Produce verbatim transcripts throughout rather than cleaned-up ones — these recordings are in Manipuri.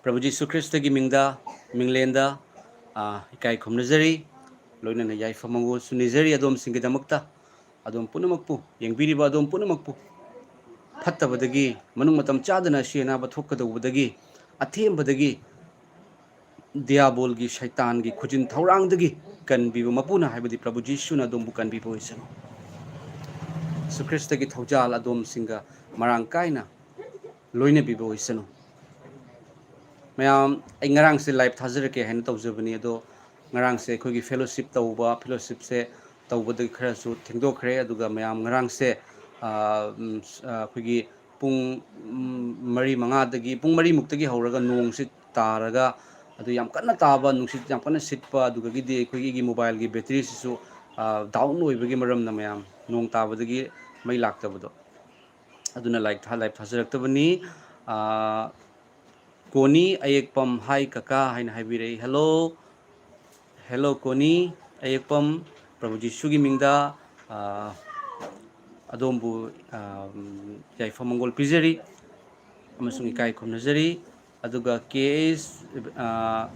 ꯄ꯭ꯔꯚꯨ ꯖꯤꯁꯨ ꯈ꯭ꯔꯤꯁꯇꯒꯤ ꯃꯤꯡꯗ, ꯃꯤꯡꯂꯦꯟꯗ, ꯑ, ꯏꯀꯥꯏ ꯈꯨꯝꯅꯖꯔꯤ꯫ ꯂꯣꯏꯅꯅ ꯌꯥꯏꯐ ꯃꯪꯒꯣꯜꯁꯨ ꯅꯤꯖꯔꯤ ꯑꯗꯣꯝꯁꯤꯡꯒꯤꯗꯃꯛꯇ꯫ ꯑꯗꯣꯝ ꯄꯨꯝꯅꯃꯛꯄꯨ, ꯌꯦꯡꯕꯤꯔꯤꯕ ꯑꯗꯣꯝ ꯄꯨꯝꯅꯃꯛꯄꯨ, ꯐꯠꯇꯕꯗꯒꯤ, ꯃꯅꯨꯡ ꯃꯇꯝ ꯆꯥꯗꯅ ꯑꯁꯤ ꯑꯅꯥꯕ ꯊꯣꯛꯀꯗꯧꯕꯗꯒꯤ, ꯑꯊꯦꯝꯕꯗꯒꯤ, ꯗꯤꯌꯥꯕꯣꯜꯒꯤ, ꯁꯩꯇꯥꯟꯒꯤ ꯈꯨꯖꯤꯟ ꯊꯧꯔꯥꯡꯗꯒꯤ ꯀꯟꯕꯤꯕ ꯃꯄꯨꯅ, ꯍꯥꯏꯕꯗꯤ ꯄ꯭ꯔꯚꯨ ꯖꯤꯁꯨꯅ ꯑꯗꯣꯝꯕꯨ ꯀꯟꯕꯤꯕ ꯑꯣꯏꯁꯅꯨ꯫ ꯖꯤꯁꯨ ꯈ꯭ꯔꯤꯁꯇꯒꯤ ꯊꯧꯖꯥꯜ ꯑꯗꯣꯝꯁꯤꯡꯒ ꯃꯔꯥꯡ ꯀꯥꯏꯅ ꯂꯣꯏꯅꯕꯤꯕ ꯑꯣꯏꯁꯅꯨ꯫ ꯃꯌꯥꯝ, ꯑꯩ ꯉꯔꯥꯡꯁꯦ live ꯊꯥꯖꯔꯛꯀꯦ ꯍꯥꯏꯅ ꯇꯧꯖꯕꯅꯤ, ꯑꯗꯣ ꯉꯔꯥꯡꯁꯦ ꯑꯩꯈꯣꯏꯒꯤ fellowship ꯇꯧꯕ, fellowshipꯁꯦ ꯇꯧꯕꯗꯒꯤ ꯈꯔꯁꯨ ꯊꯦꯡꯗꯣꯛꯈ꯭ꯔꯦ꯫ ꯑꯗꯨꯒ ꯃꯌꯥꯝ, ꯉꯔꯥꯡꯁꯦ, ꯑ, ꯎꯝ, ꯑ, ꯑꯩꯈꯣꯏꯒꯤ ꯄꯨꯡ, ꯎꯝ, ꯃꯔꯤ ꯃꯉꯥꯗꯒꯤ, ꯄꯨꯡ ꯃꯔꯤꯃꯨꯛꯇꯒꯤ ꯍꯧꯔꯒ ꯅꯣꯡꯁꯤ ꯇꯥꯔꯒ, ꯑꯗꯨ ꯌꯥꯝ ꯀꯟꯅ ꯇꯥꯕ, ꯅꯨꯡꯁꯤꯠ ꯌꯥꯝ ꯀꯟꯅ ꯁꯤꯠꯄ, ꯑꯗꯨꯗꯒꯤꯗꯤ ꯑꯩꯈꯣꯏꯒꯤ ꯑꯩꯒꯤ mobileꯒꯤ batteryꯁꯤꯁꯨ, ꯑ, down ꯑꯣꯏꯕꯒꯤ ꯃꯔꯝꯅ ꯃꯌꯥꯝ, ꯅꯣꯡ ꯇꯥꯕꯗꯒꯤ ꯃꯩ ꯂꯥꯛꯇꯕꯗꯣ꯫ ꯑꯗꯨꯅ live ꯊꯥ-, live ꯊꯥꯖꯔꯛꯇꯕꯅꯤ꯫ ꯑ, ꯀꯣꯅꯤ ꯑꯌꯦꯛꯄꯝ, "Hi ꯀꯀꯥ" ꯍꯥꯏꯅ ꯍꯥꯏꯕꯤꯔꯛꯏ꯫ Hello, hello ꯀꯣꯅꯤ ꯑꯌꯦꯛꯄꯝ, ꯄ꯭ꯔꯚꯨ ꯖꯤꯁꯨꯒꯤ ꯃꯤꯡꯗ, ꯑ, ꯑꯗꯣꯝꯕꯨ, ꯑ, ꯌꯥꯏꯐ ꯃꯪꯒꯣꯜ ꯄꯤꯖꯔꯤ ꯑꯃꯁꯨꯡ ꯏꯀꯥꯏ ꯈꯨꯝꯅꯖꯔꯤ꯫ ꯑꯗꯨꯒ ꯀꯦ ꯑꯦꯁ, ꯑ,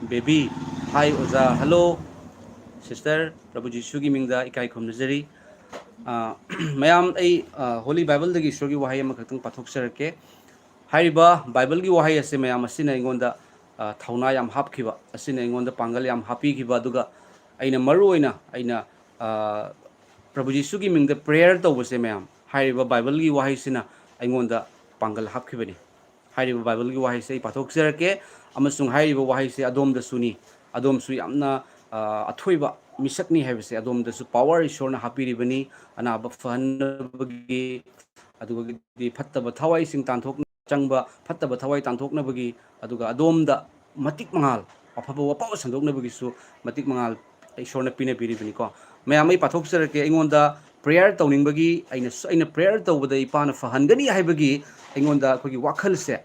baby, "Hi ꯑꯣꯖꯥ", hello sister, ꯄ꯭ꯔꯚꯨ ꯖꯤꯁꯨꯒꯤ ꯃꯤꯡꯗ ꯏꯀꯥꯏ ꯈꯨꯝꯅꯖꯔꯤ꯫ ꯑ, ꯃꯌꯥꯝ, ꯑꯩ, ꯑ, Holy Bibleꯗꯒꯤ ꯏꯁꯣꯔꯒꯤ ꯋꯥꯍꯩ ꯑꯃꯈꯛꯇꯪ ꯄꯥꯊꯣꯛꯆꯔꯛꯀꯦ꯫ ꯍꯥꯏꯔꯤꯕ Bibleꯒꯤ ꯋꯥꯍꯩ ꯑꯁꯦ ꯃꯌꯥꯝ ꯑꯁꯤꯅ ꯑꯩꯉꯣꯟꯗ, ꯑ, ꯊꯧꯅꯥ ꯌꯥꯝ ꯍꯥꯞꯈꯤꯕ, ꯑꯁꯤꯅ ꯑꯩꯉꯣꯟꯗ ꯄꯥꯡꯒꯜ ꯌꯥꯝ ꯍꯥꯞꯄꯤꯈꯤꯕ, ꯑꯗꯨꯒ ꯑꯩꯅ ꯃꯔꯨ ꯑꯣꯏꯅ ꯑꯩꯅ, ꯑ, ꯄ꯭ꯔꯚꯨ ꯖꯤꯁꯨꯒꯤ ꯃꯤꯡꯗ prayer ꯇꯧꯕꯁꯦ ꯃꯌꯥꯝ, ꯍꯥꯏꯔꯤꯕ Bibleꯒꯤ ꯋꯥꯍꯩꯁꯤꯅ ꯑꯩꯉꯣꯟꯗ ꯄꯥꯡꯒꯜ ꯍꯥꯞꯈꯤꯕꯅꯤ꯫ ꯍꯥꯏꯔꯤꯕ Bibleꯒꯤ ꯋꯥꯍꯩꯁꯦ ꯑꯩ ꯄꯥꯊꯣꯛꯆꯔꯛꯀꯦ, ꯑꯃꯁꯨꯡ ꯍꯥꯏꯔꯤꯕ ꯋꯥꯍꯩꯁꯦ ꯑꯗꯣꯝꯗꯁꯨꯅꯤ꯫ ꯑꯗꯣꯝꯁꯨ ꯌꯥꯝꯅ, ꯑ, ꯑꯊꯣꯏꯕ ꯃꯤꯁꯛꯅꯤ ꯍꯥꯏꯕꯁꯦ ꯑꯗꯣꯝꯗꯁꯨ power ꯏꯁꯣꯔꯅ ꯍꯥꯞꯄꯤꯔꯤꯕꯅꯤ꯫ ꯑꯅꯥꯕ ꯐꯍꯟꯅꯕꯒꯤ, ꯑꯗꯨꯒꯗꯤ ꯐꯠꯇꯕ ꯊꯋꯥꯏꯁꯤꯡ ꯇꯥꯟꯊꯣꯛ-, ꯆꯪꯕ ꯐꯠꯇꯕ ꯊꯋꯥꯏ ꯇꯥꯟꯊꯣꯛꯅꯕꯒꯤ, ꯑꯗꯨꯒ ꯑꯗꯣꯝꯗ ꯃꯇꯤꯛ ꯃꯉꯥꯜ, ꯑꯐꯕ ꯋꯥꯄꯥꯎ ꯁꯟꯗꯣꯛꯅꯕꯒꯤꯁꯨ ꯃꯇꯤꯛ ꯃꯉꯥꯜ ꯏꯁꯣꯔꯅ ꯄꯤꯅꯕꯤꯔꯤꯕꯅꯤꯀꯣ꯫ ꯃꯌꯥꯝ, ꯑꯩ ꯄꯥꯊꯣꯛꯆꯔꯛꯀꯦ꯫ ꯑꯩꯉꯣꯟꯗ prayer ꯇꯧꯅꯤꯡꯕꯒꯤ, ꯑꯩꯅ ꯁ-, ꯑꯩꯅ prayer ꯇꯧꯕꯗ ꯏꯄꯥꯅ ꯐꯍꯟꯒꯅꯤ ꯍꯥꯏꯕꯒꯤ ꯑꯩꯉꯣꯟꯗ ꯑꯩꯈꯣꯏꯒꯤ ꯋꯥꯈꯜꯁꯦ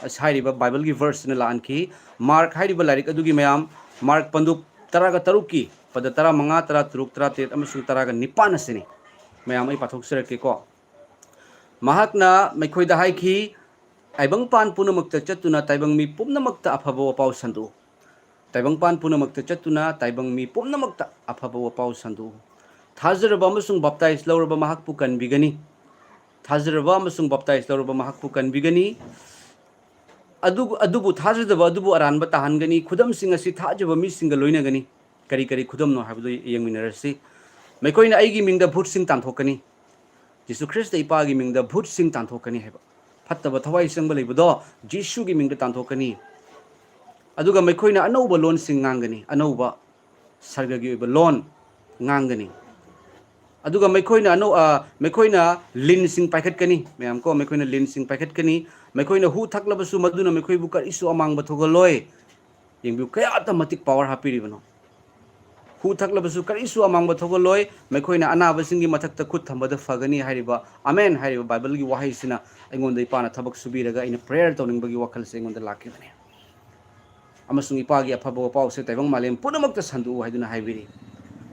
ꯑꯁ ꯍꯥꯏꯔꯤꯕ Bibleꯒꯤ verseꯁꯤꯅ ꯂꯥꯛꯍꯟꯈꯤ꯫ ꯃꯥꯔꯛ ꯍꯥꯏꯔꯤꯕ ꯂꯥꯏꯔꯤꯛ ꯑꯗꯨꯒꯤ ꯃꯌꯥꯝ, ꯃꯥꯔꯛ ꯄꯟꯗꯨꯞ ꯇꯔꯥꯒ ꯇꯔꯨꯛꯀꯤ ꯄꯗ ꯇꯔꯥꯃꯉꯥ, ꯇꯔꯥꯇꯔꯨꯛ, ꯇꯔꯥꯇꯔꯦꯠ ꯑꯃꯁꯨꯡ ꯇꯔꯥꯒ ꯅꯤꯄꯥꯟ ꯑꯁꯤꯅꯤ꯫ ꯃꯌꯥꯝ, ꯑꯩ ꯄꯥꯊꯣꯛꯆꯔꯛꯀꯦꯀꯣ꯫ ꯃꯍꯥꯛꯅ ꯃꯈꯣꯏꯗ ꯍꯥꯏꯈꯤ, ꯇꯥꯏꯕꯪꯄꯥꯟ ꯄꯨꯝꯅꯃꯛꯇ ꯆꯠꯇꯨꯅ ꯇꯥꯏꯕꯪ ꯃꯤ ꯄꯨꯝꯅꯃꯛꯇ ꯑꯐꯕ ꯋꯥꯄꯥꯎ ꯁꯟꯗꯣꯛꯎ꯫ ꯇꯥꯏꯕꯪꯄꯥꯟ ꯄꯨꯝꯅꯃꯛꯇ ꯆꯠꯇꯨꯅ ꯇꯥꯏꯕꯪ ꯃꯤ ꯄꯨꯝꯅꯃꯛꯇ ꯑꯐꯕ ꯋꯥꯄꯥꯎ ꯁꯟꯗꯣꯛꯎ꯫ ꯊꯥꯖꯔꯕ ꯑꯃꯁꯨꯡ ꯕꯥꯞꯇꯥꯏꯖ ꯂꯧꯔꯕ ꯃꯍꯥꯛꯄꯨ ꯀꯟꯕꯤꯒꯅꯤ꯫ ꯊꯥꯖꯔꯕ ꯑꯃꯁꯨꯡ ꯕꯥꯞꯇꯥꯏꯖ ꯂꯧꯔꯕ ꯃꯍꯥꯛꯄꯨ ꯀꯟꯕꯤꯒꯅꯤ꯫ ꯑꯗꯨ-, ꯑꯗꯨꯕꯨ ꯊꯥꯖꯗꯕ ꯑꯗꯨꯕꯨ ꯑꯔꯥꯟꯕ ꯇꯥꯍꯟꯒꯅꯤ꯫ ꯈꯨꯗꯝꯁꯤꯡ ꯑꯁꯤ ꯊꯥꯖꯕ ꯃꯤꯁꯤꯡꯒ ꯂꯣꯏꯅꯒꯅꯤ꯫ ꯀꯔꯤ ꯀꯔꯤ ꯈꯨꯗꯝꯅꯣ ꯍꯥꯏꯕꯗꯨ ꯌꯦꯡꯃꯤꯟꯅꯔꯁꯤ꯫ ꯃꯈꯣꯏꯅ ꯑꯩꯒꯤ ꯃꯤꯡꯗ ꯚꯨꯠꯁꯤꯡ ꯇꯥꯟꯊꯣꯛꯀꯅꯤ꯫ ꯖꯤꯁꯨ ꯈ꯭ꯔꯤꯁꯇ ꯏꯄꯥꯒꯤ ꯃꯤꯡꯗ ꯚꯨꯠꯁꯤꯡ ꯇꯥꯟꯊꯣꯛꯀꯅꯤ ꯍꯥꯏꯕ꯫ ꯐꯠꯇꯕ ꯊꯋꯥꯏ ꯆꯪꯕ ꯂꯩꯕꯗꯣ ꯖꯤꯁꯨꯒꯤ ꯃꯤꯡꯗ ꯇꯥꯟꯊꯣꯛꯀꯅꯤ꯫ ꯑꯗꯨꯒ ꯃꯈꯣꯏꯅ ꯑꯅꯧꯕ ꯂꯣꯟꯁꯤꯡ ꯉꯥꯡꯒꯅꯤ, ꯑꯅꯧꯕ ꯁꯔꯒꯒꯤ ꯑꯣꯏꯕ ꯂꯣꯟ ꯉꯥꯡꯒꯅꯤ꯫ ꯑꯗꯨꯒ ꯃꯈꯣꯏꯅ ꯑꯅꯧ-, ꯑ, ꯃꯈꯣꯏꯅ ꯂꯤꯟꯁꯤꯡ ꯄꯥꯏꯈꯠꯀꯅꯤ, ꯃꯌꯥꯝ ꯀꯣ, ꯃꯈꯣꯏꯅ ꯂꯤꯟꯁꯤꯡ ꯄꯥꯏꯈꯠꯀꯅꯤ꯫ ꯃꯈꯣꯏꯅ ꯍꯨ ꯊꯛꯂꯕꯁꯨ ꯃꯗꯨꯅ ꯃꯈꯣꯏꯕꯨ ꯀꯔꯤꯁꯨ ꯑꯃꯥꯡꯕ ꯊꯣꯛꯍꯜꯂꯣꯏ꯫ ꯌꯦꯡꯕꯤꯌꯨ, ꯀꯌꯥꯇ ꯃꯇꯤꯛ ꯄꯥꯋꯔ ꯍꯥꯞꯄꯤꯔꯤꯕꯅꯣ꯫ ꯍꯨ ꯊꯛꯂꯕꯁꯨ ꯀꯔꯤꯁꯨ ꯑꯃꯥꯡꯕ ꯊꯣꯛꯍꯜꯂꯣꯏ, ꯃꯈꯣꯏꯅ ꯑꯅꯥꯕꯁꯤꯡꯒꯤ ꯃꯊꯛꯇ ꯈꯨꯠ ꯊꯝꯕꯗ ꯐꯒꯅꯤ ꯍꯥꯏꯔꯤꯕ ꯑꯃꯦꯟ ꯍꯥꯏꯔꯤꯕ ꯕꯥꯏꯕꯜꯒꯤ ꯋꯥꯍꯩꯁꯤꯅ ꯑꯩꯉꯣꯟꯗ ꯏꯄꯥꯅ ꯊꯕꯛ ꯁꯨꯕꯤꯔꯒ ꯑꯩꯅ ꯄ꯭ꯔꯦꯌꯔ ꯇꯧꯅꯤꯡꯕꯒꯤ ꯋꯥꯈꯜꯁꯦ ꯑꯩꯉꯣꯟꯗ ꯂꯥꯛꯈꯤꯕꯅꯤ꯫ ꯑꯃꯁꯨꯡ ꯏꯄꯥꯒꯤ ꯑꯐꯕ ꯋꯥꯄꯥꯎꯁꯦ ꯇꯥꯏꯕꯪ ꯃꯥꯂꯦꯝ ꯄꯨꯝꯅꯃꯛꯇ ꯁꯟꯗꯣꯛꯎ ꯍꯥꯏꯗꯨꯅ ꯍꯥꯏꯕꯤꯔꯤ꯫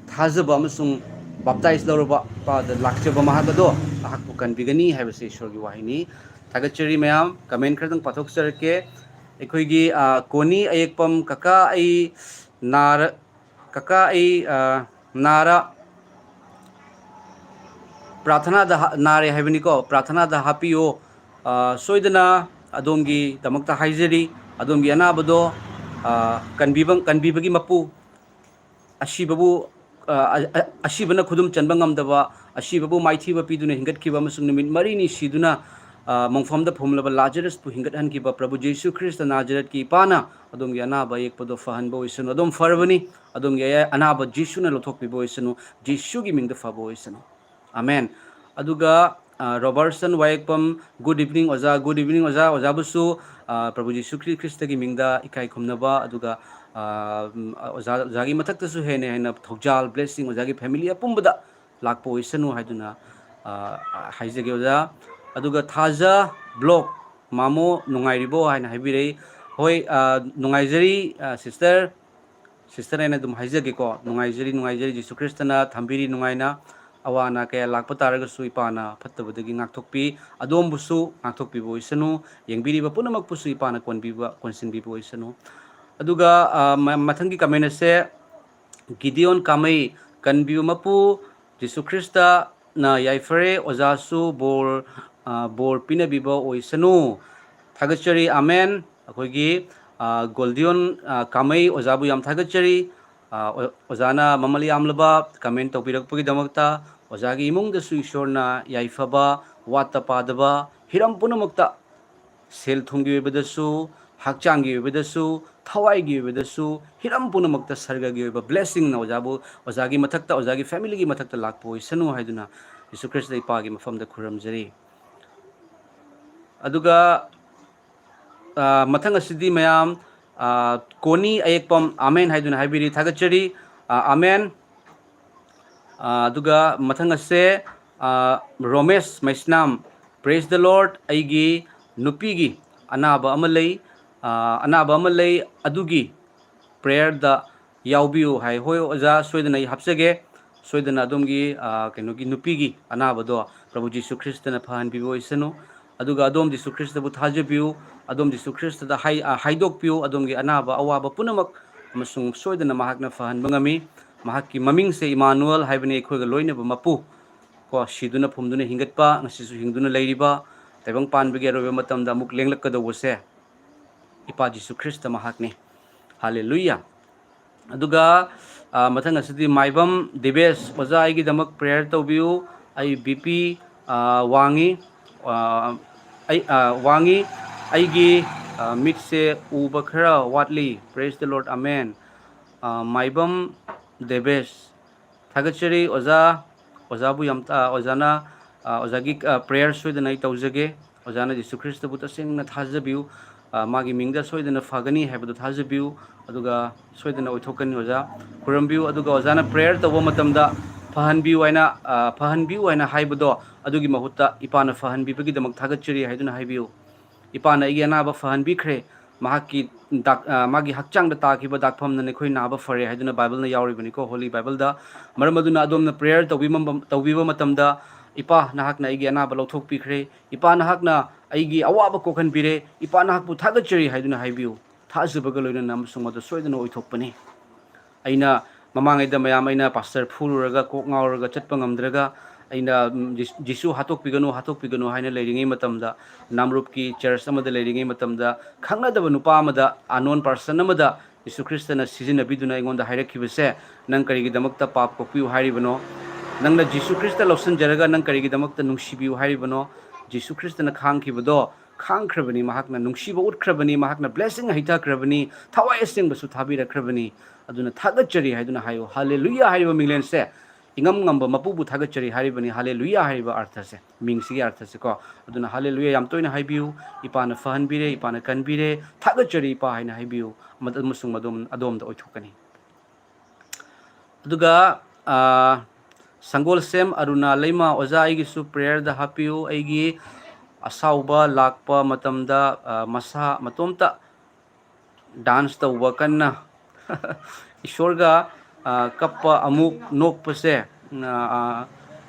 ꯊꯥꯖꯕ ꯑꯃꯁꯨꯡ ꯕꯥꯞꯇꯥꯏꯖ ꯂꯧꯔꯕ ꯏꯄꯥꯗ ꯂꯥꯛꯆꯕ ꯃꯍꯥꯛ ꯑꯗꯣ ꯃꯍꯥꯛꯄꯨ ꯀꯟꯕꯤꯒꯅꯤ ꯍꯥꯏꯕꯁꯤ ꯏꯁꯣꯔꯒꯤ ꯋꯥꯍꯩꯅꯤ꯫ ꯊꯥꯒꯠꯆꯔꯤ ꯃꯌꯥꯝ꯫ ꯀꯃꯦꯟ ꯈꯔꯗꯪ ꯄꯥꯊꯣꯛꯆꯔꯛꯀꯦ꯫ ꯑꯩꯈꯣꯏꯒꯤ, ꯑ, ꯀꯣꯅꯤ ꯑꯌꯦꯛꯄꯝ, "ꯀꯀꯥ, ꯑꯩ ꯅꯥꯔ-, ꯀꯀꯥ, ꯑꯩ, ꯑ, ꯅꯥꯔ-, ꯄ꯭ꯔꯥꯊꯅꯥꯗ ꯍꯥ-, ꯅꯥꯔꯦ ꯍꯥꯏꯕꯅꯤꯀꯣ, ꯄ꯭ꯔꯥꯊꯅꯥꯗ ꯍꯥꯞꯄꯤꯌꯣ꯫ ꯑ, ꯁꯣꯏꯗꯅ ꯑꯗꯣꯝꯒꯤꯗꯃꯛꯇ ꯍꯥꯏꯖꯔꯤ꯫ ꯑꯗꯣꯝꯒꯤ ꯑꯅꯥꯕꯗꯣ, ꯑ, ꯀꯟꯕꯤꯕ-, ꯀꯟꯕꯤꯕꯒꯤ ꯃꯄꯨ, ꯑꯁꯤꯕꯕꯨ, ꯑ, ꯑ, ꯑ, ꯑꯁꯤꯕꯅ ꯈꯨꯗꯨꯝ ꯆꯟꯕ ꯉꯝꯗꯕ, ꯑꯁꯤꯕꯕꯨ ꯃꯥꯏꯊꯤꯕ ꯄꯤꯗꯨꯅ ꯍꯤꯡꯒꯠꯈꯤꯕ ꯑꯃꯁꯨꯡ ꯅꯨꯃꯤꯠ ꯃꯔꯤꯅꯤ ꯁꯤꯗꯨꯅ, ꯑ, ꯃꯣꯡꯐꯝꯗ ꯐꯨꯝꯂꯕ ꯂꯥꯖꯔꯁꯄꯨ ꯍꯤꯡꯒꯠꯍꯟꯈꯤꯕ ꯄ꯭ꯔꯚꯨ ꯖꯤꯁꯨ ꯈ꯭ꯔꯤꯁꯇ ꯅꯥꯖꯔꯦꯠꯀꯤ ꯏꯄꯥꯅ ꯑꯗꯣꯝꯒꯤ ꯑꯅꯥꯕ ꯑꯌꯦꯛꯄꯗꯣ ꯐꯍꯟꯕ ꯑꯣꯏꯁꯅꯨ꯫ ꯑꯗꯣꯝ ꯐꯔꯕꯅꯤ꯫ ꯑꯗꯣꯝꯒꯤ ꯑꯌꯥ-, ꯑꯅꯥꯕ ꯖꯤꯁꯨꯅ ꯂꯧꯊꯣꯛꯄꯤꯕ ꯑꯣꯏꯁꯅꯨ꯫ ꯖꯤꯁꯨꯒꯤ ꯃꯤꯡꯗ ꯐꯕ ꯑꯣꯏꯁꯅꯨ꯫ ꯑꯃꯦꯟ꯫ ꯑꯗꯨꯒ, ꯑ, ꯔꯣꯕꯔꯠꯁꯟ ꯋꯥꯌꯦꯛꯄꯝ, "Good evening ꯑꯣꯖꯥ, good evening ꯑꯣꯖꯥ, ꯑꯣꯖꯥꯕꯨꯁꯨ, ꯑ, ꯄ꯭ꯔꯚꯨ ꯖꯤꯁꯨ ꯈ꯭ꯔꯤ-, ꯈ꯭ꯔꯤꯁꯇꯒꯤ ꯃꯤꯡꯗ ꯏꯀꯥꯏ ꯈꯨꯝꯅꯕ, ꯑꯗꯨꯒ, ꯑ, ꯎꯝ, ꯑꯣꯖꯥ, ꯑꯣꯖꯥꯒꯤ ꯃꯊꯛꯇꯁꯨ ꯍꯦꯟꯅ ꯍꯦꯟꯅ ꯊꯧꯖꯥꯜ, ꯕ꯭ꯂꯦꯁꯤꯡ ꯑꯣꯖꯥꯒꯤ ꯐꯦꯃꯤꯂꯤ ꯑꯄꯨꯝꯕꯗ ꯂꯥꯛꯄ ꯑꯣꯏꯁꯅꯨ" ꯍꯥꯏꯗꯨꯅ, ꯑ, ꯍꯥꯏꯖꯒꯦ ꯑꯣꯖꯥ꯫ ꯑꯗꯨꯒ ꯊꯥꯖ ꯕ꯭ꯂꯣꯛ, "ꯃꯥꯃꯣ ꯅꯨꯡꯉꯥꯏꯔꯤꯕꯣ?" ꯍꯥꯏꯅ ꯍꯥꯏꯕꯤꯔꯛꯏ꯫ ꯍꯣꯏ, ꯑ, ꯅꯨꯡꯉꯥꯏꯖꯔꯤ, ꯑ, ꯁꯤꯁꯇꯔ꯫ ꯁꯤꯁꯇꯔ ꯑꯩꯅ ꯑꯗꯨꯝ ꯍꯥꯏꯖꯒꯦꯀꯣ, ꯅꯨꯡꯉꯥꯏꯖꯔꯤ, ꯅꯨꯡꯉꯥꯏꯖꯔꯤ, ꯖꯤꯁꯨ ꯈ꯭ꯔꯤꯁꯇꯅ ꯊꯝꯕꯤꯔꯤ ꯅꯨꯡꯉꯥꯏꯅ꯫ ꯑꯋꯥ ꯑꯅꯥ ꯀꯌꯥ ꯂꯥꯛꯄ ꯇꯥꯔꯒꯁꯨ ꯏꯄꯥꯅ ꯐꯠꯇꯕꯗꯒꯤ ꯉꯥꯛꯊꯣꯛꯄꯤ꯫ ꯑꯗꯣꯝꯕꯨꯁꯨ ꯉꯥꯛꯊꯣꯛꯄꯤꯕ ꯑꯣꯏꯁꯅꯨ, ꯌꯦꯡꯕꯤꯔꯤꯕ ꯄꯨꯝꯅꯃꯛꯄꯨꯁꯨ ꯏꯄꯥꯅ ꯀꯣꯟꯕꯤꯕ, ꯀꯣꯟꯁꯤꯟꯕꯤꯕ ꯑꯣꯏꯁꯅꯨ꯫ ꯑꯗꯨꯒ, ꯑ, ꯃ-, ꯃꯊꯪꯒꯤ comment ꯑꯁꯦ ꯒꯤꯗꯤꯌꯣꯟ ꯀꯥꯃꯩ, ꯀꯟꯕꯤꯌꯨ ꯃꯄꯨ, ꯖꯤꯁꯨ ꯈ꯭ꯔꯤꯁꯇꯅ ꯌꯥꯏꯐꯔꯦ, ꯑꯣꯖꯥꯁꯨ ꯕꯣꯔ, ꯑ, ꯕꯣꯔ ꯄꯤꯅꯕꯤꯕ ꯑꯣꯏꯁꯅꯨ꯫ ꯊꯥꯒꯠꯆꯔꯤ, ꯑꯃꯦꯟ꯫ ꯑꯩꯈꯣꯏꯒꯤ, ꯑ, ꯒꯣꯜꯗꯤꯌꯣꯟ, ꯑ, ꯀꯥꯃꯩ ꯑꯣꯖꯥꯕꯨ ꯌꯥꯝ ꯊꯥꯒꯠꯆꯔꯤ꯫ ꯑ, ꯑꯣ-, ꯑꯣꯖꯥꯅ ꯃꯃꯜ ꯌꯥꯝꯂꯕ comment ꯇꯧꯕꯤꯔꯛꯄꯒꯤꯗꯃꯛꯇ꯫ ꯑꯣꯖꯥꯒꯤ ꯏꯃꯨꯡꯗꯁꯨ ꯏꯁꯣꯔꯅ ꯌꯥꯏꯐꯕ, ꯋꯥꯠꯇ ꯄꯥꯗꯕ, ꯍꯤꯔꯝ ꯄꯨꯝꯅꯃꯛꯇ, ꯁꯦꯜ ꯊꯨꯝꯒꯤ ꯑꯣꯏꯕꯗꯁꯨ, ꯍꯛꯆꯥꯡꯒꯤ ꯑꯣꯏꯕꯗꯁꯨ, ꯊꯋꯥꯏꯒꯤ ꯑꯣꯏꯕꯗꯁꯨ, ꯍꯤꯔꯝ ꯄꯨꯝꯅꯃꯛꯇ ꯁꯔꯒꯒꯤ ꯑꯣꯏꯕ blessingꯅ ꯑꯣꯖꯥꯕꯨ, ꯑꯣꯖꯥꯒꯤ ꯃꯊꯛꯇ, ꯑꯣꯖꯥꯒꯤ familyꯒꯤ ꯃꯊꯛꯇ ꯂꯥꯛꯄ ꯑꯣꯏꯁꯅꯨ ꯍꯥꯏꯗꯨꯅ ꯖꯤꯁꯨ ꯈ꯭ꯔꯤꯁꯇ ꯏꯄꯥꯒꯤ ꯃꯐꯝꯗ ꯈꯨꯔꯨꯝꯖꯔꯤ꯫ ꯑꯗꯨꯒ, ꯑ, ꯃꯊꯪ ꯑꯁꯤꯗꯤ ꯃꯌꯥꯝ, ꯑ, ꯀꯣꯅꯤ ꯑꯌꯦꯛꯄꯝ ꯑꯃꯦꯟ ꯍꯥꯏꯗꯨꯅ ꯍꯥꯏꯕꯤꯔꯤ, ꯊꯥꯒꯠꯆꯔꯤ, ꯑ, ꯑꯃꯦꯟ꯫ ꯑ, ꯑꯗꯨꯒ ꯃꯊꯪ ꯑꯁꯦ, ꯑ, ꯔꯣꯃꯦꯁ ꯃꯩꯁꯅꯥꯝ, Praise the Lord, ꯑꯩꯒꯤ ꯅꯨꯄꯤꯒꯤ ꯑꯅꯥꯕ ꯑꯃ ꯂꯩ, ꯑ, ꯑꯅꯥꯕ ꯑꯃ ꯂꯩ, ꯑꯗꯨꯒꯤ prayerꯗ ꯌꯥꯎꯕꯤꯌꯨ ꯍꯥꯏ꯫ ꯍꯣꯏ ꯑꯣꯖꯥ, ꯁꯣꯏꯗꯅ ꯑꯩ ꯍꯥꯞꯆꯒꯦ꯫ ꯁꯣꯏꯗꯅ ꯑꯗꯣꯝꯒꯤ, ꯑ, ꯀꯩꯅꯣꯒꯤ ꯅꯨꯄꯤꯒꯤ ꯑꯅꯥꯕꯗꯣ ꯄ꯭ꯔꯚꯨ ꯖꯤꯁꯨ ꯈ꯭ꯔꯤꯁꯇꯅ ꯐꯍꯟꯕꯤꯕ ꯑꯣꯏꯁꯅꯨ꯫ ꯑꯗꯨꯒ ꯑꯗꯣꯝ ꯖꯤꯁꯨ ꯈ꯭ꯔꯤꯁꯇꯕꯨ ꯊꯥꯖꯕꯤꯌꯨ꯫ ꯑꯗꯣꯝ ꯖꯤꯁꯨ ꯈ꯭ꯔꯤꯁꯇꯗ ꯍꯥꯏ-, ꯑ, ꯍꯥꯏꯗꯣꯛꯄꯤꯌꯨ ꯑꯗꯣꯝꯒꯤ ꯑꯅꯥꯕ ꯑꯋꯥꯕ ꯄꯨꯝꯅꯃꯛ, ꯑꯃꯁꯨꯡ ꯁꯣꯏꯗꯅ ꯃꯍꯥꯛꯅ ꯐꯍꯟꯕ ꯉꯝꯃꯤ꯫ ꯃꯍꯥꯛꯀꯤ ꯃꯃꯤꯡꯁꯦ ꯏꯃꯥꯅꯨꯑꯦꯜ ꯍꯥꯏꯕꯅꯤ, ꯑꯩꯈꯣꯏꯒ ꯂꯣꯏꯅꯕ ꯃꯄꯨ꯫ ꯀꯣ, ꯁꯤꯗꯨꯅ ꯐꯨꯝꯗꯨꯅ ꯍꯤꯡꯒꯠꯄ, ꯉꯁꯤꯁꯨ ꯍꯤꯡꯗꯨꯅ ꯂꯩꯔꯤꯕ, ꯇꯥꯏꯕꯪ ꯄꯥꯟꯕꯒꯤ ꯑꯔꯣꯏꯕ ꯃꯇꯝꯗ ꯑꯃꯨꯛ ꯂꯦꯡꯂꯛꯀꯗꯧꯕꯁꯦ ꯏꯄꯥ ꯖꯤꯁꯨ ꯈ꯭ꯔꯤꯁꯇ ꯃꯍꯥꯛꯅꯤ꯫ ꯍꯥꯂꯦꯂꯨꯌꯥ꯫ ꯑꯗꯨꯒ, ꯑ, ꯃꯊꯪ ꯑꯁꯤꯗꯤ ꯃꯥꯏꯕꯝ ꯗꯤꯕꯦꯁ, ꯑꯣꯖꯥ ꯑꯩꯒꯤꯗꯃꯛ prayer ꯇꯧꯕꯤꯌꯨ, ꯑꯩ BP, ꯑ, ꯋꯥꯡꯉꯤ, ꯑ, ꯑꯩ, ꯑ, ꯋꯥꯡꯉꯤ, ꯑꯩꯒꯤ, ꯑ, ꯃꯤꯠꯁꯦ ꯎꯕ ꯈꯔ ꯋꯥꯠꯂꯤ꯫ Praise the Lord, amen. ꯑ, ꯃꯥꯏꯕꯝ ꯗꯦꯕꯦꯁ, ꯊꯥꯒꯠꯆꯔꯤ ꯑꯣꯖꯥ꯫ ꯑꯣꯖꯥꯕꯨ ꯌꯥꯝ, ꯑ, ꯑꯣꯖꯥꯅ, ꯑ, ꯑꯣꯖꯥꯒꯤ, ꯑ, prayer ꯁꯣꯏꯗꯅ ꯑꯩ ꯇꯧꯖꯒꯦ꯫ ꯑꯣꯖꯥꯅ ꯖꯤꯁꯨ ꯈ꯭ꯔꯤꯁꯇꯕꯨ ꯇꯁꯦꯡꯅ ꯊꯥꯖꯕꯤꯌꯨ꯫ ꯑ, ꯃꯥꯒꯤ ꯃꯤꯡꯗ ꯁꯣꯏꯗꯅ ꯐꯒꯅꯤ ꯍꯥꯏꯕꯗꯨ ꯊꯥꯖꯕꯤꯌꯨ꯫ ꯑꯗꯨꯒ ꯁꯣꯏꯗꯅ ꯑꯣꯏꯊꯣꯛꯀꯅꯤ ꯑꯣꯖꯥ꯫ ꯈꯨꯔꯨꯝꯕꯤꯌꯨ꯫ ꯑꯗꯨꯒ ꯑꯣꯖꯥꯅ prayer ꯇꯧꯕ ꯃꯇꯝꯗ ꯐꯍꯟꯕꯤꯌꯨ ꯍꯥꯏꯅ, ꯑ, ꯐꯍꯟꯕꯤꯌꯨ ꯍꯥꯏꯅ ꯍꯥꯏꯕꯗꯣ, ꯑꯗꯨꯒꯤ ꯃꯍꯨꯠꯇ ꯏꯄꯥꯅ ꯐꯍꯟꯕꯤꯕꯒꯤꯗꯃꯛ ꯊꯥꯒꯠꯆꯔꯤ ꯍꯥꯏꯗꯨꯅ ꯍꯥꯏꯕꯤꯌꯨ꯫ ꯏꯄꯥꯅ ꯑꯩꯒꯤ ꯑꯅꯥꯕ ꯐꯍꯟꯕꯤꯈ꯭ꯔꯦ꯫ ꯃꯍꯥꯛꯀꯤ ꯗꯥꯛ-, ꯑ, ꯃꯥꯒꯤ ꯍꯛꯆꯥꯡꯗ ꯇꯥꯈꯤꯕ ꯗꯥꯛꯐꯝꯅ ꯅꯈꯣꯏ ꯅꯥꯕ ꯐꯔꯦ ꯍꯥꯏꯗꯨꯅ ꯕꯥꯏꯕꯜꯅ ꯌꯥꯎꯔꯤꯕꯅꯤꯀꯣ, ꯍꯣꯂꯤ ꯕꯥꯏꯕꯜꯗ꯫ ꯃꯔꯝ ꯑꯗꯨꯅ ꯑꯗꯣꯝꯅ ꯄ꯭ꯔꯦꯌꯔ ꯇꯧꯕꯤꯕ ꯃ-, ꯇꯧꯕꯤꯕ ꯃꯇꯝꯗ, "ꯏꯄꯥ, ꯅꯍꯥꯛꯅ ꯑꯩꯒꯤ ꯑꯅꯥꯕ ꯂꯧꯊꯣꯛꯄꯤꯈ꯭ꯔꯦ꯫ ꯏꯄꯥ, ꯅꯍꯥꯛꯅ ꯑꯩꯒꯤ ꯑꯋꯥꯕ ꯀꯣꯛꯍꯟꯕꯤꯔꯦ꯫ ꯏꯄꯥ, ꯅꯍꯥꯛꯄꯨ ꯊꯥꯒꯠꯆꯔꯤ" ꯍꯥꯏꯗꯨꯅ ꯍꯥꯏꯕꯤꯌꯨ꯫ ꯊꯥꯖꯕꯒ ꯂꯣꯏꯅꯅ ꯑꯃꯁꯨꯡ ꯃꯗꯨ ꯁꯣꯏꯗꯅ ꯑꯣꯏꯊꯣꯛꯄꯅꯤ꯫ ꯑꯩꯅ ꯃꯃꯥꯡꯉꯩꯗ ꯃꯌꯥꯝ ꯑꯩꯅ ꯄꯥꯁꯇꯔ ꯐꯨꯔꯨꯔꯒ ꯀꯣꯛ ꯉꯥꯎꯔꯒ ꯆꯠꯄ ꯉꯝꯗ꯭ꯔꯒ ꯑꯩꯅ, ꯎꯝ, "ꯖꯤꯁ-, ꯖꯤꯁꯨ ꯍꯥꯠꯇꯣꯛꯄꯤꯒꯅꯨ, ꯍꯥꯠꯇꯣꯛꯄꯤꯒꯅꯨ" ꯍꯥꯏꯅ ꯂꯩꯔꯤꯉꯩ ꯃꯇꯝꯗ, ꯅꯥꯝꯔꯨꯞꯀꯤ ꯆꯔꯆ ꯑꯃꯗ ꯂꯩꯔꯤꯉꯩ ꯃꯇꯝꯗ, ꯈꯪꯅꯗꯕ ꯅꯨꯄꯥ ꯑꯃꯗ, unknown person ꯑꯃꯗ ꯖꯤꯁꯨ ꯈ꯭ꯔꯤꯁꯇꯅ ꯁꯤꯖꯤꯟꯅꯕꯤꯗꯨꯅ ꯑꯩꯉꯣꯟꯗ ꯍꯥꯏꯔꯛꯈꯤꯕꯁꯦ, "ꯅꯪ ꯀꯔꯤꯒꯤꯗꯃꯛꯇ ꯄꯥꯞ ꯀꯣꯛꯄꯤꯌꯨ ꯍꯥꯏꯔꯤꯕꯅꯣ? ꯅꯪꯅ ꯖꯤꯁꯨ ꯈ꯭ꯔꯤꯁꯇ ꯂꯧꯁꯤꯟꯖꯔꯒ ꯅꯪ ꯀꯔꯤꯒꯤꯗꯃꯛꯇ ꯅꯨꯡꯁꯤꯕꯤꯌꯨ ꯍꯥꯏꯔꯤꯕꯅꯣ? ꯖꯤꯁꯨ ꯈ꯭ꯔꯤꯁꯇꯅ ꯈꯥꯡꯈꯤꯕꯗꯣ ꯈꯥꯡꯈ꯭ꯔꯕꯅꯤ, ꯃꯍꯥꯛꯅ ꯅꯨꯡꯁꯤꯕ ꯎꯠꯈ꯭ꯔꯕꯅꯤ, ꯃꯍꯥꯛꯅ blessing ꯍꯩꯊꯈ꯭ꯔꯕꯅꯤ, ꯊꯋꯥꯏ ꯑꯁꯦꯡꯕꯁꯨ ꯊꯥꯕꯤꯔꯛꯈ꯭ꯔꯕꯅꯤ꯫ ꯑꯗꯨꯅ ꯊꯥꯒꯠꯆꯔꯤ" ꯍꯥꯏꯗꯨꯅ ꯍꯥꯏꯌꯨ꯫ ꯍꯥꯂꯦꯂꯨꯌꯥ ꯍꯥꯏꯔꯤꯕ ꯃꯤꯡꯂꯦꯟꯁꯦ ꯏꯉꯝ ꯉꯝꯕ ꯃꯄꯨꯕꯨ ꯊꯥꯒꯠꯆꯔꯤ ꯍꯥꯏꯔꯤꯕꯅꯤ, ꯍꯥꯂꯦꯂꯨꯌꯥ ꯍꯥꯏꯔꯤꯕ ꯑꯔꯊꯁꯦ, ꯃꯤꯡꯁꯤꯒꯤ ꯑꯔꯊꯁꯦ ꯀꯣ꯫ ꯑꯗꯨꯅ ꯍꯥꯂꯦꯂꯨꯌꯥ ꯌꯥꯝ ꯇꯣꯏꯅ ꯍꯥꯏꯕꯤꯌꯨ꯫ "ꯏꯄꯥꯅ ꯐꯍꯟꯕꯤꯔꯦ, ꯏꯄꯥꯅ ꯀꯟꯕꯤꯔꯦ, ꯊꯥꯒꯠꯆꯔꯤ ꯏꯄꯥ" ꯍꯥꯏꯅ ꯍꯥꯏꯕꯤꯌꯨ, ꯑꯃ-, ꯑꯃꯁꯨꯡ ꯃꯗꯨ ꯑꯗꯣꯝꯗ ꯑꯣꯏꯊꯣꯛꯀꯅꯤ꯫ ꯑꯗꯨꯒ, ꯑ, ꯁꯪꯒꯣꯜꯁꯦꯝ ꯑꯔꯨꯅꯥ ꯂꯩꯃ, "ꯑꯣꯖꯥ, ꯑꯩꯒꯤꯁꯨ ꯄ꯭ꯔꯦꯌꯔꯗ ꯍꯥꯞꯄꯤꯌꯨ꯫ ꯑꯩꯒꯤ ꯑꯁꯥꯎꯕ ꯂꯥꯛꯄ ꯃꯇꯝꯗ, ꯑ, ꯃꯁꯥ ꯃꯇꯣꯝꯇ ꯗꯥꯟꯁ ꯇꯧꯕ ꯀꯟꯅ, ꯏꯁꯣꯔꯒ, ꯑ, ꯀꯞꯄ ꯑꯃꯨꯛ ꯅꯣꯛꯄꯁꯦ, ꯑ, ꯑ,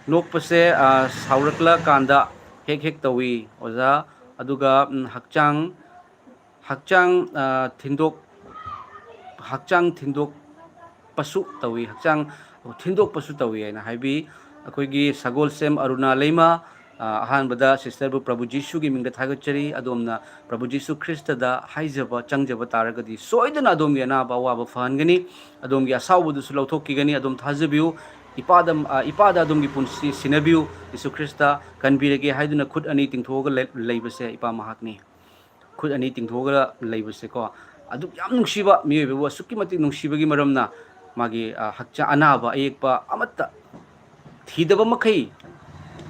ꯅꯣꯛꯄꯁꯦ, ꯑ, ꯁꯥꯎꯔꯛꯂꯀꯥꯟꯗ ꯍꯦꯛ ꯍꯦꯛ ꯇꯧꯏ, ꯑꯣꯖꯥ꯫ ꯑꯗꯨꯒ, ꯎꯝ, ꯍꯛꯆꯥꯡ, ꯍꯛꯆꯥꯡ, ꯑ, ꯊꯤꯟꯗꯣꯛ-, ꯍꯛꯆꯥꯡ ꯊꯤꯟꯗꯣꯛꯄꯁꯨ ꯇꯧꯏ, ꯍꯛꯆꯥꯡ ꯊꯤꯟꯗꯣꯛꯄꯁꯨ ꯇꯧꯏ" ꯍꯥꯏꯅ ꯍꯥꯏꯕꯤ꯫ ꯑꯩꯈꯣꯏꯒꯤ ꯁꯒꯣꯜꯁꯦꯝ ꯑꯔꯨꯅꯥ ꯂꯩꯃ, ꯑ, ꯑꯍꯥꯟꯕꯗ ꯁꯤꯁꯇꯔꯕꯨ ꯄ꯭ꯔꯚꯨ ꯖꯤꯁꯨꯒꯤ ꯃꯤꯡꯗ ꯊꯥꯒꯠꯆꯔꯤ꯫ ꯑꯗꯣꯝꯅ ꯄ꯭ꯔꯚꯨ ꯖꯤꯁꯨ ꯈ꯭ꯔꯤꯁꯇꯗ ꯍꯥꯏꯖꯕ, ꯆꯪꯖꯕ ꯇꯥꯔꯒꯗꯤ ꯁꯣꯏꯗꯅ ꯑꯗꯣꯝꯒꯤ ꯑꯅꯥꯕ ꯑꯋꯥꯕ ꯐꯍꯟꯒꯅꯤ, ꯑꯗꯣꯝꯒꯤ ꯑꯁꯥꯎꯕꯗꯨꯁꯨ ꯂꯧꯊꯣꯛꯈꯤꯒꯅꯤ꯫ ꯑꯗꯣꯝ ꯊꯥꯖꯕꯤꯌꯨ, ꯏꯄꯥꯗ, ꯑ, ꯏꯄꯥꯗ ꯑꯗꯣꯝꯒꯤ ꯄꯨꯟꯁꯤ ꯁꯤꯟꯅꯕꯤꯌꯨ꯫ ꯖꯤꯁꯨ ꯈ꯭ꯔꯤꯁꯇ ꯀꯟꯕꯤꯔꯒꯦ ꯍꯥꯏꯗꯨꯅ ꯈꯨꯠ ꯑꯅꯤ ꯇꯤꯡꯊꯣꯛꯑꯒ ꯂꯩ-, ꯂꯩꯕꯁꯦ ꯏꯄꯥ ꯃꯍꯥꯛꯅꯤ꯫ ꯈꯨꯠ ꯑꯅꯤ ꯇꯤꯡꯊꯣꯛꯑꯒ ꯂꯩꯕꯁꯦꯀꯣ, ꯑꯗꯨꯛ ꯌꯥꯝ ꯅꯨꯡꯁꯤꯕ, ꯃꯤꯑꯣꯏꯕꯕꯨ ꯑꯁꯨꯛꯀꯤ ꯃꯇꯤꯛ ꯅꯨꯡꯁꯤꯕꯒꯤ ꯃꯔꯝꯅ ꯃꯥꯒꯤ, ꯑ, ꯍꯛꯆꯥꯡ ꯑꯅꯥꯕ ꯑꯌꯦꯛꯄ ꯑꯃꯠꯇ ꯊꯤꯗꯕ ꯃꯈꯩ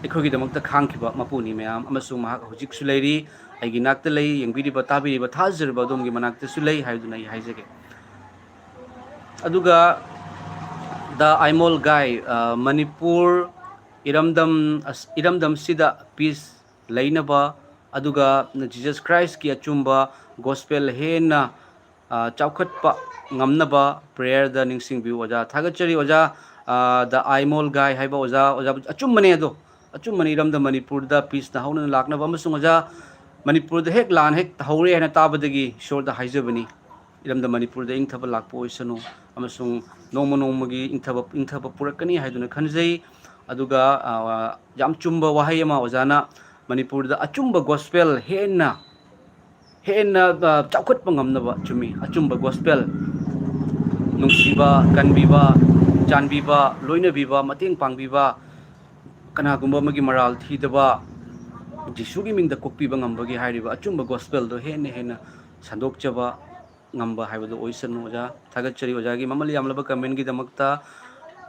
ꯑꯩꯈꯣꯏꯒꯤꯗꯃꯛꯇ ꯈꯥꯡꯈꯤꯕ ꯃꯄꯨꯅꯤ ꯃꯌꯥꯝ, ꯑꯃꯁꯨꯡ ꯃꯍꯥꯛ ꯍꯧꯖꯤꯛꯁꯨ ꯂꯩꯔꯤ, ꯑꯩꯒꯤ ꯅꯥꯛꯇ ꯂꯩ, ꯌꯦꯡꯕꯤꯔꯤꯕ, ꯇꯥꯕꯤꯔꯤꯕ, ꯊꯥꯖꯔꯤꯕ ꯑꯗꯣꯝꯒꯤ ꯃꯅꯥꯛꯇꯁꯨ ꯂꯩ ꯍꯥꯏꯗꯨꯅ ꯑꯩ ꯍꯥꯏꯖꯒꯦ꯫ ꯑꯗꯨꯒ ꯗ ꯑꯥꯏꯃꯣꯜ ꯒꯥꯏ, ꯑ, ꯃꯅꯤꯄꯨꯔ ꯏꯔꯝꯗꯝ ꯑꯁ-, ꯏꯔꯝꯗꯝꯁꯤꯗ ꯄꯤꯁ ꯂꯩꯅꯕ, ꯑꯗꯨꯒ ꯖꯤꯖꯁ ꯈ꯭ꯔꯥꯏꯁꯀꯤ ꯑꯆꯨꯝꯕ ꯒꯣꯁꯄꯦꯜ ꯍꯦꯟꯅ, ꯑ, ꯆꯥꯎꯈꯠꯄ ꯉꯝꯅꯕ ꯄ꯭ꯔꯦꯌꯔꯗ ꯅꯤꯡꯁꯤꯡꯕꯤꯌꯨ ꯑꯣꯖꯥ꯫ ꯊꯥꯒꯠꯆꯔꯤ ꯑꯣꯖꯥ꯫ ꯑ, The Aimol Guy ꯍꯥꯏꯕ ꯑꯣꯖꯥ, ꯑꯣꯖꯥ ꯑꯆꯨꯝꯕꯅꯦ ꯑꯗꯣ꯫ ꯑꯆꯨꯝꯕꯅꯤ, ꯏꯔꯝꯗꯝ ꯃꯅꯤꯄꯨꯔꯗ ꯄꯤꯁꯅ ꯍꯧꯅꯅ ꯂꯥꯛꯅꯕ ꯑꯃꯁꯨꯡ ꯑꯣꯖꯥ, ꯃꯅꯤꯄꯨꯔꯗ ꯍꯦꯛ ꯂꯥꯟ ꯍꯦꯛ ꯍꯧꯔꯦ ꯍꯥꯏꯅ ꯇꯥꯕꯗꯒꯤ ꯏꯁꯣꯔꯗ ꯍꯥꯏꯖꯕꯅꯤ, ꯏꯔꯝꯗꯝ ꯃꯅꯤꯄꯨꯔꯗ ꯏꯪꯊꯕ ꯂꯥꯛꯄ ꯑꯣꯏꯁꯅꯨ ꯑꯃꯁꯨꯡ ꯅꯣꯡꯃ ꯅꯣꯡꯃꯒꯤ ꯏꯪꯊꯕ, ꯏꯪꯊꯕ ꯄꯨꯔꯛꯀꯅꯤ ꯍꯥꯏꯗꯨꯅ ꯈꯟꯖꯩ꯫ ꯑꯗꯨꯒ, ꯑ, ꯌꯥꯝ ꯆꯨꯝꯕ ꯋꯥꯍꯩ ꯑꯃ ꯑꯣꯖꯥꯅ, ꯃꯅꯤꯄꯨꯔꯗ ꯑꯆꯨꯝꯕ ꯒꯣꯁꯄꯦꯜ ꯍꯦꯟꯅ, ꯍꯦꯟꯅ, ꯑ, ꯆꯥꯎꯈꯠꯄ ꯉꯝꯅꯕ, ꯆꯨꯝꯃꯤ, ꯑꯆꯨꯝꯕ ꯒꯣꯁꯄꯦꯜ, ꯅꯨꯡꯁꯤꯕ, ꯀꯟꯕꯤꯕ, ꯆꯥꯟꯕꯤꯕ, ꯂꯣꯏꯅꯕꯤꯕ, ꯃꯇꯦꯡ ꯄꯥꯡꯕꯤꯕ, ꯀꯅꯥꯒꯨꯝꯕ ꯑꯃꯒꯤ ꯃꯔꯥꯜ ꯊꯤꯗꯕ, ꯖꯤꯁꯨꯒꯤ ꯃꯤꯡꯗ ꯀꯣꯛꯄꯤꯕ ꯉꯝꯕꯒꯤ ꯍꯥꯏꯔꯤꯕ ꯑꯆꯨꯝꯕ ꯒꯣꯁꯄꯦꯜꯗꯣ ꯍꯦꯟꯅ ꯍꯦꯟꯅ ꯁꯟꯗꯣꯛꯆꯕ ꯉꯝꯕ ꯍꯥꯏꯕꯗꯨ ꯑꯣꯏꯁꯅꯨ ꯑꯣꯖꯥ꯫ ꯊꯥꯒꯠꯆꯔꯤ ꯑꯣꯖꯥꯒꯤ ꯃꯃꯜ ꯌꯥꯝꯂꯕ ꯀꯃꯦꯟꯒꯤꯗꯃꯛꯇ꯫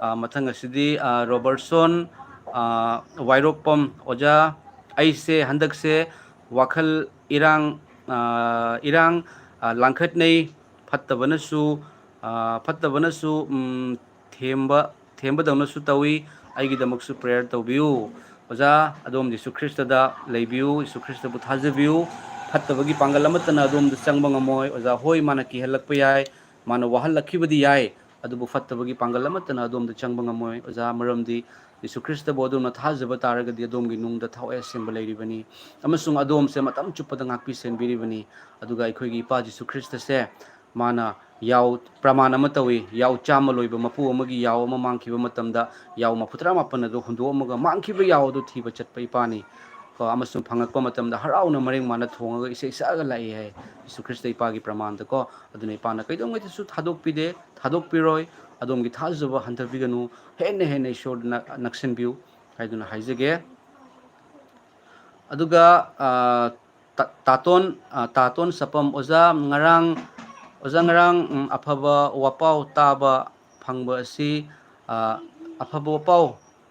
ꯑ, ꯃꯊꯪ ꯑꯁꯤꯗꯤ, ꯑ, ꯔꯣꯕꯔꯠꯁꯣꯟ, ꯑ, ꯋꯥꯏꯔꯣꯛꯄꯝ ꯑꯣꯖꯥ, ꯑꯩꯁꯦ ꯍꯟꯗꯛꯁꯦ ꯋꯥꯈꯜ ꯏꯔꯥꯡ, ꯑ, ꯏꯔꯥꯡ, ꯑ, ꯂꯥꯡꯈꯠꯅꯩ, ꯐꯠꯇꯕꯅꯁꯨ, ꯑ, ꯐꯠꯇꯕꯅꯁꯨ, ꯎꯝ, ꯊꯦꯝꯕ, ꯊꯦꯝꯕꯗꯧꯅꯁꯨ ꯇꯧꯏ꯫ ꯑꯩꯒꯤꯗꯃꯛꯁꯨ ꯄ꯭ꯔꯦꯌꯔ ꯇꯧꯕꯤꯌꯨ꯫ ꯑꯣꯖꯥ, ꯑꯗꯣꯝ ꯖꯤꯁꯨ ꯈ꯭ꯔꯤꯁꯇꯗ ꯂꯩꯕꯤꯌꯨ, ꯖꯤꯁꯨ ꯈ꯭ꯔꯤꯁꯇꯕꯨ ꯊꯥꯖꯕꯤꯌꯨ꯫ ꯐꯠꯇꯕꯒꯤ ꯄꯥꯡꯒꯜ ꯑꯃꯠꯇꯅ ꯑꯗꯣꯝꯗ ꯆꯪꯕ ꯉꯝꯃꯣꯏ꯫ ꯑꯣꯖꯥ, ꯍꯣꯏ, ꯃꯥꯅ ꯀꯤꯍꯜꯂꯛꯄ ꯌꯥꯏ, ꯃꯥꯅ ꯋꯥꯍꯜꯂꯛꯈꯤꯕꯗꯤ ꯌꯥꯏ, ꯑꯗꯨꯕꯨ ꯐꯠꯇꯕꯒꯤ ꯄꯥꯡꯒꯜ ꯑꯃꯠꯇꯅ ꯑꯗꯣꯝꯗ ꯆꯪꯕ ꯉꯝꯃꯣꯏ꯫ ꯑꯣꯖꯥ, ꯃꯔꯝꯗꯤ ꯖꯤꯁꯨ ꯈ꯭ꯔꯤꯁꯇꯕꯨ ꯑꯗꯣꯝꯅ ꯊꯥꯖꯕ ꯇꯥꯔꯒꯗꯤ ꯑꯗꯣꯝꯒꯤ ꯅꯨꯡꯗ ꯊꯋꯥꯏ ꯑꯁꯦꯡꯕ ꯂꯩꯔꯤꯕꯅꯤ, ꯑꯃꯁꯨꯡ ꯑꯗꯣꯝꯁꯦ ꯃꯇꯝ ꯆꯨꯞꯄꯗ ꯉꯥꯛꯄꯤ ꯁꯦꯟꯕꯤꯔꯤꯕꯅꯤ꯫ ꯑꯗꯨꯒ ꯑꯩꯈꯣꯏꯒꯤ ꯏꯄꯥ ꯖꯤꯁꯨ ꯈ꯭ꯔꯤꯁꯇꯁꯦ, ꯃꯥꯅ ꯌꯥꯎ ꯄ꯭ꯔꯃꯥꯟ ꯑꯃ ꯇꯧꯏ, ꯌꯥꯎ ꯆꯥꯝꯃ ꯂꯣꯏꯕ ꯃꯄꯨ ꯑꯃꯒꯤ ꯌꯥꯎ ꯑꯃ ꯃꯥꯡꯈꯤꯕ ꯃꯇꯝꯗ ꯌꯥꯎ ꯃꯔꯤꯐꯨ ꯇꯔꯥꯃꯥꯄꯟ ꯑꯗꯨ ꯍꯨꯟꯗꯣꯛꯑꯝꯃꯒ ꯃꯥꯡꯈꯤꯕ ꯌꯥꯎ ꯑꯗꯨ ꯊꯤꯕ ꯆꯠꯄ ꯏꯄꯥꯅꯤ꯫ ꯀꯣ, ꯑꯃꯁꯨꯡ ꯐꯪꯉꯛꯄ ꯃꯇꯝꯗ ꯍꯔꯥꯎꯅ ꯃꯔꯦꯡ ꯃꯥꯅ ꯊꯣꯡꯉꯒ ꯏꯁꯩ ꯁꯛꯑꯒ ꯂꯥꯛꯏ ꯍꯥꯏ ꯖꯤꯁꯨ ꯈ꯭ꯔꯤꯁꯇ ꯏꯄꯥꯒꯤ ꯄ꯭ꯔꯃꯥꯟꯗꯀꯣ꯫ ꯑꯗꯨꯅ ꯏꯄꯥꯅ ꯀꯩꯗꯧꯉꯩꯗꯁꯨ ꯊꯥꯗꯣꯛꯄꯤꯗꯦ, ꯊꯥꯗꯣꯛꯄꯤꯔꯣꯏ, ꯑꯗꯣꯝꯒꯤ ꯊꯥꯖꯕ ꯍꯟꯊꯕꯤꯒꯅꯨ, ꯍꯦꯟꯅ ꯍꯦꯟꯅ ꯏꯁꯣꯔꯗ ꯅꯛ-, ꯅꯛꯁꯤꯟꯕꯤꯌꯨ ꯍꯥꯏꯗꯨꯅ ꯍꯥꯏꯖꯒꯦ꯫ ꯑꯗꯨꯒ, ꯑ, ꯇꯥ-, ꯇꯥꯇꯣꯟ, ꯑ, ꯇꯥꯇꯣꯟ ꯁꯥꯄꯝ, ꯑꯣꯖꯥ ꯉꯔꯥꯡ, ꯑꯣꯖꯥ ꯉꯔꯥꯡ, ꯎꯝ, ꯑꯐꯕ ꯋꯥꯄꯥꯎ ꯇꯥꯕ ꯐꯪꯕ ꯑꯁꯤ, ꯑ, ꯑꯐꯕ ꯋꯥꯄꯥꯎ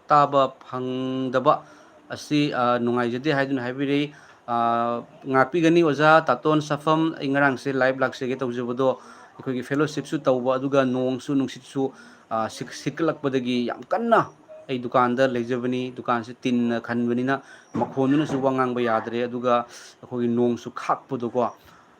ꯇꯥꯕ ꯐꯪꯗꯕ ꯑꯁꯤ, ꯑ, ꯅꯨꯡꯉꯥꯏꯖꯗꯦ ꯍꯥꯏꯗꯨꯅ ꯍꯥꯏꯕꯤꯔꯛꯏ꯫ ꯑ, ꯉꯥꯛꯄꯤꯒꯅꯤ ꯑꯣꯖꯥ ꯇꯥꯇꯣꯟ ꯁꯥꯐꯝ, ꯑꯩ ꯉꯔꯥꯡꯁꯦ live ꯂꯥꯛꯆꯒꯦ ꯇꯧꯖꯕꯗꯣ, ꯑꯩꯈꯣꯏꯒꯤ fellowshipꯁꯨ ꯇꯧꯕ, ꯑꯗꯨꯒ ꯅꯣꯡꯁꯨ ꯅꯨꯡꯁꯤꯠꯁꯨ, ꯑ, ꯁꯤꯛ-, ꯁꯤꯠꯀꯠꯂꯛꯄꯗꯒꯤ ꯌꯥꯝ ꯀꯟꯅ, ꯑꯩ ꯗꯨꯀꯥꯟꯗ ꯂꯩꯖꯕꯅꯤ, ꯗꯨꯀꯥꯟꯁꯦ ꯇꯤꯟꯅ ꯈꯟꯕꯅꯤꯅ ꯃꯈꯣꯟꯗꯨꯅꯁꯨ ꯋꯥ ꯉꯥꯡꯕ ꯌꯥꯗ꯭ꯔꯦ, ꯑꯗꯨꯒ ꯑꯩꯈꯣꯏꯒꯤ ꯅꯣꯡꯁꯨ ꯈꯥꯛꯄꯗꯣꯀꯣ,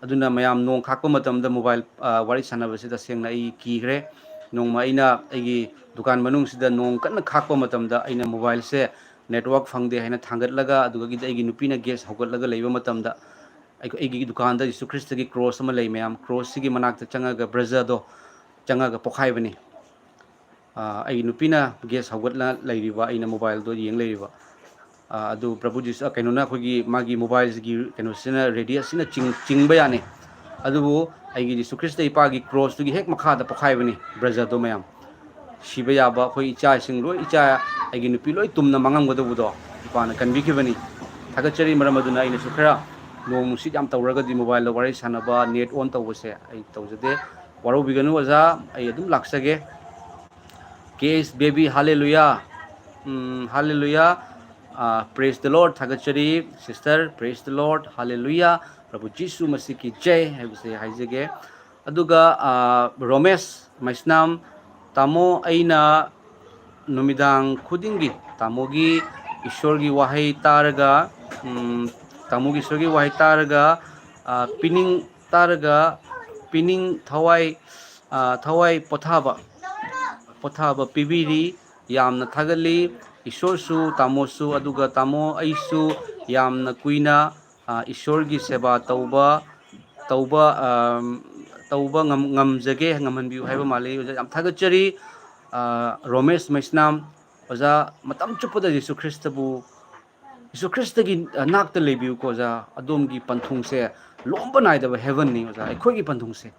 ꯑꯗꯨꯅ ꯃꯌꯥꯝ, ꯅꯣꯡ ꯈꯥꯛꯄ ꯃꯇꯝꯗ mobile, ꯑ, ꯋꯥꯔꯤ ꯁꯥꯟꯅꯕꯁꯤ ꯇꯁꯦꯡꯅ ꯑꯩ ꯀꯤꯈ꯭ꯔꯦ꯫ ꯅꯣꯡꯃ ꯑꯩꯅ ꯑꯩꯒꯤ ꯗꯨꯀꯥꯟ ꯃꯅꯨꯡꯁꯤꯗ ꯅꯣꯡ ꯀꯟꯅ ꯈꯥꯛꯄ ꯃꯇꯝꯗ ꯑꯩꯅ mobileꯁꯦ network ꯐꯪꯗꯦ ꯍꯥꯏꯅ ꯊꯥꯡꯒꯠꯂꯒ, ꯑꯗꯨꯗꯒꯤꯗꯤ ꯑꯩꯒꯤ ꯅꯨꯄꯤꯅ gas ꯍꯧꯒꯠꯂꯒ ꯂꯩꯕ ꯃꯇꯝꯗ, ꯑꯩꯈꯣꯏ, ꯑꯩꯒꯤ ꯗꯨꯀꯥꯟꯗ ꯖꯤꯁꯨ ꯈ꯭ꯔꯤꯁꯇꯒꯤ cross ꯑꯃ ꯂꯩ ꯃꯌꯥꯝ, crossꯁꯤꯒꯤ ꯃꯅꯥꯛꯇ ꯆꯪꯉꯒ brazaꯗꯣ ꯆꯪꯉꯒ ꯄꯣꯛꯈꯥꯏꯕꯅꯤ꯫ ꯑ, ꯑꯩꯒꯤ ꯅꯨꯄꯤꯅ gas ꯍꯧꯒꯠꯂ ꯂꯩꯔꯤꯕ, ꯑꯩꯅ mobileꯗꯣ ꯌꯦꯡ ꯂꯩꯔꯤꯕ꯫ ꯑ, ꯑꯗꯨ ꯄ꯭ꯔꯚꯨ ꯖꯤꯁꯨ, ꯑ, ꯀꯩꯅꯣꯅ, ꯑꯩꯈꯣꯏꯒꯤ ꯃꯥꯒꯤ mobileꯁꯤꯒꯤ ꯀꯩꯅꯣꯁꯤꯅ, radiusꯁꯤꯅ ꯆꯤꯡ-, ꯆꯤꯡꯕ ꯌꯥꯅꯤ꯫ ꯑꯗꯨꯕꯨ ꯑꯩꯒꯤ ꯖꯤꯁꯨ ꯈ꯭ꯔꯤꯁꯇ ꯏꯄꯥꯒꯤ crossꯇꯨꯒꯤ ꯍꯦꯛ ꯃꯈꯥꯗ ꯄꯣꯛꯈꯥꯏꯕꯅꯤ brazaꯗꯣ ꯃꯌꯥꯝ꯫ ꯁꯤꯕ ꯌꯥꯕ ꯑꯩꯈꯣꯏ ꯏꯆꯥꯁꯤꯡ ꯂꯣꯏ, ꯏꯆꯥ, ꯑꯩꯒꯤ ꯅꯨꯄꯤ ꯂꯣꯏ ꯇꯨꯝꯅ ꯃꯥꯡꯉꯝꯒꯗꯧꯕꯗꯣ ꯏꯄꯥꯅ ꯀꯟꯕꯤꯈꯤꯕꯅꯤ꯫ ꯊꯥꯒꯠꯆꯔꯤ꯫ ꯃꯔꯝ ꯑꯗꯨꯅ ꯑꯩꯅꯁꯨ ꯈꯔ ꯅꯣꯡ ꯅꯨꯡꯁꯤꯠ ꯌꯥꯝ ꯇꯧꯔꯒꯗꯤ mobileꯗ ꯋꯥꯔꯤ ꯁꯥꯟꯅꯕ, net on ꯇꯧꯕꯁꯦ ꯑꯩ ꯇꯧꯖꯗꯦ꯫ ꯋꯥꯔꯧꯕꯤꯒꯅꯨ ꯑꯣꯖꯥ, ꯑꯩ ꯑꯗꯨꯝ ꯂꯥꯛꯆꯒꯦ꯫ K S baby, hallelujah꯫ ꯎꯝ, hallelujah꯫ ꯑ, praise the Lord, ꯊꯥꯒꯠꯆꯔꯤ꯫ Sister, praise the Lord, hallelujah꯫ ꯄ꯭ꯔꯚꯨ ꯖꯤꯁꯨ ꯃꯁꯤꯍ ꯀꯤ ꯖꯥꯏ ꯍꯥꯏꯕꯁꯦ ꯍꯥꯏꯖꯒꯦ꯫ ꯑꯗꯨꯒ, ꯑ, ꯔꯣꯃꯦꯁ ꯃꯩꯁꯅꯥꯝ, ꯇꯥꯃꯣ, ꯑꯩꯅ ꯅꯨꯃꯤꯗꯥꯡ ꯈꯨꯗꯤꯡꯒꯤ ꯇꯥꯃꯣꯒꯤ ꯏꯁꯣꯔꯒꯤ ꯋꯥꯍꯩ ꯇꯥꯔꯒ, ꯎꯝ, ꯇꯥꯃꯣꯒꯤ ꯏꯁꯣꯔꯒꯤ ꯋꯥꯍꯩ ꯇꯥꯔꯒ, ꯑ, ꯄꯤꯅꯤꯡ ꯇꯥꯔꯒ ꯄꯤꯅꯤꯡ ꯊꯋꯥꯏ, ꯑ, ꯊꯋꯥꯏ ꯄꯣꯊꯥꯕ, ꯄꯣꯊꯥꯕ ꯄꯤꯕꯤꯔꯤ꯫ ꯌꯥꯝꯅ ꯊꯥꯒꯠꯂꯤ꯫ ꯏꯁꯣꯔꯁꯨ, ꯇꯥꯃꯣꯁꯨ, ꯑꯗꯨꯒ ꯇꯥꯃꯣ ꯑꯩꯁꯨ ꯌꯥꯝꯅ ꯀꯨꯏꯅ, ꯑ, ꯏꯁꯣꯔꯒꯤ ꯁꯦꯕꯥ ꯇꯧꯕ, ꯇꯧꯕ, ꯑ, ꯇꯧꯕ ꯉꯝ-, ꯉꯝꯖꯒꯦ, ꯉꯝꯍꯟꯕꯤꯌꯨ ꯍꯥꯏꯕ ꯃꯥꯜꯂꯤ꯫ ꯑꯣꯖꯥ, ꯌꯥꯝ ꯊꯥꯒꯠꯆꯔꯤ꯫ ꯑ, ꯔꯣꯃꯦꯁ ꯃꯩꯁꯅꯥꯝ, ꯑꯣꯖꯥ, ꯃꯇꯝ ꯆꯨꯞꯄꯗ ꯖꯤꯁꯨ ꯈ꯭ꯔꯤꯁꯇꯕꯨ, ꯖꯤꯁꯨ ꯈ꯭ꯔꯤꯁꯇꯒꯤ, ꯑ, ꯅꯥꯛꯇ ꯂꯩꯕꯤꯌꯨꯀꯣ, ꯑꯣꯖꯥ꯫ ꯑꯗꯣꯝꯒꯤ ꯄꯟꯊꯨꯡꯁꯦ ꯂꯣꯝꯕ ꯅꯥꯏꯗꯕ heavenꯅꯤ, ꯑꯣꯖꯥ, ꯑꯩꯈꯣꯏꯒꯤ ꯄꯟꯊꯨꯡꯁꯦ꯫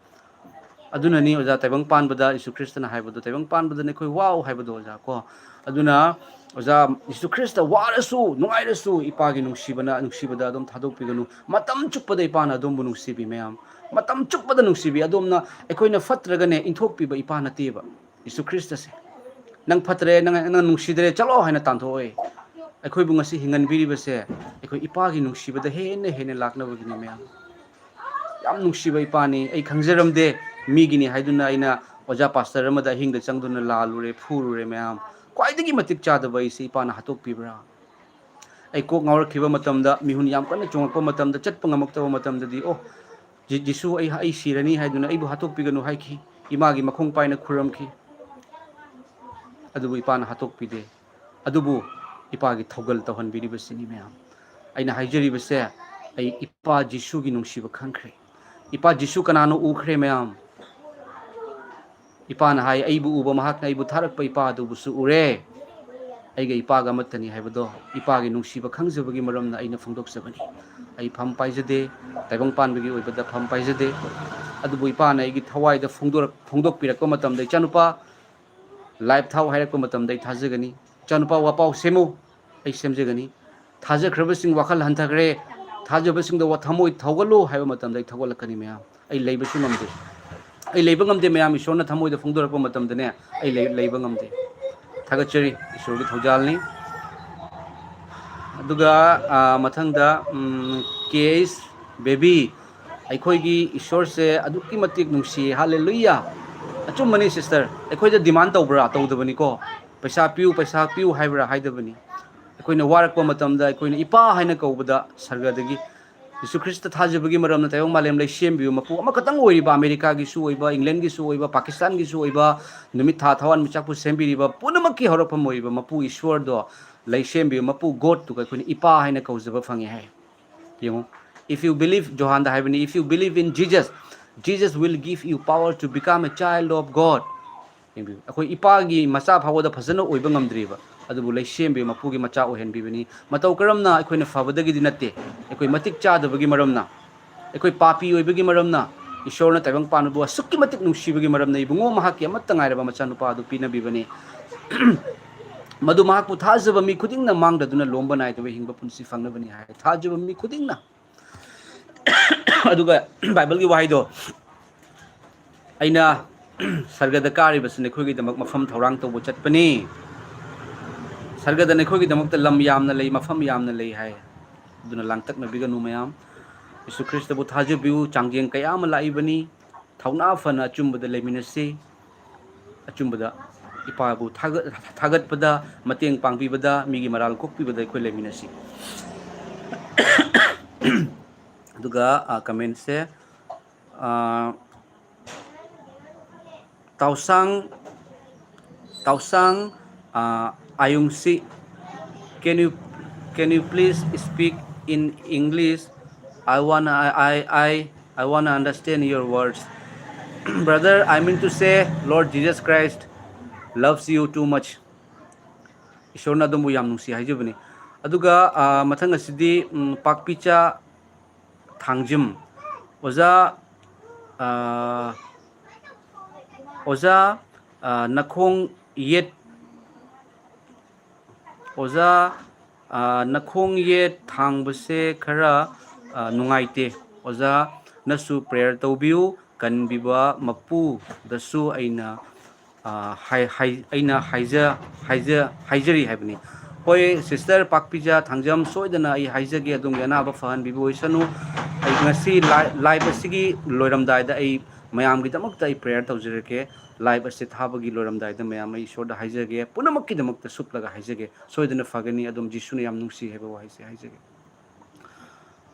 ꯑꯗꯨꯅꯅꯤ, ꯑꯣꯖꯥ, ꯇꯥꯏꯕꯪ ꯄꯥꯟꯕꯗ ꯖꯤꯁꯨ ꯈ꯭ꯔꯤꯁꯇꯅ ꯍꯥꯏꯕꯗꯣ, "ꯇꯥꯏꯕꯪ ꯄꯥꯟꯕꯗ ꯅꯈꯣꯏ ꯋꯥꯎ" ꯍꯥꯏꯕꯗꯣ, ꯑꯣꯖꯥ, ꯀꯣ꯫ ꯑꯗꯨꯅ, ꯑꯣꯖꯥ, ꯖꯤꯁꯨ ꯈ꯭ꯔꯤꯁꯇ ꯋꯥꯔꯁꯨ, ꯅꯨꯡꯉꯥꯏꯔꯁꯨ, ꯏꯄꯥꯒꯤ ꯅꯨꯡꯁꯤꯕꯅ, ꯅꯨꯡꯁꯤꯕꯗ ꯑꯗꯨꯝ ꯊꯥꯗꯣꯛꯄꯤꯒꯅꯨ꯫ ꯃꯇꯝ ꯆꯨꯞꯄꯗ ꯏꯄꯥꯅ ꯑꯗꯣꯝꯕꯨ ꯅꯨꯡꯁꯤꯕꯤ, ꯃꯌꯥꯝ꯫ ꯃꯇꯝ ꯆꯨꯞꯄꯗ ꯅꯨꯡꯁꯤꯕꯤ꯫ ꯑꯗꯣꯝꯅ, ꯑꯩꯈꯣꯏꯅ ꯐꯠꯇ꯭ꯔꯒꯅꯦ, ꯏꯟꯊꯣꯛꯄꯤꯕ ꯏꯄꯥ ꯅꯠꯇꯦꯕ꯫ ꯖꯤꯁꯨ ꯈ꯭ꯔꯤꯁꯇꯁꯦ, "ꯅꯪ ꯐꯠꯇ꯭ꯔꯦ, ꯅꯪ, ꯅꯪ ꯅꯨꯡꯁꯤꯗ꯭ꯔꯦ, ꯆꯠꯂꯣ" ꯍꯥꯏꯅ ꯇꯥꯟꯊꯣꯛꯑꯣꯏ꯫ ꯑꯩꯈꯣꯏꯕꯨ ꯉꯁꯤ ꯍꯤꯡꯍꯟꯕꯤꯔꯤꯕꯁꯦ ꯑꯩꯈꯣꯏ ꯏꯄꯥꯒꯤ ꯅꯨꯡꯁꯤꯕꯗ ꯍꯦꯟꯅ ꯍꯦꯟꯅ ꯂꯥꯛꯅꯕꯒꯤꯅꯤ, ꯃꯌꯥꯝ꯫ ꯌꯥꯝ ꯅꯨꯡꯁꯤꯕ ꯏꯄꯥꯅꯤ꯫ ꯑꯩ ꯈꯪꯖꯔꯝꯗꯦ, ꯃꯤꯒꯤꯅꯤ ꯍꯥꯏꯗꯨꯅ ꯑꯩꯅ ꯑꯣꯖꯥ ꯄꯥꯁꯇꯔ ꯑꯃꯗ ꯑꯍꯤꯡꯗ ꯆꯪꯗꯨꯅ ꯂꯥꯜꯂꯨꯔꯦ, ꯐꯨꯔꯨꯔꯦ, ꯃꯌꯥꯝ꯫ ꯈ꯭ꯋꯥꯏꯗꯒꯤ ꯃꯇꯤꯛ ꯆꯥꯗꯕ ꯑꯩꯁꯦ ꯏꯄꯥꯅ ꯍꯥꯠꯇꯣꯛꯄꯤꯕ꯭ꯔꯥ? ꯑꯩ ꯀꯣꯛ ꯉꯥꯎꯔꯛꯈꯤꯕ ꯃꯇꯝꯗ, ꯃꯤꯍꯨꯟ ꯌꯥꯝ ꯀꯟꯅ ꯆꯣꯡꯉꯛꯄ ꯃꯇꯝꯗ, ꯆꯠꯄ ꯉꯝꯃꯛꯇꯕ ꯃꯇꯝꯗꯗꯤ, ꯑꯣ, ꯖꯤꯁꯨ ꯑꯩ ꯑꯩ ꯁꯤꯔꯅꯤ ꯍꯥꯏꯗꯨꯅ ꯑꯩꯕꯨ ꯍꯥꯠꯇꯣꯛꯄꯤꯒꯅꯨ ꯍꯥꯏꯈꯤ꯫ ꯏꯃꯥꯒꯤ ꯃꯈꯣꯡ ꯄꯥꯏꯅ ꯈꯨꯔꯝꯈꯤ꯫ ꯑꯗꯨꯕꯨ ꯏꯄꯥꯅ ꯍꯥꯠꯇꯣꯛꯄꯤꯗꯦ꯫ ꯑꯗꯨꯕꯨ ꯏꯄꯥꯒꯤ ꯊꯧꯒꯜ ꯇꯧꯍꯟꯕꯤꯔꯤꯕꯁꯤꯅꯤ ꯃꯌꯥꯝ꯫ ꯑꯩꯅ ꯍꯥꯏꯖꯔꯤꯕꯁꯦ, ꯑꯩ ꯏꯄꯥ ꯖꯤꯁꯨꯒꯤ ꯅꯨꯡꯁꯤꯕ ꯈꯪꯈ꯭ꯔꯦ꯫ ꯏꯄꯥ ꯖꯤꯁꯨ ꯀꯅꯥꯅꯣ ꯎꯈ꯭ꯔꯦ ꯃꯌꯥꯝ꯫ ꯏꯄꯥꯅ ꯍꯥꯏ, "ꯑꯩꯕꯨ ꯎꯕ ꯃꯍꯥꯛꯅ ꯑꯩꯕꯨ ꯊꯥꯔꯛꯄ ꯏꯄꯥ ꯑꯗꯨꯕꯨꯁꯨ ꯎꯔꯦ"꯫ ꯑꯩꯒ ꯏꯄꯥꯒ ꯑꯃꯠꯇꯅꯤ ꯍꯥꯏꯕꯗꯣ ꯏꯄꯥꯒꯤ ꯅꯨꯡꯁꯤꯕ ꯈꯪꯖꯕꯒꯤ ꯃꯔꯝꯅ ꯑꯩꯅ ꯐꯣꯡꯗꯣꯛꯆꯕꯅꯤ꯫ ꯑꯩ ꯐꯝ ꯄꯥꯏꯖꯗꯦ, ꯇꯥꯏꯕꯪ ꯄꯥꯟꯕꯒꯤ ꯑꯣꯏꯕꯗ ꯐꯝ ꯄꯥꯏꯖꯗꯦ꯫ ꯑꯗꯨꯕꯨ ꯏꯄꯥꯅ ꯑꯩꯒꯤ ꯊꯋꯥꯏꯗ ꯐꯣꯡꯗꯣꯔꯛ-, ꯐꯣꯡꯗꯣꯛꯄꯤꯔꯛꯄ ꯃꯇꯝꯗ, "ꯏꯆꯥꯅꯨꯄꯥ, ꯂꯥꯏꯞ ꯊꯥꯎ" ꯍꯥꯏꯔꯛꯄ ꯃꯇꯝꯗ ꯑꯩ ꯊꯥꯖꯒꯅꯤ꯫ "ꯏꯆꯥꯅꯨꯄꯥ, ꯋꯥꯄꯥꯎ ꯁꯦꯝꯃꯨ", ꯑꯩ ꯁꯦꯝꯖꯒꯅꯤ꯫ ꯊꯥꯖꯈ꯭ꯔꯕꯁꯤꯡ ꯋꯥꯈꯜ ꯍꯟꯊꯈ꯭ꯔꯦ, ꯊꯥꯖꯕꯁꯤꯡꯗ ꯋꯥ-, ꯊꯃꯣꯏ ꯊꯧꯒꯠꯂꯨ ꯍꯥꯏꯕ ꯃꯇꯝꯗ ꯑꯩ ꯊꯧꯒꯠꯂꯛꯀꯅꯤ ꯃꯌꯥꯝ꯫ ꯑꯩ ꯂꯩꯕꯁꯨ ꯉꯝꯗꯦ꯫ ꯑꯩ ꯂꯩꯕ ꯉꯝꯗꯦ ꯃꯌꯥꯝ, ꯏꯁꯣꯔꯅ ꯊꯃꯣꯏꯗ ꯐꯣꯡꯗꯣꯔꯛꯄ ꯃꯇꯝꯗꯅꯦ, ꯑꯩ ꯂꯩ-, ꯂꯩꯕ ꯉꯝꯗꯦ꯫ ꯊꯥꯒꯠꯆꯔꯤ, ꯏꯁꯣꯔꯒꯤ ꯊꯧꯖꯥꯜꯅꯤ꯫ ꯑꯗꯨꯒ, ꯑ, ꯃꯊꯪꯗ, ꯎꯝ, ꯀꯦ ꯑꯩꯁ ꯕꯦꯕꯤ, "ꯑꯩꯈꯣꯏꯒꯤ ꯏꯁꯣꯔꯁꯦ ꯑꯗꯨꯛꯀꯤ ꯃꯇꯤꯛ ꯅꯨꯡꯁꯤꯌꯦ, ꯍꯥꯂꯦꯂꯨꯌꯥ!" ꯑꯆꯨꯝꯕꯅꯤ sister, ꯑꯩꯈꯣꯏꯗ demand ꯇꯧꯕ꯭ꯔꯥ? ꯇꯧꯗꯕꯅꯤꯀꯣ꯫ "ꯄꯩꯁꯥ ꯄꯤꯌꯨ, ꯄꯩꯁꯥ ꯄꯤꯌꯨ" ꯍꯥꯏꯕ꯭ꯔꯥ? ꯍꯥꯏꯗꯕꯅꯤ꯫ ꯑꯩꯈꯣꯏꯅ ꯋꯥꯔꯛꯄ ꯃꯇꯝꯗ ꯑꯩꯈꯣꯏꯅ ꯏꯄꯥ ꯍꯥꯏꯅ ꯀꯧꯕꯗ ꯁꯔꯒꯗꯒꯤ ꯖꯤꯁꯨ ꯈ꯭ꯔꯤꯁꯇ ꯊꯥꯖꯕꯒꯤ ꯃꯔꯝꯅ ꯇꯥꯏꯕꯪ ꯃꯥꯂꯦꯝ ꯂꯩꯁꯦꯝꯕꯤꯕ ꯃꯄꯨ ꯑꯃꯈꯛꯇꯪ ꯑꯣꯏꯔꯤꯕ, ꯑꯃꯦꯔꯤꯀꯥꯒꯤꯁꯨ ꯑꯣꯏꯕ, ꯏꯪꯂꯦꯟꯒꯤꯁꯨ ꯑꯣꯏꯕ, ꯄꯥꯀꯤꯁꯇꯥꯟꯒꯤꯁꯨ ꯑꯣꯏꯕ, ꯅꯨꯃꯤꯠ ꯊꯥ ꯊꯋꯥꯟꯃꯤꯆꯥꯛꯄꯨ ꯁꯦꯝꯕꯤꯔꯤꯕ ꯄꯨꯝꯅꯃꯛꯀꯤ ꯍꯧꯔꯛꯐꯝ ꯑꯣꯏꯔꯤꯕ ꯃꯄꯨ ꯏꯁꯣꯔꯗꯣ, ꯂꯩꯁꯦꯝꯕꯤꯕ ꯃꯄꯨ ꯒꯣꯗꯇꯨꯒ ꯑꯩꯈꯣꯏꯅ ꯏꯄꯥ ꯍꯥꯏꯅ ꯀꯧꯖꯕ ꯐꯪꯉꯦ ꯍꯥꯏ꯫ ꯌꯦꯡꯉꯨ, "If you believe", ꯖꯣꯍꯥꯟꯗ ꯍꯥꯏꯕꯅꯤ, "If you believe in Jesus, Jesus will give you power to become a child of God." ꯌꯦꯡꯕꯤꯌꯨ, ꯑꯩꯈꯣꯏ ꯏꯄꯥꯒꯤ ꯃꯆꯥ ꯐꯥꯎꯕꯗ ꯐꯖꯅ ꯑꯣꯏꯕ ꯉꯝꯗ꯭ꯔꯤꯕ, ꯑꯗꯨꯕꯨ ꯂꯩꯁꯦꯝꯕꯤꯕ ꯃꯄꯨꯒꯤ ꯃꯆꯥ ꯑꯣꯏꯍꯟꯕꯤꯕꯅꯤ꯫ ꯃꯇꯧ ꯀꯔꯝꯅ? ꯑꯩꯈꯣꯏꯅ ꯐꯕꯗꯒꯤꯗꯤ ꯅꯠꯇꯦ, ꯑꯩꯈꯣꯏ ꯃꯇꯤꯛ ꯆꯥꯗꯕꯒꯤ ꯃꯔꯝꯅ, ꯑꯩꯈꯣꯏ ꯄꯥꯄꯤ ꯑꯣꯏꯕꯒꯤ ꯃꯔꯝꯅ꯫ ꯏꯁꯣꯔꯅ ꯇꯥꯏꯕꯪ ꯄꯥꯟꯕꯕꯨ ꯑꯁꯨꯛꯀꯤ ꯃꯇꯤꯛ ꯅꯨꯡꯁꯤꯕꯒꯤ ꯃꯔꯝꯅ ꯏꯕꯨꯡꯉꯣ ꯃꯍꯥꯛꯀꯤ ꯑꯃꯠꯇ ꯉꯥꯏꯔꯕ ꯃꯆꯥꯅꯨꯄꯥ ꯑꯗꯨ ꯄꯤꯅꯕꯤꯕꯅꯤ꯫ ꯃꯗꯨ ꯃꯍꯥꯛꯄꯨ ꯊꯥꯖꯕ ꯃꯤ ꯈꯨꯗꯤꯡꯅ ꯃꯥꯡꯗꯗꯨꯅ ꯂꯣꯝꯕ ꯅꯥꯏꯗꯕ ꯍꯤꯡꯕ ꯄꯨꯟꯁꯤ ꯐꯪꯅꯕꯅꯤ ꯍꯥꯏ꯫ ꯊꯥꯖꯕ ꯃꯤ ꯈꯨꯗꯤꯡꯅ꯫ ꯑꯗꯨꯒ ꯕꯥꯏꯕꯜꯒꯤ ꯋꯥꯍꯩꯗꯣ, "ꯑꯩꯅ ꯁꯔꯒꯗ ꯀꯥꯔꯤꯕꯁꯤ ꯅꯈꯣꯏꯒꯤꯗꯃꯛ ꯃꯐꯝ ꯊꯧꯔꯥꯡ ꯇꯧꯕ ꯆꯠꯄꯅꯤ꯫ ꯁꯔꯒꯗ ꯅꯈꯣꯏꯒꯤꯗꯃꯛꯇ ꯂꯝ ꯌꯥꯝꯅ ꯂꯩ, ꯃꯐꯝ ꯌꯥꯝꯅ ꯂꯩ" ꯍꯥꯏ꯫ ꯑꯗꯨꯅ ꯂꯥꯡꯇꯛꯅꯕꯤꯒꯅꯨ ꯃꯌꯥꯝ꯫ ꯌꯤꯁꯨ ꯈ꯭ꯔꯤꯁꯇꯕꯨ ꯊꯥꯖꯕꯤꯌꯨ꯫ ꯆꯥꯡꯌꯦꯡ ꯀꯌꯥ ꯑꯃ ꯂꯥꯛꯏꯕꯅꯤ꯫ ꯊꯧꯅꯥ ꯐꯅ ꯑꯆꯨꯝꯕꯗ ꯂꯩꯃꯤꯟꯅꯁꯤ꯫ ꯑꯆꯨꯝꯕꯗ ꯏꯄꯥꯕꯨ ꯊꯥꯒꯠ-, ꯊꯥꯒꯠꯄꯗ, ꯃꯇꯦꯡ ꯄꯥꯡꯕꯤꯕꯗ, ꯃꯤꯒꯤ ꯃꯔꯥꯜ ꯀꯣꯛꯄꯤꯕꯗ ꯑꯩꯈꯣꯏ ꯂꯩꯃꯤꯟꯅꯁꯤ꯫ ꯑꯗꯨꯒ, ꯑ, ꯀꯃꯦꯟꯁꯦ, ꯑ, ꯇꯥꯎꯁꯥꯡ, ꯇꯥꯎꯁꯥꯡ, ꯑ, ꯑꯌꯨꯡꯁꯤ, can you, can you please speak in English? I wanna, I, I, I, I wanna understand your words. Brother, I mean to say, Lord Jesus Christ loves you too much. ꯏꯁꯣꯔꯅ ꯑꯗꯣꯝꯕꯨ ꯌꯥꯝ ꯅꯨꯡꯁꯤ ꯍꯥꯏꯖꯕꯅꯤ꯫ ꯑꯗꯨꯒ, ꯑ, ꯃꯊꯪ ꯑꯁꯤꯗꯤ, ꯎꯝ, ꯄꯥꯛꯄꯤꯆꯥ ꯊꯥꯡꯖꯝ꯫ ꯑꯣꯖꯥ, ꯑ, ꯑꯣꯖꯥ, ꯑ, ꯅꯈꯣꯡ ꯌꯦꯠ, ꯑꯣꯖꯥ, ꯑ, ꯅꯈꯣꯡ ꯌꯦꯠ ꯊꯥꯡꯕꯁꯦ ꯈꯔ, ꯑ, ꯅꯨꯡꯉꯥꯏꯇꯦ꯫ ꯑꯣꯖꯥꯅꯁꯨ prayer ꯇꯧꯕꯤꯌꯨ, ꯀꯟꯕꯤꯕ ꯃꯄꯨꯗꯁꯨ ꯑꯩꯅ, ꯑ, ꯍꯥꯏ-, ꯍꯥꯏ-, ꯑꯩꯅ ꯍꯥꯏꯖ-, ꯍꯥꯏꯖ-, ꯍꯥꯏꯖꯔꯤ ꯍꯥꯏꯕꯅꯤ꯫ ꯍꯣꯏ, sister ꯄꯥꯛꯄꯤꯖꯥ ꯊꯥꯡꯖꯝ, ꯁꯣꯏꯗꯅ ꯑꯩ ꯍꯥꯏꯖꯒꯦ, ꯑꯗꯣꯝꯒꯤ ꯑꯅꯥꯕ ꯐꯍꯟꯕꯤꯕ ꯑꯣꯏꯁꯅꯨ꯫ ꯑꯩ ꯉꯁꯤ ꯂꯥꯏ-, live ꯑꯁꯤꯒꯤ ꯂꯣꯏꯔꯝꯗꯥꯏꯗ ꯑꯩ ꯃꯌꯥꯝꯒꯤꯗꯃꯛꯇ ꯑꯩ prayer ꯇꯧꯖꯔꯛꯀꯦ꯫ Live ꯑꯁꯤ ꯊꯥꯕꯒꯤ ꯂꯣꯏꯔꯝꯗꯥꯏꯗ ꯃꯌꯥꯝ ꯑꯩ ꯏꯁꯣꯔꯗ ꯍꯥꯏꯖꯒꯦ, ꯄꯨꯝꯅꯃꯛꯀꯤꯗꯃꯛꯇ ꯁꯨꯞꯂꯒ ꯍꯥꯏꯖꯒꯦ, ꯁꯣꯏꯗꯅ ꯐꯒꯅꯤ꯫ ꯑꯗꯣꯝ ꯖꯤꯁꯨꯅ ꯌꯥꯝ ꯅꯨꯡꯁꯤ ꯍꯥꯏꯕ ꯋꯥꯍꯩꯁꯦ ꯍꯥꯏꯖꯒꯦ꯫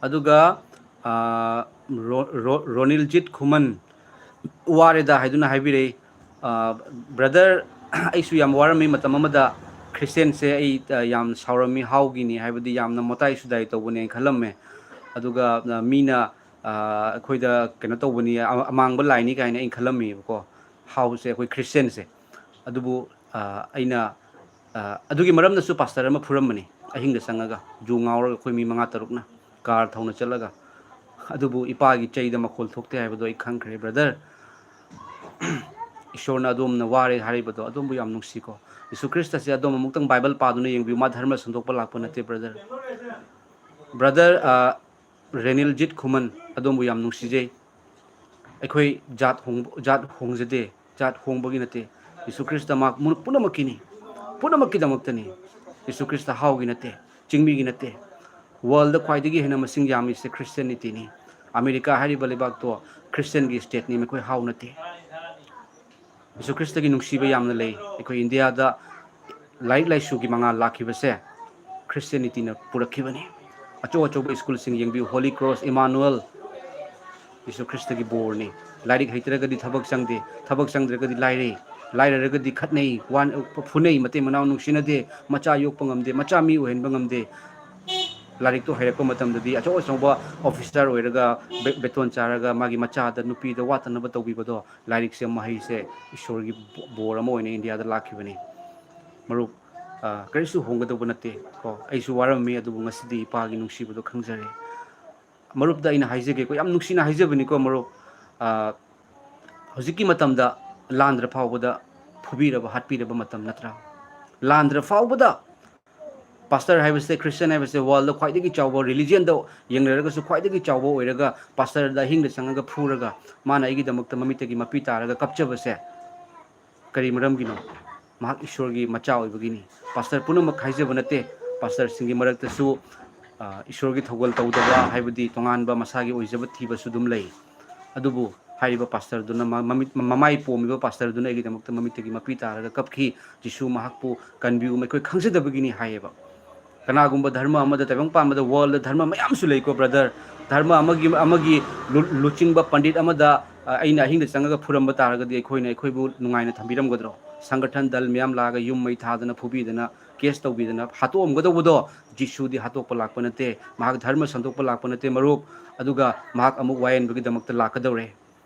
ꯑꯗꯨꯒ, ꯑ, ꯔꯣ-, ꯔꯣ-, ꯔꯣꯅꯤꯜꯖꯤꯠ ꯈꯨꯃꯟ, "ꯋꯥꯔꯦꯗ" ꯍꯥꯏꯗꯨꯅ ꯍꯥꯏꯕꯤꯔꯛꯏ꯫ ꯑ, brother, ꯑꯩꯁꯨ ꯌꯥꯝ ꯋꯥꯔꯝꯃꯤ ꯃꯇꯝ ꯑꯃꯗ꯫ Christianꯁꯦ ꯑꯩ, ꯑ, ꯌꯥꯝ ꯁꯥꯎꯔꯝꯃꯤ, ꯍꯥꯎꯒꯤꯅꯤ ꯍꯥꯏꯕꯗꯤ ꯌꯥꯝꯅ ꯃꯇꯥꯏ ꯁꯨꯗꯥꯏ ꯇꯧꯕꯅꯦꯅ ꯈꯜꯂꯝꯃꯦ꯫ ꯑꯗꯨꯒ, ꯑ, ꯃꯤꯅ, ꯑ, ꯑꯩꯈꯣꯏꯗ ꯀꯩꯅꯣ ꯇꯧꯕꯅꯤ, ꯑ-, ꯑꯃꯥꯡꯕ ꯂꯥꯏꯅꯤ ꯀꯥꯏꯅ ꯑꯩꯅ ꯈꯜꯂꯝꯃꯦꯕꯀꯣ, ꯍꯥꯎꯁꯦ, ꯑꯩꯈꯣꯏ Christianꯁꯦ꯫ ꯑꯗꯨꯕꯨ, ꯑ, ꯑꯩꯅ, ꯑ, ꯑꯗꯨꯒꯤ ꯃꯔꯝꯅꯁꯨ pastor ꯑꯃ ꯐꯨꯔꯝꯕꯅꯤ, ꯑꯍꯤꯡꯗ ꯆꯪꯉꯒ ꯖꯨ ꯉꯥꯎꯔꯒ ꯑꯩꯈꯣꯏ ꯃꯤ ꯃꯉꯥ ꯇꯔꯨꯛꯅ car ꯊꯧꯅ ꯆꯠꯂꯒ꯫ ꯑꯗꯨꯕꯨ ꯏꯄꯥꯒꯤ ꯆꯩꯗ ꯃꯈꯣꯜ ꯊꯣꯛꯇꯦ ꯍꯥꯏꯕꯗꯣ ꯑꯩ ꯈꯪꯈ꯭ꯔꯦ, brother꯫ ꯏꯁꯣꯔꯅ ꯑꯗꯣꯝꯅ ꯋꯥꯔꯦ ꯍꯥꯏꯔꯤꯕꯗꯣ ꯑꯗꯣꯝꯕꯨ ꯌꯥꯝ ꯅꯨꯡꯁꯤꯀꯣ꯫ ꯌꯤꯁꯨ ꯈ꯭ꯔꯤꯁꯇꯁꯦ ꯑꯗꯣꯝ ꯑꯃꯨꯛꯇꯪ Bible ꯄꯥꯗꯨꯅ ꯌꯦꯡꯕꯤꯌꯨ, ꯃꯥ ꯙꯔꯃ ꯁꯟꯗꯣꯛꯄ ꯂꯥꯛꯄ ꯅꯠꯇꯦ, brother꯫ Brother, ꯑ, ꯔꯦꯅꯤꯜꯖꯤꯠ ꯈꯨꯃꯟ, ꯑꯗꯣꯝꯕꯨ ꯌꯥꯝ ꯅꯨꯡꯁꯤꯖꯩ꯫ ꯑꯩꯈꯣꯏ ꯖꯥꯠ ꯍꯣꯡꯕ, ꯖꯥꯠ ꯍꯣꯡꯖꯗꯦ, ꯖꯥꯠ ꯍꯣꯡꯕꯒꯤ ꯅꯠꯇꯦ꯫ ꯌꯤꯁꯨ ꯈ꯭ꯔꯤꯁꯇ ꯃꯍꯥꯛ ꯃꯨ-, ꯄꯨꯝꯅꯃꯛꯀꯤꯅꯤ, ꯄꯨꯝꯅꯃꯛꯀꯤꯗꯃꯛꯇꯅꯤ꯫ ꯌꯤꯁꯨ ꯈ꯭ꯔꯤꯁꯇ ꯍꯥꯎꯒꯤ ꯅꯠꯇꯦ, ꯆꯤꯡꯃꯤꯒꯤ ꯅꯠꯇꯦ꯫ Worldꯗ ꯈ꯭ꯋꯥꯏꯗꯒꯤ ꯍꯦꯟꯅ ꯃꯁꯤꯡ ꯌꯥꯝꯃꯤꯁꯦ Christianityꯅꯤ꯫ ꯑꯃꯦꯔꯤꯀꯥ ꯍꯥꯏꯔꯤꯕ ꯂꯩꯕꯥꯛꯇꯣ Christianꯒꯤ stateꯅꯤ, ꯃꯈꯣꯏ ꯍꯥꯎ ꯅꯠꯇꯦ꯫ ꯌꯤꯁꯨ ꯈ꯭ꯔꯤꯁꯇꯒꯤ ꯅꯨꯡꯁꯤꯕ ꯌꯥꯝꯅ ꯂꯩ꯫ ꯑꯩꯈꯣꯏ ꯏꯟꯗꯤꯌꯥꯗ ꯂꯥꯏꯔꯤꯛ ꯂꯥꯏꯁꯨꯒꯤ ꯃꯉꯥꯜ ꯂꯥꯛꯈꯤꯕꯁꯦ Christianityꯅ ꯄꯨꯔꯛꯈꯤꯕꯅꯤ꯫ ꯑꯆꯧ ꯑꯆꯧꯕ schoolꯁꯤꯡ ꯌꯦꯡꯕꯤꯌꯨ, Holy Cross, Emmanuel, ꯌꯤꯁꯨ ꯈ꯭ꯔꯤꯁꯇꯒꯤ ꯕꯣꯔꯅꯤ꯫ ꯂꯥꯏꯔꯤꯛ ꯍꯩꯇ꯭ꯔꯒꯗꯤ ꯊꯕꯛ ꯆꯪꯗꯦ, ꯊꯕꯛ ꯆꯪꯗ꯭ꯔꯒꯗꯤ ꯂꯥꯏꯔꯩ, ꯂꯥꯏꯔꯔꯒꯗꯤ ꯈꯠꯅꯩ, ꯋꯥꯟ-, ꯐꯨꯅꯩ, ꯃꯇꯩ ꯃꯅꯥꯎ ꯅꯨꯡꯁꯤꯅꯗꯦ, ꯃꯆꯥ ꯌꯣꯛꯄ ꯉꯝꯗꯦ, ꯃꯆꯥ ꯃꯤ ꯑꯣꯏꯍꯟꯕ ꯉꯝꯗꯦ꯫ ꯂꯥꯏꯔꯤꯛꯇꯣ ꯍꯩꯔꯛꯄ ꯃꯇꯝꯗꯗꯤ ꯑꯆꯧ ꯑꯆꯧꯕ ꯑꯣꯐꯤꯁꯥꯔ ꯑꯣꯏꯔꯒ ꯕꯦ-, ꯕꯦꯇꯣꯟ ꯆꯥꯔꯒ ꯃꯥꯒꯤ ꯃꯆꯥꯗ, ꯅꯨꯄꯤꯗ ꯋꯥꯠꯇꯅꯕ ꯇꯧꯕꯤꯕꯗꯣ, ꯂꯥꯏꯔꯤꯛꯁꯦ, ꯃꯍꯩꯁꯦ ꯏꯁꯣꯔꯒꯤ ꯕꯣ-, ꯕꯣꯔ ꯑꯃ ꯑꯣꯏꯅ ꯏꯟꯗꯤꯌꯥꯗ ꯂꯥꯛꯈꯤꯕꯅꯤ꯫ ꯃꯔꯨꯞ, ꯑ, ꯀꯔꯤꯁꯨ ꯍꯣꯡꯒꯗꯧꯕ ꯅꯠꯇꯦ ꯀꯣ꯫ ꯑꯩꯁꯨ ꯋꯥꯔꯝꯃꯤ, ꯑꯗꯨꯕꯨ ꯉꯁꯤꯗꯤ ꯏꯄꯥꯒꯤ ꯅꯨꯡꯁꯤꯕꯗꯣ ꯈꯪꯖꯔꯦ꯫ ꯃꯔꯨꯞꯇ ꯑꯩꯅ ꯍꯥꯏꯖꯒꯦꯀꯣ, ꯌꯥꯝ ꯅꯨꯡꯁꯤꯅ ꯍꯥꯏꯖꯕꯅꯤꯀꯣ ꯃꯔꯨꯞ, ꯑ, ꯍꯧꯖꯤꯛꯀꯤ ꯃꯇꯝꯗ ꯂꯥꯟꯗ꯭ꯔ ꯐꯥꯎꯕꯗ ꯐꯨꯕꯤꯔꯕ, ꯍꯥꯠꯄꯤꯔꯕ ꯃꯇꯝ ꯅꯠꯇ꯭ꯔꯥ? ꯂꯥꯟꯗ꯭ꯔ ꯐꯥꯎꯕꯗ ꯄꯥꯁꯇꯔ ꯍꯥꯏꯕꯁꯦ, ꯈ꯭ꯔꯤꯁꯇꯤꯌꯟ ꯍꯥꯏꯕꯁꯦ ꯋꯥꯔꯜꯗ ꯈ꯭ꯋꯥꯏꯗꯒꯤ ꯆꯥꯎꯕ ꯔꯤꯂꯤꯖꯟꯗ ꯌꯦꯡꯅꯔꯒꯁꯨ ꯈ꯭ꯋꯥꯏꯗꯒꯤ ꯆꯥꯎꯕ ꯑꯣꯏꯔꯒ, ꯄꯥꯁꯇꯔꯗ ꯑꯍꯤꯡꯗ ꯆꯪꯉꯒ ꯐꯨꯔꯒ, ꯃꯥꯅ ꯑꯩꯒꯤꯗꯃꯛꯇ ꯃꯃꯤꯠꯇꯒꯤ ꯃꯄꯤ ꯇꯥꯔꯒ ꯀꯞꯆꯕꯁꯦ ꯀꯔꯤ ꯃꯔꯝꯒꯤꯅꯣ? ꯃꯍꯥꯛ ꯏꯁꯣꯔꯒꯤ ꯃꯆꯥ ꯑꯣꯏꯕꯒꯤꯅꯤ꯫ ꯄꯥꯁꯇꯔ ꯄꯨꯝꯅꯃꯛ ꯍꯥꯏꯖꯕ ꯅꯠꯇꯦ, ꯄꯥꯁꯇꯔꯁꯤꯡꯒꯤ ꯃꯔꯛꯇꯁꯨ, ꯑ, ꯏꯁꯣꯔꯒꯤ ꯊꯧꯒꯜ ꯇꯧꯗꯕ, ꯍꯥꯏꯕꯗꯤ ꯇꯣꯉꯥꯟꯕ ꯃꯁꯥꯒꯤ ꯑꯣꯏꯖꯕ ꯊꯤꯕꯁꯨ ꯑꯗꯨꯝ ꯂꯩ꯫ ꯑꯗꯨꯕꯨ ꯍꯥꯏꯔꯤꯕ ꯄꯥꯁꯇꯔꯗꯨꯅ ꯃ-, ꯃꯃꯤꯠ, ꯃꯃꯥꯏ ꯄꯣꯝꯃꯤꯕ ꯄꯥꯁꯇꯔꯗꯨꯅ ꯑꯩꯒꯤꯗꯃꯛꯇ ꯃꯃꯤꯠꯇꯒꯤ ꯃꯄꯤ ꯇꯥꯔꯒ ꯀꯞꯈꯤ꯫ ꯖꯤꯁꯨ ꯃꯍꯥꯛꯄꯨ ꯀꯟꯕꯤꯌꯨ, ꯃꯈꯣꯏ ꯈꯪꯖꯗꯕꯒꯤꯅꯤ ꯍꯥꯏꯌꯦꯕ꯫ ꯀꯅꯥꯒꯨꯝꯕ ꯙꯔꯃ ꯑꯃꯗ, ꯇꯥꯏꯕꯪ ꯄꯥꯟꯕꯗ ꯋꯥꯔꯜꯗ ꯙꯔꯃ ꯃꯌꯥꯝꯁꯨ ꯂꯩꯀꯣ, ꯕ꯭ꯔꯗꯔ꯫ ꯙꯔꯃ ꯑꯃꯒꯤ, ꯑꯃꯒꯤ ꯂꯨ-, ꯂꯨꯆꯤꯡꯕ ꯄꯟꯗꯤꯠ ꯑꯃꯗ, ꯑ, ꯑꯩꯅ ꯑꯍꯤꯡꯗ ꯆꯪꯉꯒ ꯐꯨꯔꯝꯕ ꯇꯥꯔꯒꯗꯤ ꯑꯩꯈꯣꯏꯅ ꯑꯩꯈꯣꯏꯕꯨ ꯅꯨꯡꯉꯥꯏꯅ ꯊꯝꯕꯤꯔꯝꯒꯗ꯭ꯔꯣ? ꯁꯪꯒꯊꯟ ꯗꯜ ꯃꯌꯥꯝ ꯂꯥꯛꯑꯒ ꯌꯨꯝ ꯃꯩ ꯊꯥꯗꯅ, ꯐꯨꯕꯤꯗꯅ, ꯀꯦꯁ ꯇꯧꯕꯤꯗꯅ ꯍꯥꯠꯇꯣꯛꯑꯝꯒꯗꯧꯕꯗꯣ, ꯖꯤꯁꯨꯗꯤ ꯍꯥꯠꯇꯣꯛꯄ ꯂꯥꯛꯄ ꯅꯠꯇꯦ, ꯃꯍꯥꯛ ꯙꯔꯃ ꯁꯟꯗꯣꯛꯄ ꯂꯥꯛꯄ ꯅꯠꯇꯦ, ꯃꯔꯨꯞ꯫ ꯑꯗꯨꯒ ꯃꯍꯥꯛ ꯑꯃꯨꯛ ꯋꯥꯌꯦꯟꯕꯒꯤꯗꯃꯛꯇ ꯂꯥꯛꯀꯗꯧꯔꯦ꯫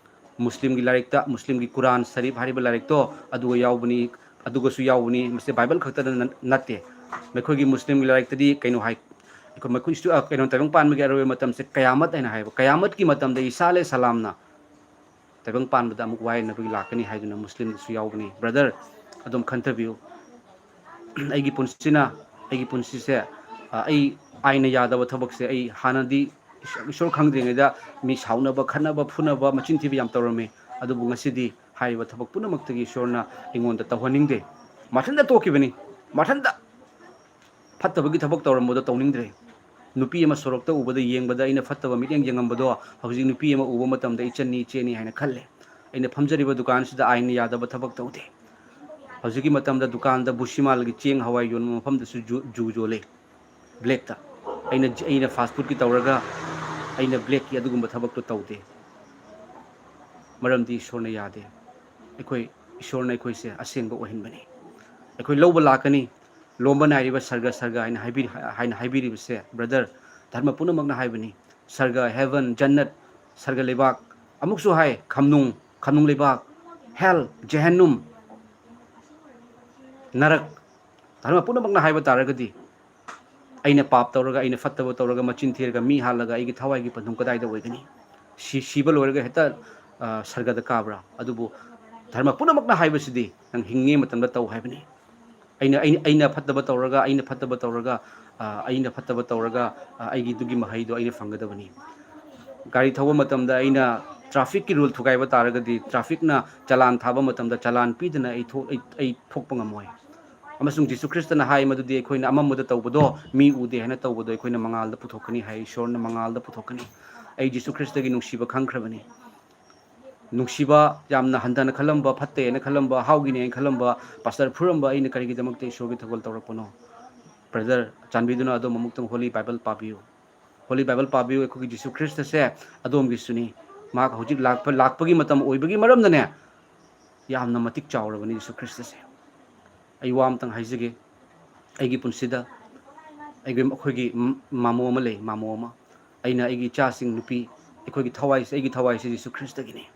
ꯃꯨꯁꯂꯤꯝꯒꯤ ꯂꯥꯏꯔꯤꯛꯇ, ꯃꯨꯁꯂꯤꯝꯒꯤ ꯀꯨꯔꯥꯟ ꯁꯔꯤꯐ ꯍꯥꯏꯔꯤꯕ ꯂꯥꯏꯔꯤꯛꯇꯣ, ꯑꯗꯨꯒ ꯌꯥꯎꯕꯅꯤ, ꯑꯗꯨꯒꯁꯨ ꯌꯥꯎꯕꯅꯤ꯫ ꯃꯁꯤ ꯕꯥꯏꯕꯜ ꯈꯛꯇꯗ ꯅ-, ꯅꯠꯇꯦ꯫ ꯃꯈꯣꯏꯒꯤ ꯃꯨꯁꯂꯤꯝꯒꯤ ꯂꯥꯏꯔꯤꯛꯇꯗꯤ ꯀꯩꯅꯣ ꯍꯥꯏ, ꯑꯩꯈꯣꯏ ꯃꯈꯣꯏ ꯏꯁꯇꯨ-, ꯑ, ꯀꯩꯅꯣ, ꯇꯥꯏꯕꯪ ꯄꯥꯟꯕꯒꯤ ꯑꯔꯣꯏꯕ ꯃꯇꯝꯁꯦ ꯀꯌꯥꯃꯠ ꯍꯥꯏꯅ ꯍꯥꯏꯕ, ꯀꯌꯥꯃꯠꯀꯤ ꯃꯇꯝꯗ ꯏꯁꯥ ꯑꯂꯩꯍꯤ ꯁꯂꯥꯝꯅ ꯇꯥꯏꯕꯪ ꯄꯥꯟꯕꯗ ꯑꯃꯨꯛ ꯋꯥꯌꯦꯟꯅꯕꯒꯤ ꯂꯥꯛꯀꯅꯤ ꯍꯥꯏꯗꯨꯅ ꯃꯨꯁꯂꯤꯝꯗꯁꯨ ꯌꯥꯎꯕꯅꯤ꯫ ꯕ꯭ꯔꯗꯔ, ꯑꯗꯨꯝ ꯈꯟꯊꯕꯤꯌꯨ꯫ ꯑꯩꯒꯤ ꯄꯨꯟꯁꯤꯅ, ꯑꯩꯒꯤ ꯄꯨꯟꯁꯤꯁꯦ, ꯑ, ꯑꯩ ꯑꯥꯏꯟꯅ ꯌꯥꯗꯕ ꯊꯕꯛꯁꯦ, ꯑꯩ ꯍꯥꯟꯅꯗꯤ ꯏꯁ-, ꯏꯁꯣꯔ ꯈꯪꯗ꯭ꯔꯤꯉꯩꯗ ꯃꯤ ꯁꯥꯎꯅꯕ, ꯈꯠꯅꯕ, ꯐꯨꯅꯕ, ꯃꯆꯤꯟ ꯊꯤꯕ ꯌꯥꯝ ꯇꯧꯔꯝꯃꯤ꯫ ꯑꯗꯨꯕꯨ ꯉꯁꯤꯗꯤ ꯍꯥꯏꯔꯤꯕ ꯊꯕꯛ ꯄꯨꯝꯅꯃꯛꯇꯒꯤ ꯏꯁꯣꯔꯅ ꯑꯩꯉꯣꯟꯗ ꯇꯧꯍꯟꯅꯤꯡꯗꯦ꯫ ꯃꯊꯟꯇ ꯇꯣꯛꯈꯤꯕꯅꯤ꯫ ꯃꯊꯟꯇ ꯐꯠꯇꯕꯒꯤ ꯊꯕꯛ ꯇꯧꯔꯝꯕꯗꯣ ꯇꯧꯅꯤꯡꯗ꯭ꯔꯦ꯫ ꯅꯨꯄꯤ ꯑꯃ ꯁꯣꯔꯣꯛꯇ ꯎꯕꯗ, ꯌꯦꯡꯕꯗ ꯑꯩꯅ ꯐꯠꯇꯕ ꯃꯤꯠꯌꯦꯡ ꯌꯦꯡꯉꯝꯕꯗꯣ ꯍꯧꯖꯤꯛ ꯅꯨꯄꯤ ꯑꯃ ꯎꯕ ꯃꯇꯝꯗ ꯏꯆꯟꯅꯤ, ꯏꯆꯦꯅꯤ ꯍꯥꯏꯅ ꯈꯜꯂꯦ꯫ ꯑꯩꯅ ꯐꯝꯖꯔꯤꯕ ꯗꯨꯀꯥꯟꯁꯤꯗ ꯑꯥꯏꯟꯅ ꯌꯥꯗꯕ ꯊꯕꯛ ꯇꯧꯗꯦ꯫ ꯍꯧꯖꯤꯛꯀꯤ ꯃꯇꯝꯗ ꯗꯨꯀꯥꯟꯗ ꯕꯨꯁꯤꯃꯥꯜꯒꯤ ꯆꯦꯡ ꯍꯋꯥꯏ ꯌꯣꯟꯕ ꯃꯐꯝꯗꯁꯨ ꯖꯨ-, ꯖꯨ ꯌꯣꯜꯂꯤ꯫ ꯕ꯭ꯂꯦꯛꯇ꯫ ꯑꯩꯅ, ꯑꯩꯅ ꯐꯥꯁ ꯐꯨꯗꯀꯤ ꯇꯧꯔꯒ ꯑꯩꯅ ꯕ꯭ꯂꯦꯛꯀꯤ ꯑꯗꯨꯒꯨꯝꯕ ꯊꯕꯛꯇꯣ ꯇꯧꯗꯦ꯫ ꯃꯔꯝꯗꯤ ꯏꯁꯣꯔꯅ ꯌꯥꯗꯦ꯫ ꯑꯩꯈꯣꯏ, ꯏꯁꯣꯔꯅ ꯑꯩꯈꯣꯏꯁꯦ ꯑꯁꯦꯡꯕ ꯑꯣꯏꯍꯟꯕꯅꯤ꯫ ꯑꯩꯈꯣꯏ ꯂꯧꯕ ꯂꯥꯛꯀꯅꯤ꯫ ꯂꯣꯝꯕ ꯅꯥꯏꯔꯤꯕ ꯁꯔꯒ, ꯁꯔꯒ ꯍꯥꯏꯅ ꯍꯥꯏꯕꯤꯔꯤ-, ꯍꯥꯏꯅ ꯍꯥꯏꯕꯤꯔꯤꯕꯁꯦ, ꯕ꯭ꯔꯗꯔ, ꯙꯔꯃ ꯄꯨꯝꯅꯃꯛꯅ ꯍꯥꯏꯕꯅꯤ꯫ ꯁꯔꯒ, ꯍꯦꯚꯟ, ꯖꯟꯅꯠ, ꯁꯔꯒ ꯂꯩꯕꯥꯛ, ꯑꯃꯨꯛꯁꯨ ꯍꯥꯏ, ꯈꯝꯅꯨꯡ, ꯈꯝꯅꯨꯡ ꯂꯩꯕꯥꯛ, ꯍꯦꯜ, ꯖꯦꯍꯦꯟꯅꯨꯝ, ꯅꯔꯛ, ꯙꯔꯃ ꯄꯨꯝꯅꯃꯛꯅ ꯍꯥꯏꯕ ꯇꯥꯔꯒꯗꯤ, ꯑꯩꯅ ꯄꯥꯞ ꯇꯧꯔꯒ, ꯑꯩꯅ ꯐꯠꯇꯕ ꯇꯧꯔꯒ, ꯃꯆꯤꯟ ꯊꯤꯔꯒ, ꯃꯤ ꯍꯥꯠꯂꯒ ꯑꯩꯒꯤ ꯊꯋꯥꯏꯒꯤ ꯄꯟꯊꯨꯡ ꯀꯗꯥꯏꯗ ꯑꯣꯏꯒꯅꯤ? ꯁꯤ-, ꯁꯤꯕ ꯂꯣꯏꯔꯒ ꯍꯦꯛꯇ, ꯑ, ꯁꯔꯒꯗ ꯀꯥꯕ꯭ꯔꯥ? ꯑꯗꯨꯕꯨ ꯙꯔꯃ ꯄꯨꯝꯅꯃꯛꯅ ꯍꯥꯏꯕꯁꯤꯗꯤ ꯅꯪ ꯍꯤꯡꯉꯤꯉꯩ ꯃꯇꯝꯗ ꯇꯧ ꯍꯥꯏꯕꯅꯤ꯫ ꯑꯩꯅ, ꯑꯩꯅ, ꯑꯩꯅ ꯐꯠꯇꯕ ꯇꯧꯔꯒ, ꯑꯩꯅ ꯐꯠꯇꯕ ꯇꯧꯔꯒ, ꯑ, ꯑꯩꯅ ꯐꯠꯇꯕ ꯇꯧꯔꯒ, ꯑ, ꯑꯩꯒꯤꯗꯨꯒꯤ ꯃꯍꯩꯗꯣ ꯑꯩꯅ ꯐꯪꯒꯗꯕꯅꯤ꯫ ꯒꯥꯔꯤ ꯊꯧꯕ ꯃꯇꯝꯗ ꯑꯩꯅ trafficꯀꯤ rule ꯊꯨꯒꯥꯏꯕ ꯇꯥꯔꯒꯗꯤ, trafficꯅ ꯆꯂꯥꯟ ꯊꯥꯕ ꯃꯇꯝꯗ ꯆꯂꯥꯟ ꯄꯤꯗꯅ ꯑꯩ ꯊꯣꯛ-, ꯑꯩ, ꯑꯩ ꯊꯣꯛꯄ ꯉꯝꯃꯣꯏ꯫ ꯑꯃꯁꯨꯡ ꯖꯤꯁꯨ ꯈ꯭ꯔꯤꯁꯇꯅ ꯍꯥꯏ ꯃꯗꯨꯗꯤ ꯑꯩꯈꯣꯏꯅ ꯑꯃꯝꯕꯗ ꯇꯧꯕꯗꯣ, ꯃꯤ ꯎꯗꯦ ꯍꯥꯏꯅ ꯇꯧꯕꯗꯣ, ꯑꯩꯈꯣꯏꯅ ꯃꯉꯥꯜꯗ ꯄꯨꯊꯣꯛꯀꯅꯤ ꯍꯥꯏ, ꯏꯁꯣꯔꯅ ꯃꯉꯥꯜꯗ ꯄꯨꯊꯣꯛꯀꯅꯤ꯫ ꯑꯩ ꯖꯤꯁꯨ ꯈ꯭ꯔꯤꯁꯇꯒꯤ ꯅꯨꯡꯁꯤꯕ ꯈꯪꯈ꯭ꯔꯕꯅꯤ꯫ ꯅꯨꯡꯁꯤꯕ, ꯌꯥꯝꯅ ꯍꯟꯊꯅ ꯈꯜꯂꯝꯕ, ꯐꯠꯇꯦ ꯍꯥꯏꯅ ꯈꯜꯂꯝꯕ, ꯍꯥꯎꯒꯤꯅꯦ ꯍꯥꯏꯅ ꯈꯜꯂꯝꯕ, ꯄꯥꯁꯇꯔ ꯐꯨꯔꯝꯕ ꯑꯩꯅ ꯀꯔꯤꯒꯤꯗꯃꯛꯇ ꯏꯁꯣꯔꯒꯤ ꯊꯧꯒꯜ ꯇꯧꯔꯛꯄꯅꯣ? ꯕ꯭ꯔꯗꯔ, ꯆꯥꯟꯕꯤꯗꯨꯅ ꯑꯗꯣꯝ ꯑꯃꯨꯛꯇꯪ Holy Bible ꯄꯥꯕꯤꯌꯨ꯫ Holy Bible ꯄꯥꯕꯤꯌꯨ꯫ ꯑꯩꯈꯣꯏꯒꯤ ꯖꯤꯁꯨ ꯈ꯭ꯔꯤꯁꯇꯁꯦ ꯑꯗꯣꯝꯒꯤꯁꯨꯅꯤ꯫ ꯃꯍꯥꯛ ꯍꯧꯖꯤꯛ ꯂꯥꯛꯄ, ꯂꯥꯛꯄꯒꯤ ꯃꯇꯝ ꯑꯣꯏꯕꯒꯤ ꯃꯔꯝꯅꯅꯦ, ꯌꯥꯝꯅ ꯃꯇꯤꯛ ꯆꯥꯎꯔꯕꯅꯤ ꯖꯤꯁꯨ ꯈ꯭ꯔꯤꯁꯇꯁꯦ꯫ ꯑꯩ ꯋꯥ ꯑꯃꯇꯪ ꯍꯥꯏꯖꯒꯦ꯫ ꯑꯩꯒꯤ ꯄꯨꯟꯁꯤꯗ ꯑꯩꯒꯤ, ꯑꯩꯈꯣꯏꯒꯤ ꯃ-, ꯃꯥꯃꯣ ꯑꯃ ꯂꯩ, ꯃꯥꯃꯣ ꯑꯃ꯫ ꯑꯩꯅ ꯑꯩꯒꯤ ꯏꯆꯥꯁꯤꯡ ꯅꯨꯄꯤ, ꯑꯩꯈꯣꯏꯒꯤ ꯊꯋꯥꯏꯁꯦ, ꯑꯩꯒꯤ ꯊꯋꯥꯏꯁꯦ ꯖꯤꯁꯨ ꯈ꯭ꯔꯤꯁꯇꯒꯤꯅꯤ꯫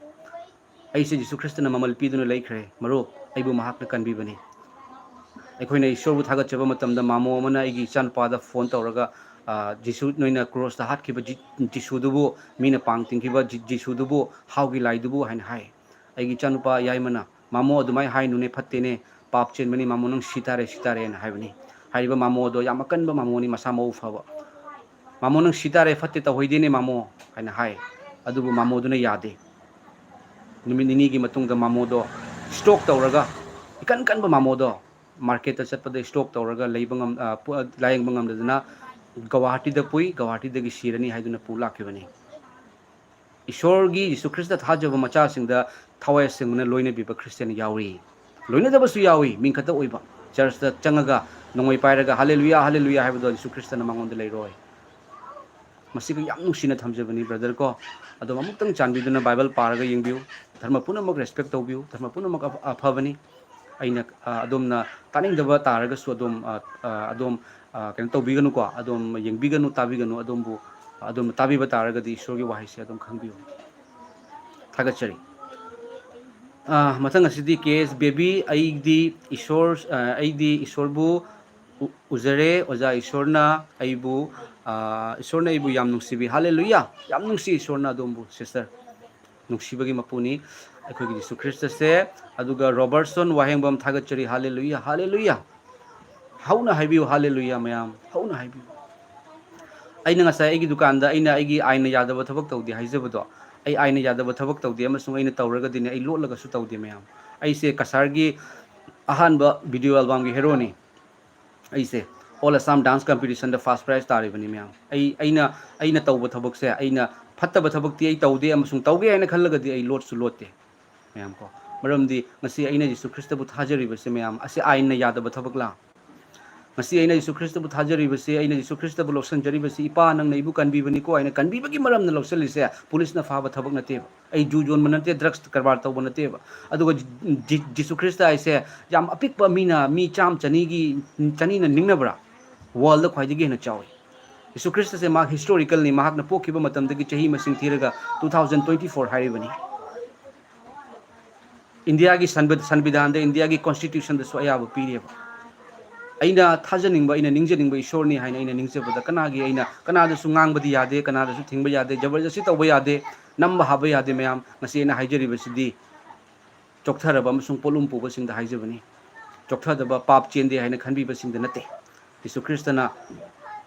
ꯑꯩꯁꯦ ꯖꯤꯁꯨ ꯈ꯭ꯔꯤꯁꯇꯅ ꯃꯃꯜ ꯄꯤꯗꯨꯅ ꯂꯩꯈ꯭ꯔꯦ꯫ ꯃꯔꯨꯞ, ꯑꯩꯕꯨ ꯃꯍꯥꯛꯅ ꯀꯟꯕꯤꯕꯅꯤ꯫ ꯑꯩꯈꯣꯏꯅ ꯏꯁꯣꯔꯕꯨ ꯊꯥꯒꯠꯆꯕ ꯃꯇꯝꯗ ꯃꯥꯃꯣ ꯑꯃꯅ ꯑꯩꯒꯤ ꯏꯆꯥꯅꯨꯄꯥꯗ ꯐꯣꯟ ꯇꯧꯔꯒ, ꯑ, "ꯖꯤꯁꯨ, ꯅꯣꯏꯅ ꯀ꯭ꯔꯣꯁꯇ ꯍꯥꯠꯈꯤꯕ ꯖꯤ-, ꯖꯤꯁꯨꯗꯨꯕꯨ, ꯃꯤꯅ ꯄꯥꯡ ꯇꯤꯡꯈꯤꯕ ꯖꯤ-, ꯖꯤꯁꯨꯗꯨꯕꯨ, ꯍꯥꯎꯒꯤ ꯂꯥꯏꯗꯨꯕꯨ?" ꯍꯥꯏꯅ ꯍꯥꯏ꯫ ꯑꯩꯒꯤ ꯏꯆꯥꯅꯨꯄꯥ ꯌꯥꯏꯃꯅ, "ꯃꯥꯃꯣ, ꯑꯗꯨꯃꯥꯏꯅ ꯍꯥꯏꯅꯨꯅꯦ, ꯐꯠꯇꯦꯅꯦ, ꯄꯥꯞ ꯆꯦꯟꯕꯅꯤ ꯃꯥꯃꯣ, ꯅꯪ ꯁꯤ ꯇꯥꯔꯦ, ꯁꯤ ꯇꯥꯔꯦꯅ" ꯍꯥꯏꯕꯅꯤ꯫ ꯍꯥꯏꯔꯤꯕ ꯃꯥꯃꯣ ꯑꯗꯣ ꯌꯥꯝ ꯑꯀꯟꯕ ꯃꯥꯃꯣꯅꯤ, ꯃꯁꯥ ꯃꯎ ꯐꯕ꯫ "ꯃꯥꯃꯣ, ꯅꯪ ꯁꯤ ꯇꯥꯔꯦ, ꯐꯠꯇꯦ, ꯇꯧꯍꯩꯗꯦꯅꯦ ꯃꯥꯃꯣ" ꯍꯥꯏꯅ ꯍꯥꯏ꯫ ꯑꯗꯨꯕꯨ ꯃꯥꯃꯣꯗꯨꯅ ꯌꯥꯗꯦ꯫ ꯅꯨꯃꯤꯠ ꯅꯤꯅꯤꯒꯤ ꯃꯇꯨꯡꯗ ꯃꯥꯃꯣꯗꯣ stroke ꯇꯧꯔꯒ, ꯏꯀꯟ ꯀꯟꯕ ꯃꯥꯃꯣꯗꯣ marketꯇ ꯆꯠꯄꯗ stroke ꯇꯧꯔꯒ ꯂꯩꯕ ꯉꯝ-, ꯑ, ꯄꯨ-, ꯂꯥꯌꯦꯡꯕ ꯉꯝꯗꯗꯅ ꯒꯧꯍꯥꯇꯤꯗ ꯄꯨꯏ, ꯒꯧꯍꯥꯇꯤꯗꯒꯤ ꯁꯤꯔꯅꯤ ꯍꯥꯏꯗꯨꯅ ꯄꯨ ꯂꯥꯛꯈꯤꯕꯅꯤ꯫ ꯏꯁꯣꯔꯒꯤ, ꯖꯤꯁꯨ ꯈ꯭ꯔꯤꯁꯇ ꯊꯥꯖꯕ ꯃꯆꯥꯁꯤꯡꯗ ꯊꯋꯥꯏ ꯑꯁꯦꯡꯕꯅ ꯂꯣꯏꯅꯕꯤꯕ ꯈ꯭ꯔꯤꯁꯇꯤꯌꯥꯟ ꯌꯥꯎꯔꯤ꯫ ꯂꯣꯏꯅꯗꯕꯁꯨ ꯌꯥꯎꯏ, ꯃꯤꯡ ꯈꯛꯇ ꯑꯣꯏꯕ꯫ ꯆꯔꯆꯇ ꯆꯪꯉꯒ ꯅꯣꯡꯃꯩ ꯄꯥꯏꯔꯒ "ꯍꯜꯂꯦꯂꯨꯌꯥ, ꯍꯜꯂꯦꯂꯨꯌꯥ" ꯍꯥꯏꯕꯗꯣ ꯖꯤꯁꯨ ꯈ꯭ꯔꯤꯁꯇꯅ ꯃꯉꯣꯟꯗ ꯂꯩꯔꯣꯏ꯫ ꯃꯁꯤꯒ ꯌꯥꯝ ꯅꯨꯡꯁꯤꯅ ꯊꯝꯖꯕꯅꯤ, ꯕ꯭ꯔꯗꯔ ꯀꯣ꯫ ꯑꯗꯣ ꯑꯃꯨꯛꯇꯪ ꯆꯥꯟꯕꯤꯗꯨꯅ ꯕꯥꯏꯕꯜ ꯄꯥꯔꯒ ꯌꯦꯡꯕꯤꯌꯨ꯫ ꯙꯔꯃ ꯄꯨꯝꯅꯃꯛ ꯔꯦꯁꯄꯦꯛ ꯇꯧꯕꯤꯌꯨ꯫ ꯙꯔꯃ ꯄꯨꯝꯅꯃꯛ ꯑꯐ-, ꯑꯐꯕꯅꯤ꯫ ꯑꯩꯅ, ꯑ, ꯑꯗꯣꯝꯅ ꯇꯥꯅꯤꯡꯗꯕ ꯇꯥꯔꯒꯁꯨ ꯑꯗꯣꯝ, ꯑ, ꯑ, ꯑꯗꯣꯝ, ꯑ, ꯀꯩꯅꯣ ꯇꯧꯕꯤꯒꯅꯨꯀꯣ꯫ ꯑꯗꯣꯝ ꯌꯦꯡꯕꯤꯒꯅꯨ, ꯇꯥꯕꯤꯒꯅꯨ꯫ ꯑꯗꯣꯝꯕꯨ, ꯑꯗꯣꯝꯅ ꯇꯥꯕꯤꯕ ꯇꯥꯔꯒꯗꯤ ꯏꯁꯣꯔꯒꯤ ꯋꯥꯍꯩꯁꯦ ꯑꯗꯨꯝ ꯈꯪꯕꯤꯌꯨ꯫ ꯊꯥꯒꯠꯆꯔꯤ꯫ ꯑ, ꯃꯊꯪ ꯑꯁꯤꯗꯤ ꯀꯦ ꯑꯦꯁ ꯕꯦꯕꯤ, ꯑꯩꯗꯤ ꯏꯁꯣꯔ, ꯑ, ꯑꯩꯗꯤ ꯏꯁꯣꯔꯕꯨ ꯎ-, ꯎꯖꯔꯦ꯫ ꯑꯣꯖꯥ, ꯏꯁꯣꯔꯅ ꯑꯩꯕꯨ, ꯑ, ꯏꯁꯣꯔꯅ ꯑꯩꯕꯨ ꯌꯥꯝ ꯅꯨꯡꯁꯤꯕꯤ꯫ ꯍꯥꯂꯦꯂꯨꯌꯥ! ꯌꯥꯝ ꯅꯨꯡꯁꯤ ꯏꯁꯣꯔꯅ ꯑꯗꯣꯝꯕꯨ, ꯁꯤꯁꯇꯔ꯫ ꯅꯨꯡꯁꯤꯕꯒꯤ ꯃꯄꯨꯅꯤ ꯑꯩꯈꯣꯏꯒꯤ ꯖꯤꯁꯨ ꯈ꯭ꯔꯤꯁꯇꯁꯦ꯫ ꯑꯗꯨꯒ ꯔꯣꯕꯔꯠꯁꯣꯟ ꯋꯥꯍꯦꯡꯕꯝ, ꯊꯥꯒꯠꯆꯔꯤ꯫ ꯍꯥꯂꯦꯂꯨꯌꯥ, ꯍꯥꯂꯦꯂꯨꯌꯥ! ꯍꯧꯅ ꯍꯥꯏꯕꯤꯌꯨ, ꯍꯥꯂꯦꯂꯨꯌꯥ ꯃꯌꯥꯝ, ꯍꯧꯅ ꯍꯥꯏꯕꯤꯌꯨ꯫ ꯑꯩꯅ ꯉꯁꯥꯏ ꯑꯩꯒꯤ ꯗꯨꯀꯥꯟꯗ ꯑꯩꯅ ꯑꯩꯒꯤ ꯑꯥꯏꯟꯅ ꯌꯥꯗꯕ ꯊꯕꯛ ꯇꯧꯗꯦ ꯍꯥꯏꯖꯕꯗꯣ, ꯑꯩ ꯑꯥꯏꯟꯅ ꯌꯥꯗꯕ ꯊꯕꯛ ꯇꯧꯗꯦ ꯑꯃꯁꯨꯡ ꯑꯩꯅ ꯇꯧꯔꯒꯗꯤꯅꯦ, ꯑꯩ ꯂꯣꯠꯂꯒꯁꯨ ꯇꯧꯗꯦ ꯃꯌꯥꯝ꯫ ꯑꯩꯁꯦ ꯀꯁꯥꯔꯒꯤ ꯑꯍꯥꯟꯕ ꯚꯤꯗꯤꯑꯣ ꯑꯦꯜꯕꯝꯒꯤ ꯍꯦꯔꯣꯅꯤ꯫ ꯑꯩꯁꯦ All Assam Dance Competitionꯗ first prize ꯇꯥꯔꯤꯕꯅꯤ ꯃꯌꯥꯝ꯫ ꯑꯩ, ꯑꯩꯅ, ꯑꯩꯅ ꯇꯧꯕ ꯊꯕꯛꯁꯦ, ꯑꯩꯅ ꯐꯠꯇꯕ ꯊꯕꯛꯇꯤ ꯑꯩ ꯇꯧꯗꯦ ꯑꯃꯁꯨꯡ ꯇꯧꯒꯦ ꯍꯥꯏꯅ ꯈꯜꯂꯒꯗꯤ ꯑꯩ ꯂꯣꯠꯁꯨ ꯂꯣꯠꯇꯦ ꯃꯌꯥꯝ ꯀꯣ꯫ ꯃꯔꯝꯗꯤ ꯉꯁꯤ ꯑꯩꯅ ꯖꯤꯁꯨ ꯈ꯭ꯔꯤꯁꯇꯕꯨ ꯊꯥꯖꯔꯤꯕꯁꯦ ꯃꯌꯥꯝ, ꯑꯁꯤ ꯑꯥꯏꯟꯅ ꯌꯥꯗꯕ ꯊꯕꯛꯂꯥ? ꯉꯁꯤ ꯑꯩꯅ ꯖꯤꯁꯨ ꯈ꯭ꯔꯤꯁꯇꯕꯨ ꯊꯥꯖꯔꯤꯕꯁꯦ, ꯑꯩꯅ ꯖꯤꯁꯨ ꯈ꯭ꯔꯤꯁꯇꯕꯨ ꯂꯧꯁꯤꯟꯖꯔꯤꯕꯁꯦ, "ꯏꯄꯥ, ꯅꯪꯅ ꯑꯩꯕꯨ ꯀꯟꯕꯤꯕꯅꯤꯀꯣ" ꯍꯥꯏꯅ ꯀꯟꯕꯤꯕꯒꯤ ꯃꯔꯝꯅ ꯂꯧꯁꯤꯜꯂꯤꯁꯦ, ꯄꯨꯂꯤꯁꯅ ꯐꯥꯕ ꯊꯕꯛ ꯅꯠꯇꯦꯕ꯫ ꯑꯩ ꯖꯨ ꯌꯣꯟꯕ ꯅꯠꯇꯦ, ꯗ꯭ꯔꯒꯁ ꯀꯔꯕꯥꯔ ꯇꯧꯕ ꯅꯠꯇꯦꯕ꯫ ꯑꯗꯨꯒ ꯖꯤ-, ꯖꯤ-, ꯖꯤꯁꯨ ꯈ꯭ꯔꯤꯁꯇ ꯍꯥꯏꯁꯦ ꯌꯥꯝ ꯑꯄꯤꯛꯄ, ꯃꯤꯅ, ꯃꯤ ꯆꯥꯝ ꯆꯅꯤꯒꯤ, ꯆꯅꯤꯅ ꯅꯤꯡꯅꯕ꯭ꯔꯥ? ꯋꯥꯔꯜꯗ ꯈ꯭ꯋꯥꯏꯗꯒꯤ ꯍꯦꯟꯅ ꯆꯥꯎꯏ꯫ ꯖꯤꯁꯨ ꯈ꯭ꯔꯤꯁꯇꯁꯦ ꯃꯥ ꯍꯤꯁꯇꯣꯔꯤꯀꯦꯜꯅꯤ, ꯃꯍꯥꯛꯅ ꯄꯣꯛꯈꯤꯕ ꯃꯇꯝꯗꯒꯤ ꯆꯍꯤ ꯃꯁꯤꯡ ꯊꯤꯔꯒ two thousand twenty four ꯍꯥꯏꯔꯤꯕꯅꯤ꯫ ꯏꯟꯗꯤꯌꯥꯒꯤ ꯁꯟꯕ-, ꯁꯪꯕꯤꯙꯥꯟꯗ, ꯏꯟꯗꯤꯌꯥꯒꯤ ꯀꯣꯟꯁꯇꯤꯇ꯭ꯌꯨꯁꯟꯗꯁꯨ ꯑꯌꯥꯕ ꯄꯤꯔꯤꯕ꯫ ꯑꯩꯅ ꯊꯥꯖꯅꯤꯡꯕ, ꯑꯩꯅ ꯅꯤꯡꯖꯅꯤꯡꯕ ꯏꯁꯣꯔꯅꯤ ꯍꯥꯏꯅ ꯑꯩꯅ ꯅꯤꯡꯖꯕꯗ ꯀꯅꯥꯒꯤ, ꯑꯩꯅ ꯀꯅꯥꯗꯁꯨ ꯉꯥꯡꯕꯗꯤ ꯌꯥꯗꯦ, ꯀꯅꯥꯗꯁꯨ ꯊꯤꯡꯕ ꯌꯥꯗꯦ, ꯖꯕꯔꯗꯁꯤ ꯇꯧꯕ ꯌꯥꯗꯦ, ꯅꯝꯕ ꯍꯥꯞꯄ ꯌꯥꯗꯦ ꯃꯌꯥꯝ꯫ ꯉꯁꯤ ꯑꯩꯅ ꯍꯥꯏꯖꯔꯤꯕꯁꯤꯗꯤ ꯆꯣꯛꯊꯔꯕ ꯑꯃꯁꯨꯡ ꯄꯣꯠꯂꯨꯝ ꯄꯨꯕꯁꯤꯡꯗ ꯍꯥꯏꯖꯕꯅꯤ꯫ ꯆꯣꯛꯊꯗꯕ, ꯄꯥꯞ ꯆꯦꯟꯗꯦ ꯍꯥꯏꯅ ꯈꯟꯕꯤꯕꯁꯤꯡꯗ ꯅꯠꯇꯦ꯫ ꯖꯤꯁꯨ ꯈ꯭ꯔꯤꯁꯇꯅ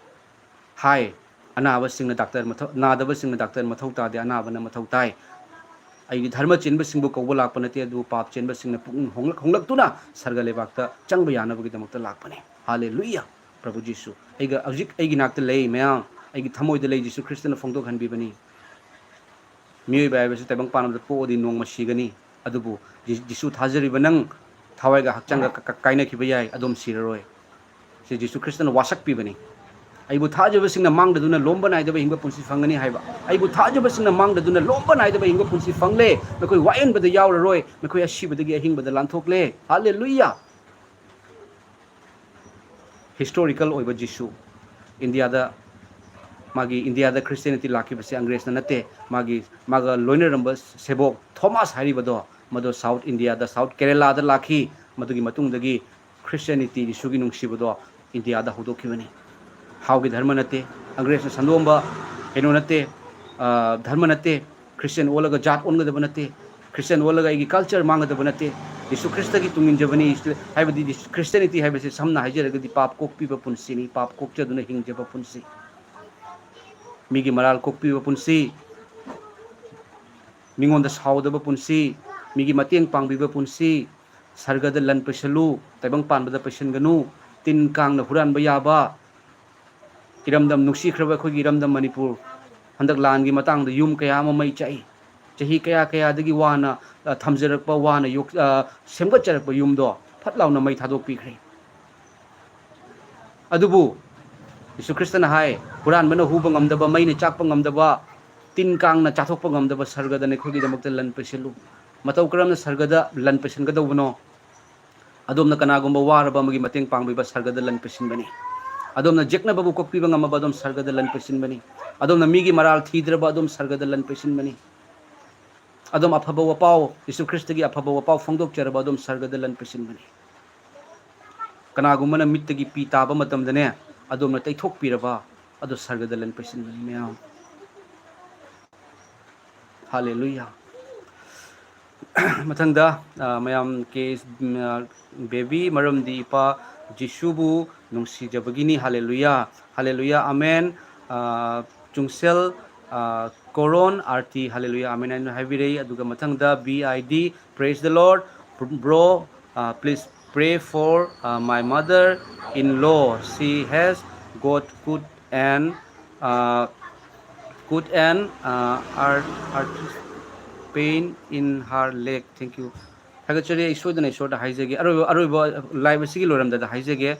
ꯍꯥꯏ, "ꯑꯅꯥꯕꯁꯤꯡꯅ ꯗꯥꯛꯇꯔ ꯃꯊꯧ, ꯅꯥꯗꯕꯁꯤꯡꯅ ꯗꯥꯛꯇꯔ ꯃꯊꯧ ꯇꯥꯗꯦ, ꯑꯅꯥꯕꯅ ꯃꯊꯧ ꯇꯥꯏ꯫ ꯑꯩꯗꯤ ꯙꯔꯃ ꯆꯦꯟꯕꯁꯤꯡꯕꯨ ꯀꯧꯕ ꯂꯥꯛꯄ ꯅꯠꯇꯦ, ꯑꯗꯨꯕꯨ ꯄꯥꯞ ꯆꯦꯟꯕꯁꯤꯡꯅ ꯄꯨꯛꯅꯤꯡ ꯍꯣꯡꯂꯛ-, ꯍꯣꯡꯂꯛꯇꯨꯅ ꯁꯔꯒ ꯂꯩꯕꯥꯛꯇ ꯆꯪꯕ ꯌꯥꯅꯕꯒꯤꯗꯃꯛꯇ ꯂꯥꯛꯄꯅꯦ꯫" ꯍꯥꯂꯦꯂꯨꯌꯥ! ꯄ꯭ꯔꯚꯨ ꯖꯤꯁꯨ ꯑꯩꯒ ꯍꯧꯖꯤꯛ ꯑꯩꯒꯤ ꯅꯥꯛꯇ ꯂꯩ ꯃꯌꯥꯝ, ꯑꯩꯒꯤ ꯊꯃꯣꯏꯗ ꯂꯩ꯫ ꯖꯤꯁꯨ ꯈ꯭ꯔꯤꯁꯇꯅ ꯐꯣꯡꯗꯣꯛꯍꯟꯕꯤꯕꯅꯤ꯫ ꯃꯤꯑꯣꯏꯕ ꯍꯥꯏꯕꯁꯤ ꯇꯥꯏꯕꯪ ꯄꯥꯟꯕꯗ ꯄꯣꯛꯑꯗꯤ ꯅꯣꯡꯃ ꯁꯤꯒꯅꯤ꯫ ꯑꯗꯨꯕꯨ ꯖꯤ-, ꯖꯤꯁꯨ ꯊꯥꯖꯔꯤꯕ ꯅꯪ ꯊꯋꯥꯏꯒ ꯍꯛꯆꯥꯡꯒ ꯀ-, ꯀ-, ꯀꯥꯏꯅꯈꯤꯕ ꯌꯥꯏ, ꯑꯗꯨꯝ ꯁꯤꯔꯔꯣꯏ꯫ ꯁꯤ ꯖꯤꯁꯨ ꯈ꯭ꯔꯤꯁꯇꯅ ꯋꯥꯁꯛꯄꯤꯕꯅꯤ꯫ ꯑꯩꯕꯨ ꯊꯥꯖꯕꯁꯤꯡꯅ ꯃꯥꯡꯗꯗꯨꯅ ꯂꯣꯝꯕ ꯅꯥꯏꯗꯕ ꯍꯤꯡꯕ ꯄꯨꯟꯁꯤ ꯐꯪꯒꯅꯤ ꯍꯥꯏꯕ꯫ ꯑꯩꯕꯨ ꯊꯥꯖꯕꯁꯤꯡꯅ ꯃꯥꯡꯗꯗꯨꯅ ꯂꯣꯝꯕ ꯅꯥꯏꯗꯕ ꯍꯤꯡꯕ ꯄꯨꯟꯁꯤ ꯐꯪꯂꯦ꯫ ꯃꯈꯣꯏ ꯋꯥꯌꯦꯟꯕꯗ ꯌꯥꯎꯔꯔꯣꯏ, ꯃꯈꯣꯏ ꯑꯁꯤꯕꯗꯒꯤ ꯑꯍꯤꯡꯕꯗ ꯂꯥꯟꯊꯣꯛꯂꯦ꯫ ꯍꯥꯂꯦꯂꯨꯌꯥ꯫ ꯍꯤꯁꯇꯣꯔꯤꯀꯦꯜ ꯑꯣꯏꯕ ꯖꯤꯁꯨ ꯏꯟꯗꯤꯌꯥꯗ, ꯃꯥꯒꯤ ꯏꯟꯗꯤꯌꯥꯗ ꯈ꯭ꯔꯤꯁꯇꯤꯌꯥꯅꯤꯇꯤ ꯂꯥꯛꯈꯤꯕꯁꯦ ꯑꯪꯒ꯭ꯔꯦꯖꯅ ꯅꯠꯇꯦ꯫ ꯃꯥꯒꯤ, ꯃꯥꯒ ꯂꯣꯏꯅꯔꯝꯕ ꯁꯦꯕꯣꯛ ꯊꯣꯃꯥꯁ ꯍꯥꯏꯔꯤꯕꯗꯣ, ꯃꯗꯣ ꯁꯥꯎꯠ ꯏꯟꯗꯤꯌꯥꯗ, ꯁꯥꯎꯠ ꯀꯦꯔꯦꯂꯥꯗ ꯂꯥꯛꯈꯤ꯫ ꯃꯗꯨꯒꯤ ꯃꯇꯨꯡꯗꯒꯤ ꯈ꯭ꯔꯤꯁꯇꯤꯌꯥꯅꯤꯇꯤ ꯖꯤꯁꯨꯒꯤ ꯅꯨꯡꯁꯤꯕꯗꯣ ꯏꯟꯗꯤꯌꯥꯗ ꯍꯧꯗꯣꯛꯈꯤꯕꯅꯤ꯫ ꯍꯥꯎꯒꯤ ꯙꯔꯃ ꯅꯠꯇꯦ, ꯑꯪꯒ꯭ꯔꯦꯖꯅ ꯁꯟꯗꯣꯛꯑꯝꯕ ꯀꯩꯅꯣ ꯅꯠꯇꯦ, ꯑ, ꯙꯔꯃ ꯅꯠꯇꯦ꯫ ꯈ꯭ꯔꯤꯁꯇꯤꯌꯥꯟ ꯑꯣꯜꯂꯒ ꯖꯥꯠ ꯑꯣꯟꯒꯗꯕ ꯅꯠꯇꯦ꯫ ꯈ꯭ꯔꯤꯁꯇꯤꯌꯥꯟ ꯑꯣꯜꯂꯒ ꯑꯩꯒꯤ ꯀꯜꯆꯔ ꯃꯥꯡꯒꯗꯕ ꯅꯠꯇꯦ꯫ ꯌꯤꯁꯨ ꯈ꯭ꯔꯤꯁꯇꯒꯤ ꯇꯨꯡ ꯏꯟꯖꯕꯅꯤ꯫ ꯍꯥꯏꯕꯗꯤ ꯈ꯭ꯔꯤꯁꯇꯤꯌꯥꯅꯤꯇꯤ ꯍꯥꯏꯕꯁꯤ ꯁꯝꯅ ꯍꯥꯏꯖꯔꯒꯗꯤ ꯄꯥꯞ ꯀꯣꯛꯄꯤꯕ ꯄꯨꯟꯁꯤꯅꯤ, ꯄꯥꯞ ꯀꯣꯛꯆꯗꯨꯅ ꯍꯤꯡꯖꯕ ꯄꯨꯟꯁꯤ꯫ ꯃꯤꯒꯤ ꯃꯔꯥꯜ ꯀꯣꯛꯄꯤꯕ ꯄꯨꯟꯁꯤ, ꯃꯤꯉꯣꯟꯗ ꯁꯥꯎꯗꯕ ꯄꯨꯟꯁꯤ, ꯃꯤꯒꯤ ꯃꯇꯦꯡ ꯄꯥꯡꯕꯤꯕ ꯄꯨꯟꯁꯤ, ꯁꯔꯒꯗ ꯂꯟ ꯄꯩꯁꯜꯂꯨ, ꯇꯥꯏꯕꯪ ꯄꯥꯟꯕꯗ ꯄꯩꯁꯟꯒꯅꯨ, ꯇꯤꯟ ꯀꯥꯡꯅ ꯍꯨꯔꯥꯟꯕ ꯌꯥꯕ, ꯏꯔꯝꯗꯝ ꯅꯨꯡꯁꯤꯈ꯭ꯔꯕ ꯑꯩꯈꯣꯏꯒꯤ ꯏꯔꯝꯗꯝ ꯃꯅꯤꯄꯨꯔ, ꯍꯟꯗꯛ ꯂꯥꯟꯒꯤ ꯃꯇꯥꯡꯗ ꯌꯨꯝ ꯀꯌꯥ ꯑꯃ ꯃꯩ ꯆꯥꯛꯏ꯫ ꯆꯍꯤ ꯀꯌꯥ ꯀꯌꯥꯗꯒꯤ ꯋꯥꯅ, ꯑ, ꯊꯝꯖꯔꯛꯄ, ꯋꯥꯅ ꯌꯣꯛ-, ꯑ, ꯁꯦꯝꯒꯠꯆꯔꯛꯄ ꯌꯨꯝꯗꯣ ꯐꯠ ꯂꯥꯎꯅ ꯃꯩ ꯊꯥꯗꯣꯛꯄꯤꯈ꯭ꯔꯦ꯫ ꯑꯗꯨꯕꯨ ꯌꯤꯁꯨ ꯈ꯭ꯔꯤꯁꯇꯅ ꯍꯥꯏ, "ꯍꯨꯔꯥꯟꯕꯅ ꯍꯨꯕ ꯉꯝꯗꯕ, ꯃꯩꯅ ꯆꯥꯛꯄ ꯉꯝꯗꯕ, ꯇꯤꯟ ꯀꯥꯡꯅ ꯆꯥꯊꯣꯛꯄ ꯉꯝꯗꯕ ꯁꯔꯒꯗ ꯅꯈꯣꯏꯒꯤꯗꯃꯛꯇ ꯂꯟ ꯄꯩꯁꯤꯜꯂꯨ꯫" ꯃꯇꯧ ꯀꯔꯝꯅ ꯁꯔꯒꯗ ꯂꯟ ꯄꯩꯁꯤꯟꯒꯗꯧꯕꯅꯣ? ꯑꯗꯣꯝꯅ ꯀꯅꯥꯒꯨꯝꯕ ꯋꯥꯔꯕ ꯑꯃꯒꯤ ꯃꯇꯦꯡ ꯄꯥꯡꯕꯤꯕ ꯁꯔꯒꯗ ꯂꯟ ꯄꯩꯁꯤꯟꯕꯅꯤ꯫ ꯑꯗꯣꯝꯅ ꯌꯦꯛꯅꯕꯕꯨ ꯀꯣꯛꯄꯤꯕ ꯉꯝꯃꯕ ꯑꯗꯣꯝ ꯁꯔꯒꯗ ꯂꯟ ꯄꯩꯁꯤꯟꯕꯅꯤ꯫ ꯑꯗꯣꯝꯅ ꯃꯤꯒꯤ ꯃꯔꯥꯜ ꯊꯤꯗ꯭ꯔꯕ ꯑꯗꯣꯝ ꯁꯔꯒꯗ ꯂꯟ ꯄꯩꯁꯤꯟꯕꯅꯤ꯫ ꯑꯗꯣꯝ ꯑꯐꯕ ꯋꯥꯄꯥꯎ, ꯌꯤꯁꯨ ꯈ꯭ꯔꯤꯁꯇꯒꯤ ꯑꯐꯕ ꯋꯥꯄꯥꯎ ꯐꯣꯡꯗꯣꯛꯆꯔꯕ ꯑꯗꯣꯝ ꯁꯔꯒꯗ ꯂꯟ ꯄꯩꯁꯤꯟꯕꯅꯤ꯫ ꯀꯅꯥꯒꯨꯝꯕꯅ ꯃꯤꯠꯇꯒꯤ ꯄꯤ ꯇꯥꯕ ꯃꯇꯝꯗꯅꯦ, ꯑꯗꯣꯝꯅ ꯇꯩꯊꯣꯛꯄꯤꯔꯕ ꯑꯗꯣ ꯁꯔꯒꯗ ꯂꯟ ꯄꯩꯁꯤꯟꯕꯅꯤ ꯃꯌꯥꯝ꯫ ꯍꯥꯂꯦꯂꯨꯌꯥ꯫ ꯃꯊꯪꯗ, ꯑ, ꯃꯌꯥꯝ ꯀꯦ, ꯎꯝ, ꯑ, ꯕꯦꯕꯤ, ꯃꯔꯝꯗꯤ ꯏꯄꯥ ꯖꯤꯁꯨꯕꯨ ꯅꯨꯡꯁꯤꯖꯕꯒꯤꯅꯤ꯫ ꯍꯥꯂꯦꯂꯨꯌꯥ, ꯍꯥꯂꯦꯂꯨꯌꯥ, ꯑꯃꯦꯟ꯫ ꯑ, ꯆꯨꯡꯁꯦꯜ, ꯑ, ꯀꯣꯔꯣꯟ ꯑꯥꯔꯇꯤ, ꯍꯥꯂꯦꯂꯨꯌꯥ, ꯑꯃꯦꯟ ꯍꯥꯏꯅ ꯍꯥꯏꯕꯤꯔꯛꯏ꯫ ꯑꯗꯨꯒ ꯃꯊꯪꯗ B I D, praise the Lord, bro, uh, please pray for, uh, my mother in law, she has got cut and, uh, cut and, uh, ar- arthritis pain in her leg. Thank you. ꯊꯥꯒꯠꯆꯔꯤ꯫ ꯑꯩ ꯁꯣꯏꯗꯅ ꯏꯁꯣꯔꯗ ꯍꯥꯏꯖꯒꯦ꯫ ꯑꯔꯣꯏꯕ, ꯑꯔꯣꯏꯕ ꯂꯥꯏꯚ ꯑꯁꯤꯒꯤ ꯂꯣꯏꯔꯝꯗꯥꯏꯗ ꯍꯥꯏꯖꯒꯦ꯫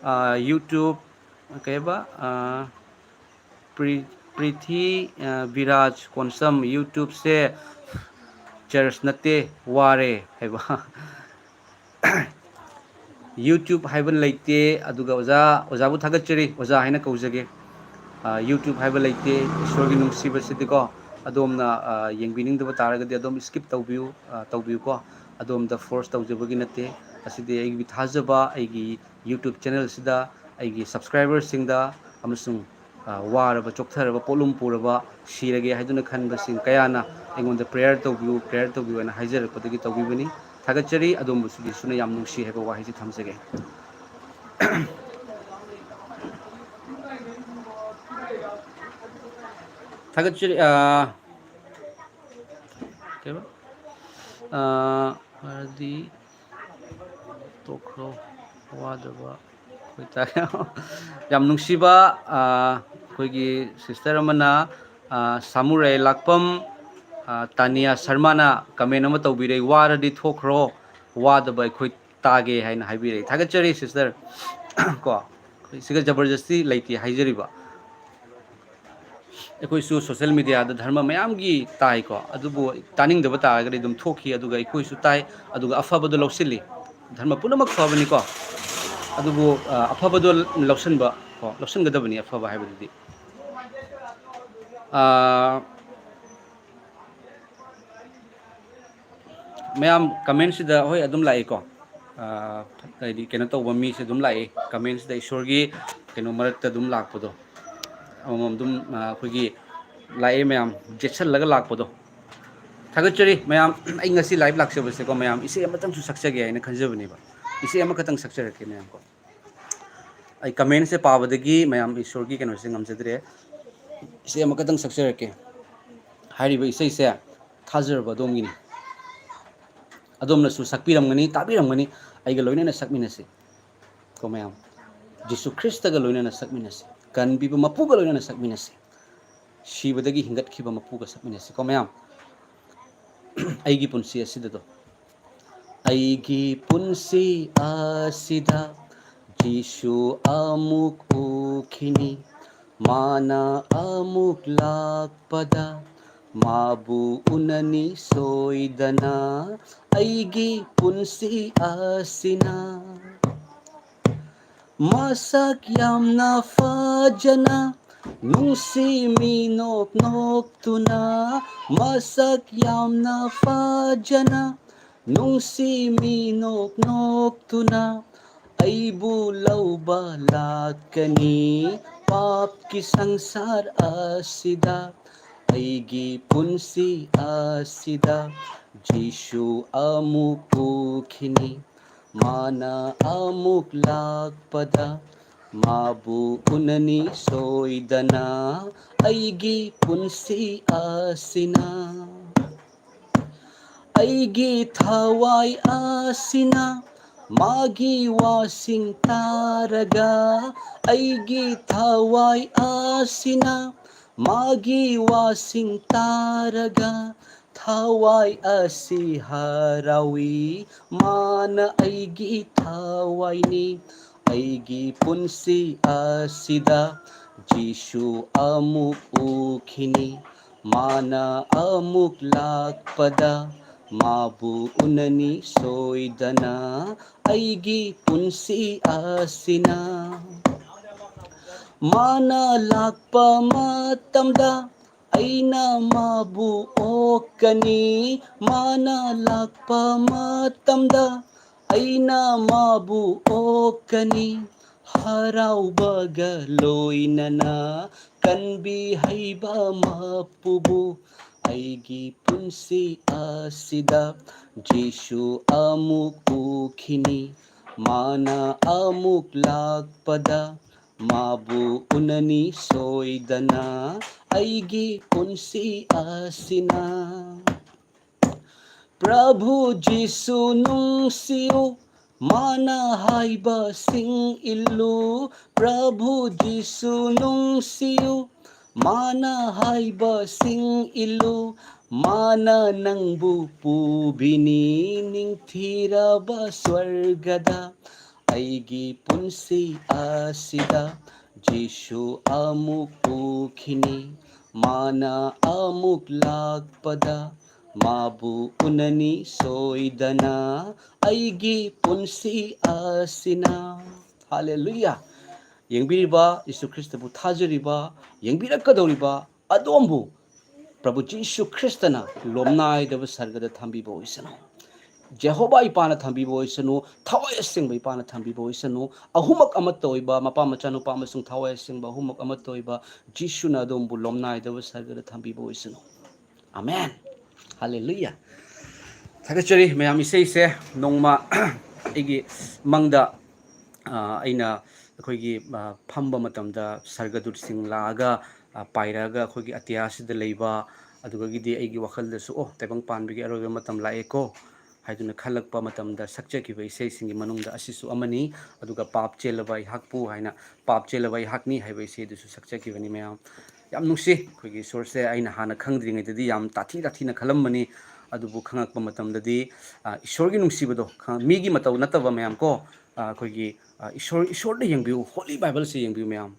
ꯑ, YouTube ꯀꯩꯕ, ꯑ, ꯄ꯭ꯔꯤ-, ꯄ꯭ꯔꯤꯊꯤ, ꯑ, ꯕꯤꯔꯥꯖ ꯀꯣꯟꯁꯝ, YouTubeꯁꯦ church ꯅꯠꯇꯦ, ꯋꯥꯔꯦ ꯍꯥꯏꯕ꯫ YouTube ꯍꯥꯏꯕ ꯂꯩꯇꯦ꯫ ꯑꯗꯨꯒ ꯑꯣꯖꯥ, ꯑꯣꯖꯥꯕꯨ ꯊꯥꯒꯠꯆꯔꯤ, ꯑꯣꯖꯥ ꯍꯥꯏꯅ ꯀꯧꯖꯒꯦ꯫ ꯑ, YouTube ꯍꯥꯏꯕ ꯂꯩꯇꯦ꯫ ꯏꯁꯣꯔꯒꯤ ꯅꯨꯡꯁꯤꯕꯁꯤꯗꯤꯀꯣ, ꯑꯗꯣꯝꯅ, ꯑ, ꯌꯦꯡꯕꯤꯅꯤꯡꯗꯕ ꯇꯥꯔꯒꯗꯤ ꯑꯗꯨꯝ skip ꯇꯧꯕꯤꯌꯨ, ꯑ, ꯇꯧꯕꯤꯌꯨꯀꯣ꯫ ꯑꯗꯣꯝꯗ force ꯇꯧꯖꯕꯒꯤ ꯅꯠꯇꯦ꯫ ꯑꯁꯤꯗꯤ ꯑꯩꯒꯤ ꯊꯥꯖꯕ, ꯑꯩꯒꯤ YouTube channelꯁꯤꯗ ꯑꯩꯒꯤ subscriberꯁꯤꯡꯗ ꯑꯃꯁꯨꯡ, ꯑ, ꯋꯥꯔꯕ, ꯆꯣꯛꯊꯔꯕ, ꯄꯣꯠꯂꯨꯝ ꯄꯨꯔꯕ, ꯁꯤꯔꯒꯦ ꯍꯥꯏꯗꯨꯅ ꯈꯟꯕꯁꯤꯡ ꯀꯌꯥꯅ ꯑꯩꯉꯣꯟꯗ prayer ꯇꯧꯕꯤꯌꯨ, prayer ꯇꯧꯕꯤꯌꯨ ꯍꯥꯏꯅ ꯍꯥꯏꯖꯔꯛꯄꯗꯒꯤ ꯇꯧꯕꯤꯕꯅꯤ꯫ ꯊꯥꯒꯠꯆꯔꯤ꯫ ꯑꯗꯣꯝꯕꯨꯁꯨ ꯖꯤꯁꯨꯅ ꯌꯥꯝ ꯅꯨꯡꯁꯤ ꯍꯥꯏꯕ ꯋꯥꯍꯩꯁꯤ ꯊꯝꯖꯒꯦ꯫ ꯊꯥꯒꯠꯆꯔꯤ꯫ ꯑ, ꯀꯩꯕ? ꯑ, ꯃꯔꯗꯤ ꯇꯣꯛꯈ꯭ꯔꯣ, ꯋꯥꯗꯕ ꯑꯩꯈꯣꯏ ꯇꯥꯏ꯫ ꯌꯥꯝ ꯅꯨꯡꯁꯤꯕ, ꯑ, ꯑꯩꯈꯣꯏꯒꯤ sister ꯑꯃꯅ, ꯑ, ꯁꯥꯃꯨꯔꯩ ꯂꯥꯛꯄꯝ, ꯑ, ꯇꯥꯅꯤꯌꯥ ꯁꯔꯃꯅ comment ꯑꯃ ꯇꯧꯕꯤꯔꯦ, "ꯋꯥꯔꯗꯤ ꯊꯣꯛꯈ꯭ꯔꯣ, ꯋꯥꯗꯕ ꯑꯩꯈꯣꯏ ꯇꯥꯒꯦ" ꯍꯥꯏꯅ ꯍꯥꯏꯕꯤꯔꯛꯏ꯫ ꯊꯥꯒꯠꯆꯔꯤ sister꯫ ꯀꯣ, ꯑꯩꯈꯣꯏ ꯁꯤꯒ ꯖꯕꯔꯗꯁꯇꯤ ꯂꯩꯇꯦ ꯍꯥꯏꯖꯔꯤꯕ꯫ ꯑꯩꯈꯣꯏꯁꯨ social mediaꯗ ꯙꯔꯃ ꯃꯌꯥꯝꯒꯤ ꯇꯥꯏꯀꯣ, ꯑꯗꯨꯕꯨ ꯇꯥꯅꯤꯡꯗꯕ ꯇꯥꯔꯒꯗꯤ ꯑꯗꯨꯝ ꯊꯣꯛꯈꯤ, ꯑꯗꯨꯒ ꯑꯩꯈꯣꯏꯁꯨ ꯇꯥꯏ, ꯑꯗꯨꯒ ꯑꯐꯕꯗꯣ ꯂꯧꯁꯤꯜꯂꯤ꯫ ꯙꯔꯃ ꯄꯨꯝꯅꯃꯛ ꯐꯕꯅꯤꯀꯣ, ꯑꯗꯨꯕꯨ, ꯑ, ꯑꯐꯕꯗꯣ ꯂꯧꯁꯤꯟꯕ ꯀꯣ, ꯂꯧꯁꯤꯟꯒꯗꯕꯅꯤ ꯑꯐꯕ ꯍꯥꯏꯕꯗꯨꯗꯤ꯫ ꯑ, ꯃꯌꯥꯝ commentꯁꯤꯗ ꯍꯣꯏ ꯑꯗꯨꯝ ꯂꯥꯛꯏꯀꯣ꯫ ꯑ, ꯍꯥꯏꯗꯤ ꯀꯩꯅꯣ ꯇꯧꯕ ꯃꯤꯁꯦ ꯑꯗꯨꯝ ꯂꯥꯛꯏ꯫ Commentꯁꯤꯗ ꯏꯁꯣꯔꯒꯤ ꯀꯩꯅꯣ ꯃꯔꯛꯇ ꯑꯗꯨꯝ ꯂꯥꯛꯄꯗꯣ꯫ ꯑꯃꯃꯝ ꯑꯗꯨꯝ, ꯑ, ꯑꯩꯈꯣꯏꯒꯤ ꯂꯥꯛꯑꯦ ꯃꯌꯥꯝ, ꯌꯦꯠꯁꯜꯂꯒ ꯂꯥꯛꯄꯗꯣ꯫ ꯊꯥꯒꯠꯆꯔꯤ ꯃꯌꯥꯝ꯫ ꯑꯩ ꯉꯁꯤ live ꯂꯥꯛꯆꯕꯁꯦꯀꯣ ꯃꯌꯥꯝ, ꯏꯁꯩ ꯑꯃꯇꯪꯁꯨ ꯁꯛꯆꯒꯦ ꯍꯥꯏꯅ ꯈꯟꯖꯕꯅꯦꯕ꯫ ꯏꯁꯩ ꯑꯃꯈꯛꯇꯪ ꯁꯛꯆꯔꯛꯀꯦ ꯃꯌꯥꯝꯀꯣ꯫ ꯑꯩ commentꯁꯦ ꯄꯥꯕꯗꯒꯤ ꯃꯌꯥꯝ ꯏꯁꯣꯔꯒꯤ ꯀꯩꯅꯣꯁꯦ ꯉꯝꯖꯗ꯭ꯔꯦ꯫ ꯏꯁꯩ ꯑꯃꯈꯛꯇꯪ ꯁꯛꯆꯔꯛꯀꯦ꯫ ꯍꯥꯏꯔꯤꯕ ꯏꯁꯩꯁꯦ ꯊꯥꯖꯔꯕ ꯑꯗꯣꯝꯒꯤꯅꯤ꯫ ꯑꯗꯣꯝꯅꯁꯨ ꯁꯛꯄꯤꯔꯝꯒꯅꯤ, ꯇꯥꯕꯤꯔꯝꯒꯅꯤ꯫ ꯑꯩꯒ ꯂꯣꯏꯅꯅ ꯁꯛꯃꯤꯟꯅꯁꯤ꯫ ꯀꯣ ꯃꯌꯥꯝ, ꯖꯤꯁꯨ ꯈ꯭ꯔꯤꯁꯇꯒ ꯂꯣꯏꯅꯅ ꯁꯛꯃꯤꯟꯅꯁꯤ, ꯀꯟꯕꯤꯕ ꯃꯄꯨꯒ ꯂꯣꯏꯅꯅ ꯁꯛꯃꯤꯟꯅꯁꯤ, ꯁꯤꯕꯗꯒꯤ ꯍꯤꯡꯒꯠꯈꯤꯕ ꯃꯄꯨꯒ ꯁꯛꯃꯤꯟꯅꯁꯤ꯫ ꯀꯣ ꯃꯌꯥꯝ, ꯑꯩꯒꯤ ꯄꯨꯟꯁꯤ ꯑꯁꯤꯗꯗꯣ, ꯑꯩꯒꯤ ꯄꯨꯟꯁꯤ ꯑꯁꯤꯗ ꯖꯤꯁꯨ ꯑꯃꯨꯛ ꯎꯈꯤꯅꯤ, ꯃꯥꯅ ꯑꯃꯨꯛ ꯂꯥꯛꯄꯗ ꯃꯥꯕꯨ ꯎꯅꯅꯤ ꯁꯣꯏꯗꯅ꯫ ꯑꯩꯒꯤ ꯄꯨꯟꯁꯤ ꯑꯁꯤꯅ ꯃꯁꯛ ꯌꯥꯝꯅ ꯐꯖꯅ, ꯅꯨꯡꯁꯤ ꯃꯤꯅꯣꯛ ꯅꯣꯛꯇꯨꯅ, ꯃꯁꯛ ꯌꯥꯝꯅ ꯐꯖꯅ, ꯅꯨꯡꯁꯤ ꯃꯤꯅꯣꯛ ꯅꯣꯛꯇꯨꯅ ꯑꯩꯕꯨ ꯂꯧꯕ ꯂꯥꯛꯀꯅꯤ꯫ ꯄꯥꯞꯀꯤ ꯁꯪꯁꯥꯔ ꯑꯁꯤꯗ, ꯑꯩꯒꯤ ꯄꯨꯟꯁꯤ ꯑꯁꯤꯗ ꯖꯤꯁꯨ ꯑꯃꯨꯛ ꯎꯈꯤꯅꯤ꯫ ꯃꯥꯅ ꯑꯃꯨꯛ ꯂꯥꯛꯄꯗ ꯃꯥꯕꯨ ꯎꯅꯅꯤ ꯁꯣꯏꯗꯅ꯫ ꯑꯩꯒꯤ ꯄꯨꯟꯁꯤ ꯑꯁꯤꯅ, ꯑꯩꯒꯤ ꯊꯋꯥꯏ ꯑꯁꯤꯅ ꯃꯥꯒꯤ ꯋꯥꯁꯤꯡ ꯇꯥꯔꯒ, ꯑꯩꯒꯤ ꯊꯋꯥꯏ ꯑꯁꯤꯅ ꯃꯥꯒꯤ ꯋꯥꯁꯤꯡ ꯇꯥꯔꯒ ꯊꯋꯥꯏ ꯑꯁꯤ ꯍꯔꯥꯎꯏ꯫ ꯃꯥꯅ ꯑꯩꯒꯤ ꯊꯋꯥꯏꯅꯤ꯫ ꯑꯩꯒꯤ ꯄꯨꯟꯁꯤ ꯑꯁꯤꯗ ꯖꯤꯁꯨ ꯑꯃꯨꯛ ꯎꯈꯤꯅꯤ꯫ ꯃꯥꯅ ꯑꯃꯨꯛ ꯂꯥꯛꯄꯗ ꯃꯥꯕꯨ ꯎꯅꯅꯤ ꯁꯣꯏꯗꯅ꯫ ꯑꯩꯒꯤ ꯄꯨꯟꯁꯤ ꯑꯁꯤꯅ ꯃꯥꯅ ꯂꯥꯛꯄ ꯃꯇꯝꯗ ꯑꯩꯅ ꯃꯥꯕꯨ ꯑꯣꯛꯀꯅꯤ꯫ ꯃꯥꯅ ꯂꯥꯛꯄ ꯃꯇꯝꯗ ꯑꯩꯅ ꯃꯥꯕꯨ ꯑꯣꯛꯀꯅꯤ꯫ ꯍꯔꯥꯎꯕꯒ ꯂꯣꯏꯅꯅ ꯀꯟꯕꯤ ꯍꯩꯕ ꯃꯄꯨꯕꯨ ꯑꯩꯒꯤ ꯄꯨꯟꯁꯤ ꯑꯁꯤꯗ ꯖꯤꯁꯨ ꯑꯃꯨꯛ ꯎꯈꯤꯅꯤ꯫ ꯃꯥꯅ ꯑꯃꯨꯛ ꯂꯥꯛꯄꯗ ꯃꯥꯕꯨ ꯎꯅꯅꯤ ꯁꯣꯏꯗꯅ꯫ ꯑꯩꯒꯤ ꯄꯨꯟꯁꯤ ꯑꯁꯤꯅ ꯄ꯭ꯔꯚꯨ ꯖꯤꯁꯨ ꯅꯨꯡꯁꯤꯌꯨ, ꯃꯥꯅ ꯍꯥꯏꯕꯁꯤꯡ ꯏꯜꯂꯨ꯫ ꯄ꯭ꯔꯚꯨ ꯖꯤꯁꯨ ꯅꯨꯡꯁꯤꯌꯨ, ꯃꯥꯅ ꯍꯥꯏꯕꯁꯤꯡ ꯏꯜꯂꯨ꯫ ꯃꯥꯅ ꯅꯪꯕꯨ ꯄꯨꯕꯤꯅꯤ ꯅꯤꯡꯊꯤꯔꯕ ꯁ꯭ꯋꯔꯒꯗ꯫ ꯑꯩꯒꯤ ꯄꯨꯟꯁꯤ ꯑꯁꯤꯗ ꯖꯤꯁꯨ ꯑꯃꯨꯛ ꯎꯈꯤꯅꯤ, ꯃꯥꯅ ꯑꯃꯨꯛ ꯂꯥꯛꯄꯗ ꯃꯥꯕꯨ ꯎꯅꯅꯤ ꯁꯣꯏꯗꯅ, ꯑꯩꯒꯤ ꯄꯨꯟꯁꯤ ꯑꯁꯤꯅ꯫ ꯍꯥꯂꯦꯂꯨꯌꯥ! ꯌꯦꯡꯕꯤꯔꯤꯕ, ꯌꯤꯁꯨ ꯈ꯭ꯔꯤꯁꯇꯕꯨ ꯊꯥꯖꯔꯤꯕ, ꯌꯦꯡꯕꯤꯔꯛꯀꯗꯧꯔꯤꯕ ꯑꯗꯣꯝꯕꯨ ꯄ꯭ꯔꯚꯨ ꯖꯤꯁꯨ ꯈ꯭ꯔꯤꯁꯇꯅ ꯂꯣꯝꯅꯥꯏꯗꯕ ꯁꯔꯒꯗ ꯊꯝꯕꯤꯕ ꯑꯣꯏꯁꯅꯨ꯫ ꯖꯦꯍꯣꯕꯥ ꯏꯄꯥꯅ ꯊꯝꯕꯤꯕ ꯑꯣꯏꯁꯅꯨ, ꯊꯋꯥꯏ ꯑꯁꯦꯡꯕ ꯏꯄꯥꯅ ꯊꯝꯕꯤꯕ ꯑꯣꯏꯁꯅꯨ꯫ ꯑꯍꯨꯝꯃꯛ ꯑꯃꯠꯇ ꯑꯣꯏꯕ ꯃꯄꯥ, ꯃꯆꯥꯅꯨꯄꯥ ꯑꯃꯁꯨꯡ ꯊꯋꯥꯏ ꯑꯁꯦꯡꯕ ꯑꯍꯨꯝꯃꯛ ꯑꯃꯠꯇ ꯑꯣꯏꯕ ꯖꯤꯁꯨꯅ ꯑꯗꯣꯝꯕꯨ ꯂꯣꯝꯅꯥꯏꯗꯕ ꯁꯔꯒꯗ ꯊꯝꯕꯤꯕ ꯑꯣꯏꯁꯅꯨ꯫ ꯑꯃꯦꯟ꯫ ꯍꯥꯂꯦꯂꯨꯌꯥ꯫ ꯊꯥꯒꯠꯆꯔꯤ ꯃꯌꯥꯝ꯫ ꯏꯁꯩꯁꯦ ꯅꯣꯡꯃ ꯑꯩꯒꯤ ꯃꯪꯗ, ꯑ, ꯑꯩꯅ ꯑꯩꯈꯣꯏꯒꯤ, ꯑ, ꯐꯝꯕ ꯃꯇꯝꯗ ꯁꯔꯒꯗꯨꯠꯁꯤꯡ ꯂꯥꯛꯑꯒ, ꯑ, ꯄꯥꯏꯔꯛꯑꯒ ꯑꯩꯈꯣꯏꯒꯤ ꯑꯇꯤꯌꯥꯁꯤꯗ ꯂꯩꯕ, ꯑꯗꯨꯗꯒꯤꯗꯤ ꯑꯩꯒꯤ ꯋꯥꯈꯜꯗꯁꯨ, "ꯑꯣ, ꯇꯥꯏꯕꯪ ꯄꯥꯟꯕꯒꯤ ꯑꯔꯣꯏꯕ ꯃꯇꯝ ꯂꯥꯛꯑꯦꯀꯣ" ꯍꯥꯏꯗꯨꯅ ꯈꯜꯂꯛꯄ ꯃꯇꯝꯗ ꯁꯛꯆꯈꯤꯕ ꯏꯁꯩꯁꯤꯡꯒꯤ ꯃꯅꯨꯡꯗ ꯑꯁꯤꯁꯨ ꯑꯃꯅꯤ꯫ ꯑꯗꯨꯒ "ꯄꯥꯞ ꯆꯦꯜꯂꯕ ꯑꯩꯍꯥꯛꯄꯨ" ꯍꯥꯏꯅ, "ꯄꯥꯞ ꯆꯦꯜꯂꯕ ꯑꯩꯍꯥꯛꯅꯤ" ꯍꯥꯏꯕ ꯏꯁꯩꯗꯨꯁꯨ ꯁꯛꯆꯈꯤꯕꯅꯤ ꯃꯌꯥꯝ꯫ ꯌꯥꯝ ꯅꯨꯡꯁꯤ꯫ ꯑꯩꯈꯣꯏꯒꯤ ꯏꯁꯣꯔꯁꯦ ꯑꯩꯅ ꯍꯥꯟꯅ ꯈꯪꯗ꯭ꯔꯤꯉꯩꯗꯗꯤ ꯌꯥꯝ ꯇꯥꯊꯤ ꯇꯥꯊꯤꯅ ꯈꯜꯂꯝꯕꯅꯤ, ꯑꯗꯨꯕꯨ ꯈꯪꯉꯛꯄ ꯃꯇꯝꯗꯗꯤ, ꯑ, ꯏꯁꯣꯔꯒꯤ ꯅꯨꯡꯁꯤꯕꯗꯣ, ꯈ-, ꯃꯤꯒꯤ ꯃꯇꯧ ꯅꯠꯇꯕ ꯃꯌꯥꯝ ꯀꯣ, ꯑ, ꯑꯩꯈꯣꯏꯒꯤ, ꯑ, ꯏꯁꯣꯔ, ꯏꯁꯣꯔꯗ ꯌꯦꯡꯕꯤꯌꯨ, ꯍꯣꯂꯤ ꯕꯥꯏꯕꯜꯁꯦ ꯌꯦꯡꯕꯤꯌꯨ ꯃꯌꯥꯝ,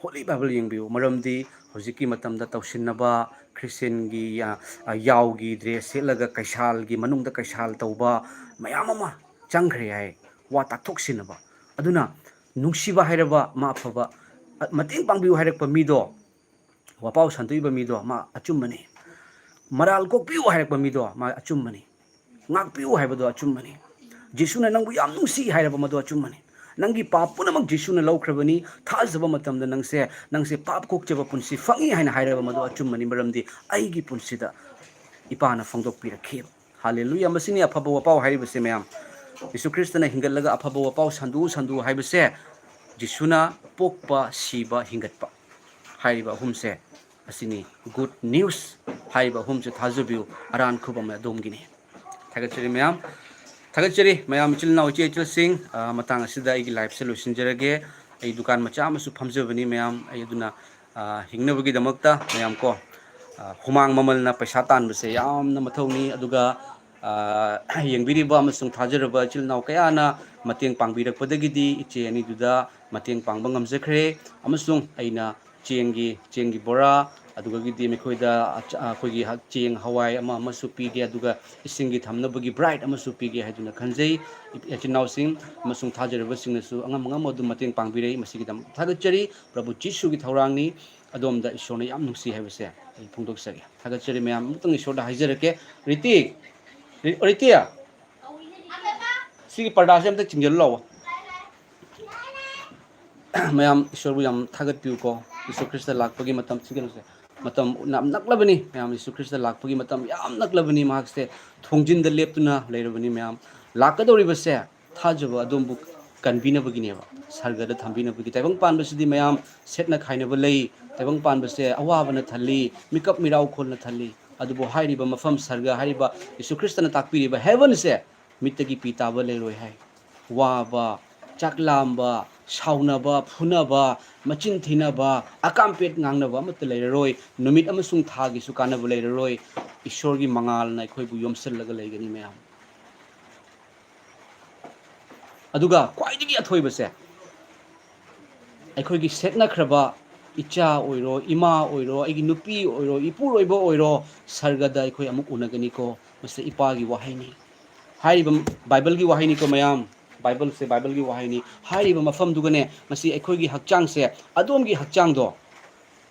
ꯍꯣꯂꯤ ꯕꯥꯏꯕꯜ ꯌꯦꯡꯕꯤꯌꯨ꯫ ꯃꯔꯝꯗꯤ ꯍꯧꯖꯤꯛꯀꯤ ꯃꯇꯝꯗ ꯇꯧꯁꯤꯟꯅꯕ ꯈ꯭ꯔꯤꯁꯇꯦꯟꯒꯤ, ꯑ, ꯑ, ꯌꯥꯎꯒꯤ ꯗ꯭ꯔꯦꯁ ꯁꯦꯠꯂꯒ ꯀꯩꯁꯥꯜꯒꯤ ꯃꯅꯨꯡꯗ ꯀꯩꯁꯥꯜ ꯇꯧꯕ ꯃꯌꯥꯝ ꯑꯃ ꯆꯪꯈ꯭ꯔꯦ ꯍꯥꯏ, ꯋꯥ ꯇꯥꯊꯣꯛꯁꯤꯟꯅꯕ꯫ ꯑꯗꯨꯅ ꯅꯨꯡꯁꯤꯕ ꯍꯥꯏꯔꯕ, ꯃꯥ ꯑꯐꯕ, ꯑ, ꯃꯇꯦꯡ ꯄꯥꯡꯕꯤꯌꯨ ꯍꯥꯏꯔꯛꯄ ꯃꯤꯗꯣ, ꯋꯥꯄꯥꯎ ꯁꯟꯗꯣꯛꯏꯕ ꯃꯤꯗꯣ ꯃꯥ ꯑꯆꯨꯝꯕꯅꯤ꯫ ꯃꯔꯥꯜ ꯀꯣꯛꯄꯤꯌꯨ ꯍꯥꯏꯔꯛꯄ ꯃꯤꯗꯣ ꯃꯥ ꯑꯆꯨꯝꯕꯅꯤ꯫ ꯉꯥꯛꯄꯤꯌꯨ ꯍꯥꯏꯕꯗꯣ ꯑꯆꯨꯝꯕꯅꯤ꯫ ꯖꯤꯁꯨꯅ ꯅꯪꯕꯨ ꯌꯥꯝ ꯅꯨꯡꯁꯤ ꯍꯥꯏꯔꯕ ꯃꯗꯨ ꯑꯆꯨꯝꯕꯅꯤ꯫ ꯅꯪꯒꯤ ꯄꯥꯞ ꯄꯨꯝꯅꯃꯛ ꯖꯤꯁꯨꯅ ꯂꯧꯈ꯭ꯔꯕꯅꯤ꯫ ꯊꯥꯖꯕ ꯃꯇꯝꯗ ꯅꯪꯁꯦ, ꯅꯪꯁꯦ ꯄꯥꯞ ꯀꯣꯛꯆꯕ ꯄꯨꯟꯁꯤ ꯐꯪꯏ ꯍꯥꯏꯅ ꯍꯥꯏꯔꯕ ꯃꯗꯨ ꯑꯆꯨꯝꯕꯅꯤ, ꯃꯔꯝꯗꯤ ꯑꯩꯒꯤ ꯄꯨꯟꯁꯤꯗ ꯏꯄꯥꯅ ꯐꯣꯡꯗꯣꯛꯄꯤꯔꯛꯈꯤꯕ꯫ ꯍꯥꯂꯦꯂꯨꯌꯥ! ꯃꯁꯤꯅꯤ ꯑꯐꯕ ꯋꯥꯄꯥꯎ ꯍꯥꯏꯔꯤꯕꯁꯦ, ꯃꯌꯥꯝ꯫ ꯌꯤꯁꯨ ꯈ꯭ꯔꯤꯁꯇꯅ ꯍꯤꯡꯒꯠꯂꯒ ꯑꯐꯕ ꯋꯥꯄꯥꯎ ꯁꯟꯗꯣꯛꯎ, ꯁꯟꯗꯣꯛꯎ ꯍꯥꯏꯕꯁꯦ, ꯖꯤꯁꯨꯅ ꯄꯣꯛꯄ, ꯁꯤꯕ, ꯍꯤꯡꯒꯠꯄ ꯍꯥꯏꯔꯤꯕ ꯑꯍꯨꯝꯁꯦ ꯑꯁꯤꯅꯤ꯫ ꯒꯨꯗ ꯅ꯭ꯌꯨꯁ ꯍꯥꯏꯔꯤꯕ ꯑꯍꯨꯝꯁꯦ ꯊꯥꯖꯕꯤꯌꯨ, ꯑꯔꯥꯟ ꯈꯨꯕꯝ ꯑꯗꯣꯝꯒꯤꯅꯤ꯫ ꯊꯥꯒꯠꯆꯔꯤ ꯃꯌꯥꯝ, ꯊꯥꯒꯠꯆꯔꯤ ꯃꯌꯥꯝ, ꯏꯆꯤꯜ ꯏꯅꯥꯎ, ꯏꯆꯦ ꯏꯆꯜꯁꯤꯡ꯫ ꯑ, ꯃꯇꯥꯡ ꯑꯁꯤꯗ ꯑꯩꯒꯤ ꯂꯥꯏꯐꯁꯦ ꯂꯣꯏꯁꯤꯟꯖꯔꯒꯦ꯫ ꯑꯩ ꯗꯨꯀꯥꯟ ꯃꯆꯥ ꯑꯃꯁꯨ ꯐꯝꯖꯕꯅꯤ ꯃꯌꯥꯝ꯫ ꯑꯩ ꯑꯗꯨꯅ, ꯑ, ꯍꯤꯡꯅꯕꯒꯤꯗꯃꯛꯇ ꯃꯌꯥꯝ ꯀꯣ, ꯑ, ꯍꯨꯃꯥꯡ ꯃꯃꯜꯅ ꯄꯩꯁꯥ ꯇꯥꯟꯕꯁꯦ ꯌꯥꯝꯅ ꯃꯊꯧꯅꯤ꯫ ꯑꯗꯨꯒ ꯑ, ꯌꯦꯡꯕꯤꯔꯤꯕ ꯑꯃꯁꯨꯡ ꯊꯥꯖꯔꯕ ꯏꯆꯤꯜ ꯏꯅꯥꯎ ꯀꯌꯥꯅ ꯃꯇꯦꯡ ꯄꯥꯡꯕꯤꯔꯛꯄꯗꯒꯤꯗꯤ ꯏꯆꯦ ꯑꯅꯤꯗꯨꯗ ꯃꯇꯦꯡ ꯄꯥꯡꯕ ꯉꯝꯖꯈ꯭ꯔꯦ꯫ ꯑꯃꯁꯨꯡ ꯑꯩꯅ ꯆꯦꯡꯒꯤ, ꯆꯦꯡꯒꯤ ꯕꯣꯔꯥ, ꯑꯗꯨꯗꯒꯤꯗꯤ ꯃꯈꯣꯏꯗ ꯑꯆ-, ꯑꯩꯈꯣꯏꯒꯤ ꯍ-, ꯆꯦꯡ, ꯍꯋꯥꯏ ꯑꯃ ꯑꯃꯁꯨ ꯄꯤꯒꯦ, ꯑꯗꯨꯒ ꯏꯁꯤꯡꯒꯤ ꯊꯝꯅꯕꯒꯤ ꯕ꯭ꯔꯥꯏꯠ ꯑꯃꯁꯨ ꯄꯤꯒꯦ ꯍꯥꯏꯗꯨꯅ ꯈꯟꯖꯩ꯫ ꯏ-, ꯏꯆꯤꯟ ꯏꯅꯥꯎꯁꯤꯡ ꯑꯃꯁꯨꯡ ꯊꯥꯖꯔꯕꯁꯤꯡꯅꯁꯨ ꯑꯉꯝ ꯑꯉꯝꯕ ꯑꯗꯨꯝ ꯃꯇꯦꯡ ꯄꯥꯡꯕꯤꯔꯛꯏ꯫ ꯃꯁꯤꯒꯤꯗꯃꯛ ꯊꯥꯒꯠꯆꯔꯤ꯫ ꯄ꯭ꯔꯚꯨ ꯖꯤꯁꯨꯒꯤ ꯊꯧꯔꯥꯡꯅꯤ꯫ ꯑꯗꯣꯝꯗ ꯏꯁꯣꯔꯅ ꯌꯥꯝ ꯅꯨꯡꯁꯤ ꯍꯥꯏꯕꯁꯦ ꯑꯩ ꯐꯣꯡꯗꯣꯛꯆꯒꯦ꯫ ꯊꯥꯒꯠꯆꯔꯤ ꯃꯌꯥꯝ꯫ ꯑꯃꯨꯛꯇꯪ ꯏꯁꯣꯔꯗ ꯍꯥꯏꯖꯔꯛꯀꯦ꯫ ꯔꯤꯇꯤ, ꯔꯤ-, ꯔꯤꯇꯤ, ꯁꯤꯒꯤ ꯄꯔꯗꯥꯁꯦ ꯑꯝꯇ ꯆꯤꯡꯖꯜꯂꯨ ꯂꯥꯛꯑꯣ꯫ ꯃꯌꯥꯝ ꯏꯁꯣꯔꯕꯨ ꯌꯥꯝ ꯊꯥꯒꯠꯄꯤꯌꯨꯀꯣ꯫ ꯌꯤꯁꯨ ꯈ꯭ꯔꯤꯁꯇ ꯂꯥꯛꯄꯒꯤ ꯃꯇꯝ, ꯁꯤ ꯀꯩꯅꯣꯁꯦ, ꯃꯇꯝ ꯌꯥꯝ ꯅꯛꯂꯕꯅꯤ ꯃꯌꯥꯝ꯫ ꯌꯤꯁꯨ ꯈ꯭ꯔꯤꯁꯇ ꯂꯥꯛꯄꯒꯤ ꯃꯇꯝ ꯌꯥꯝ ꯅꯛꯂꯕꯅꯤ꯫ ꯃꯍꯥꯛꯁꯦ ꯊꯣꯡꯖꯤꯟꯗ ꯂꯦꯞꯇꯨꯅ ꯂꯩꯔꯕꯅꯤ ꯃꯌꯥꯝ꯫ ꯂꯥꯛꯀꯗꯧꯔꯤꯕꯁꯦ ꯊꯥꯖꯕ ꯑꯗꯣꯝꯕꯨ ꯀꯟꯕꯤꯅꯕꯒꯤꯅꯦꯕ, ꯁꯔꯒꯗ ꯊꯝꯕꯤꯅꯕꯒꯤ꯫ ꯇꯥꯏꯕꯪ ꯄꯥꯟꯕꯁꯤꯗꯤ ꯃꯌꯥꯝ ꯁꯦꯠꯅ ꯈꯥꯏꯅꯕ ꯂꯩ꯫ ꯇꯥꯏꯕꯪ ꯄꯥꯟꯕꯁꯦ ꯑꯋꯥꯕꯅ ꯊꯜꯂꯤ, ꯃꯤꯀꯞ ꯃꯤꯔꯥꯎꯈꯣꯜꯅ ꯊꯜꯂꯤ꯫ ꯑꯗꯨꯕꯨ ꯍꯥꯏꯔꯤꯕ ꯃꯐꯝ ꯁꯔꯒ ꯍꯥꯏꯔꯤꯕ ꯌꯤꯁꯨ ꯈ꯭ꯔꯤꯁꯇꯅ ꯇꯥꯛꯄꯤꯔꯤꯕ ꯍꯦꯕꯟꯁꯦ ꯃꯤꯠꯇꯒꯤ ꯄꯤ ꯇꯥꯕ ꯂꯩꯔꯣꯏ ꯍꯥꯏ꯫ ꯋꯥꯕ, ꯆꯥꯛꯂꯥꯝꯕ, ꯁꯥꯎꯅꯕ, ꯐꯨꯅꯕ, ꯃꯆꯤꯟ ꯊꯤꯅꯕ, ꯑꯀꯥꯝꯄꯦꯠ ꯉꯥꯡꯅꯕ ꯑꯃꯠꯇ ꯂꯩꯔꯔꯣꯏ꯫ ꯅꯨꯃꯤꯠ ꯑꯃꯁꯨꯡ ꯊꯥꯒꯤꯁꯨ ꯀꯥꯟꯅꯕ ꯂꯩꯔꯔꯣꯏ꯫ ꯏꯁꯣꯔꯒꯤ ꯃꯉꯥꯜꯅ ꯑꯩꯈꯣꯏꯕꯨ ꯌꯣꯝꯁꯤꯜꯂꯒ ꯂꯩꯒꯅꯤ ꯃꯌꯥꯝ꯫ ꯑꯗꯨꯒ ꯈ꯭ꯋꯥꯏꯗꯒꯤ ꯑꯊꯣꯏꯕꯁꯦ, ꯑꯩꯈꯣꯏꯒꯤ ꯁꯦꯠꯅꯈ꯭ꯔꯕ ꯏꯆꯥ ꯑꯣꯏꯔꯣ, ꯏꯃꯥ ꯑꯣꯏꯔꯣ, ꯑꯩꯒꯤ ꯅꯨꯄꯤ ꯑꯣꯏꯔꯣ, ꯏꯄꯨꯔꯣꯏꯕ ꯑꯣꯏꯔꯣ, ꯁꯔꯒꯗ ꯑꯩꯈꯣꯏ ꯑꯃꯨꯛ ꯎꯅꯒꯅꯤꯀꯣ꯫ ꯃꯁꯤ ꯏꯄꯥꯒꯤ ꯋꯥꯍꯩꯅꯤ꯫ ꯍꯥꯏꯔꯤꯕ ꯕꯥꯏꯕꯜꯒꯤ ꯋꯥꯍꯩꯅꯤꯀꯣ ꯃꯌꯥꯝ꯫ ꯕꯥꯏꯕꯜꯁꯦ ꯕꯥꯏꯕꯜꯒꯤ ꯋꯥꯍꯩꯅꯤ꯫ ꯍꯥꯏꯔꯤꯕ ꯃꯐꯝꯗꯨꯒꯅꯦ, ꯉꯁꯤ ꯑꯩꯈꯣꯏꯒꯤ ꯍꯛꯆꯥꯡꯁꯦ, ꯑꯗꯣꯝꯒꯤ ꯍꯛꯆꯥꯡꯗꯣ,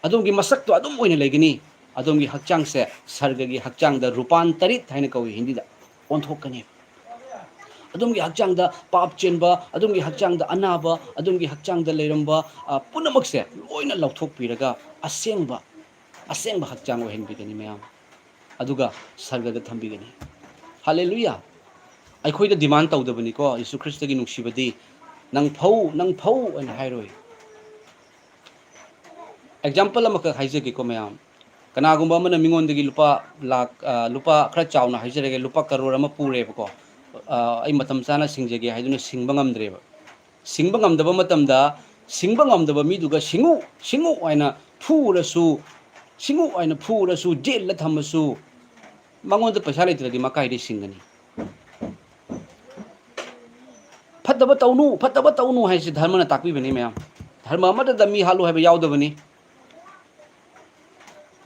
ꯑꯗꯣꯝꯒꯤ ꯃꯁꯛꯇꯣ ꯑꯗꯨꯝ ꯑꯣꯏꯅ ꯂꯩꯒꯅꯤ꯫ ꯑꯗꯣꯝꯒꯤ ꯍꯛꯆꯥꯡꯁꯦ ꯁꯔꯒꯒꯤ ꯍꯛꯆꯥꯡꯗ ꯔꯨꯄꯥꯟꯇꯔꯤꯠ ꯍꯥꯏꯅ ꯀꯧꯏ ꯍꯤꯟꯗꯤꯗ, ꯑꯣꯟꯊꯣꯛꯀꯅꯤ꯫ ꯑꯗꯣꯝꯒꯤ ꯍꯛꯆꯥꯡꯗ ꯄꯥꯞ ꯆꯦꯟꯕ, ꯑꯗꯣꯝꯒꯤ ꯍꯛꯆꯥꯡꯗ ꯑꯅꯥꯕ, ꯑꯗꯣꯝꯒꯤ ꯍꯛꯆꯥꯡꯗ ꯂꯩꯔꯝꯕ, ꯑ, ꯄꯨꯝꯅꯃꯛꯁꯦ ꯂꯣꯏꯅ ꯂꯧꯊꯣꯛꯄꯤꯔꯒ ꯑꯁꯦꯡꯕ, ꯑꯁꯦꯡꯕ ꯍꯛꯆꯥꯡ ꯑꯣꯏꯍꯟꯕꯤꯒꯅꯤ ꯃꯌꯥꯝ꯫ ꯑꯗꯨꯒ ꯁꯔꯒꯗ ꯊꯝꯕꯤꯒꯅꯤ꯫ ꯍꯥꯂꯦꯂꯨꯌꯥ! ꯑꯩꯈꯣꯏꯗ ꯗꯤꯃꯥꯟ ꯇꯧꯗꯕꯅꯤꯀꯣ, ꯌꯤꯁꯨ ꯈ꯭ꯔꯤꯁꯇꯒꯤ ꯅꯨꯡꯁꯤꯕꯗꯤ, "ꯅꯪ ꯐꯧ, ꯅꯪ ꯐꯧ" ꯍꯥꯏꯅ ꯍꯥꯏꯔꯣꯏ꯫ ꯑꯦꯛꯖꯥꯝꯄꯜ ꯑꯃꯈꯛ ꯍꯥꯏꯖꯒꯦꯀꯣ ꯃꯌꯥꯝ꯫ ꯀꯅꯥꯒꯨꯝꯕ ꯑꯃꯅ ꯃꯤꯉꯣꯟꯗꯒꯤ ꯂꯨꯄꯥ ꯂꯥꯛ, ꯑ, ꯂꯨꯄꯥ ꯈꯔ ꯆꯥꯎꯅ ꯍꯥꯏꯖꯔꯒꯦ, ꯂꯨꯄꯥ ꯀꯔꯣꯔ ꯑꯃ ꯄꯨꯔꯦꯕꯀꯣ꯫ ꯑ, "ꯑꯩ ꯃꯇꯝ ꯆꯥꯅ ꯁꯤꯡꯖꯒꯦ" ꯍꯥꯏꯗꯨꯅ ꯁꯤꯡꯕ ꯉꯝꯗ꯭ꯔꯦꯕ꯫ ꯁꯤꯡꯕ ꯉꯝꯗꯕ ꯃꯇꯝꯗ, ꯁꯤꯡꯕ ꯉꯝꯗꯕ ꯃꯤꯗꯨꯒ "ꯁꯤꯡꯉꯨ, ꯁꯤꯡꯉꯨ" ꯍꯥꯏꯅ ꯐꯨꯔꯁꯨ, "ꯁꯤꯡꯉꯨ" ꯍꯥꯏꯅ ꯐꯨꯔꯁꯨ, ꯖꯦꯜꯗ ꯊꯝꯃꯁꯨ, ꯃꯉꯣꯟꯗ ꯄꯩꯁꯥ ꯂꯩꯇ꯭ꯔꯗꯤ ꯃꯥ ꯀꯥꯏꯗꯩ ꯁꯤꯡꯒꯅꯤ? ꯐꯠꯇꯕ ꯇꯧꯅꯨ, ꯐꯠꯇꯕ ꯇꯧꯅꯨ ꯍꯥꯏꯁꯤ ꯙꯔꯃꯅ ꯇꯥꯛꯄꯤꯕꯅꯤ ꯃꯌꯥꯝ꯫ ꯙꯔꯃ ꯑꯃꯠꯇꯗ ꯃꯤ ꯍꯥꯠꯂꯨ ꯍꯥꯏꯕ ꯌꯥꯎꯗꯕꯅꯤ꯫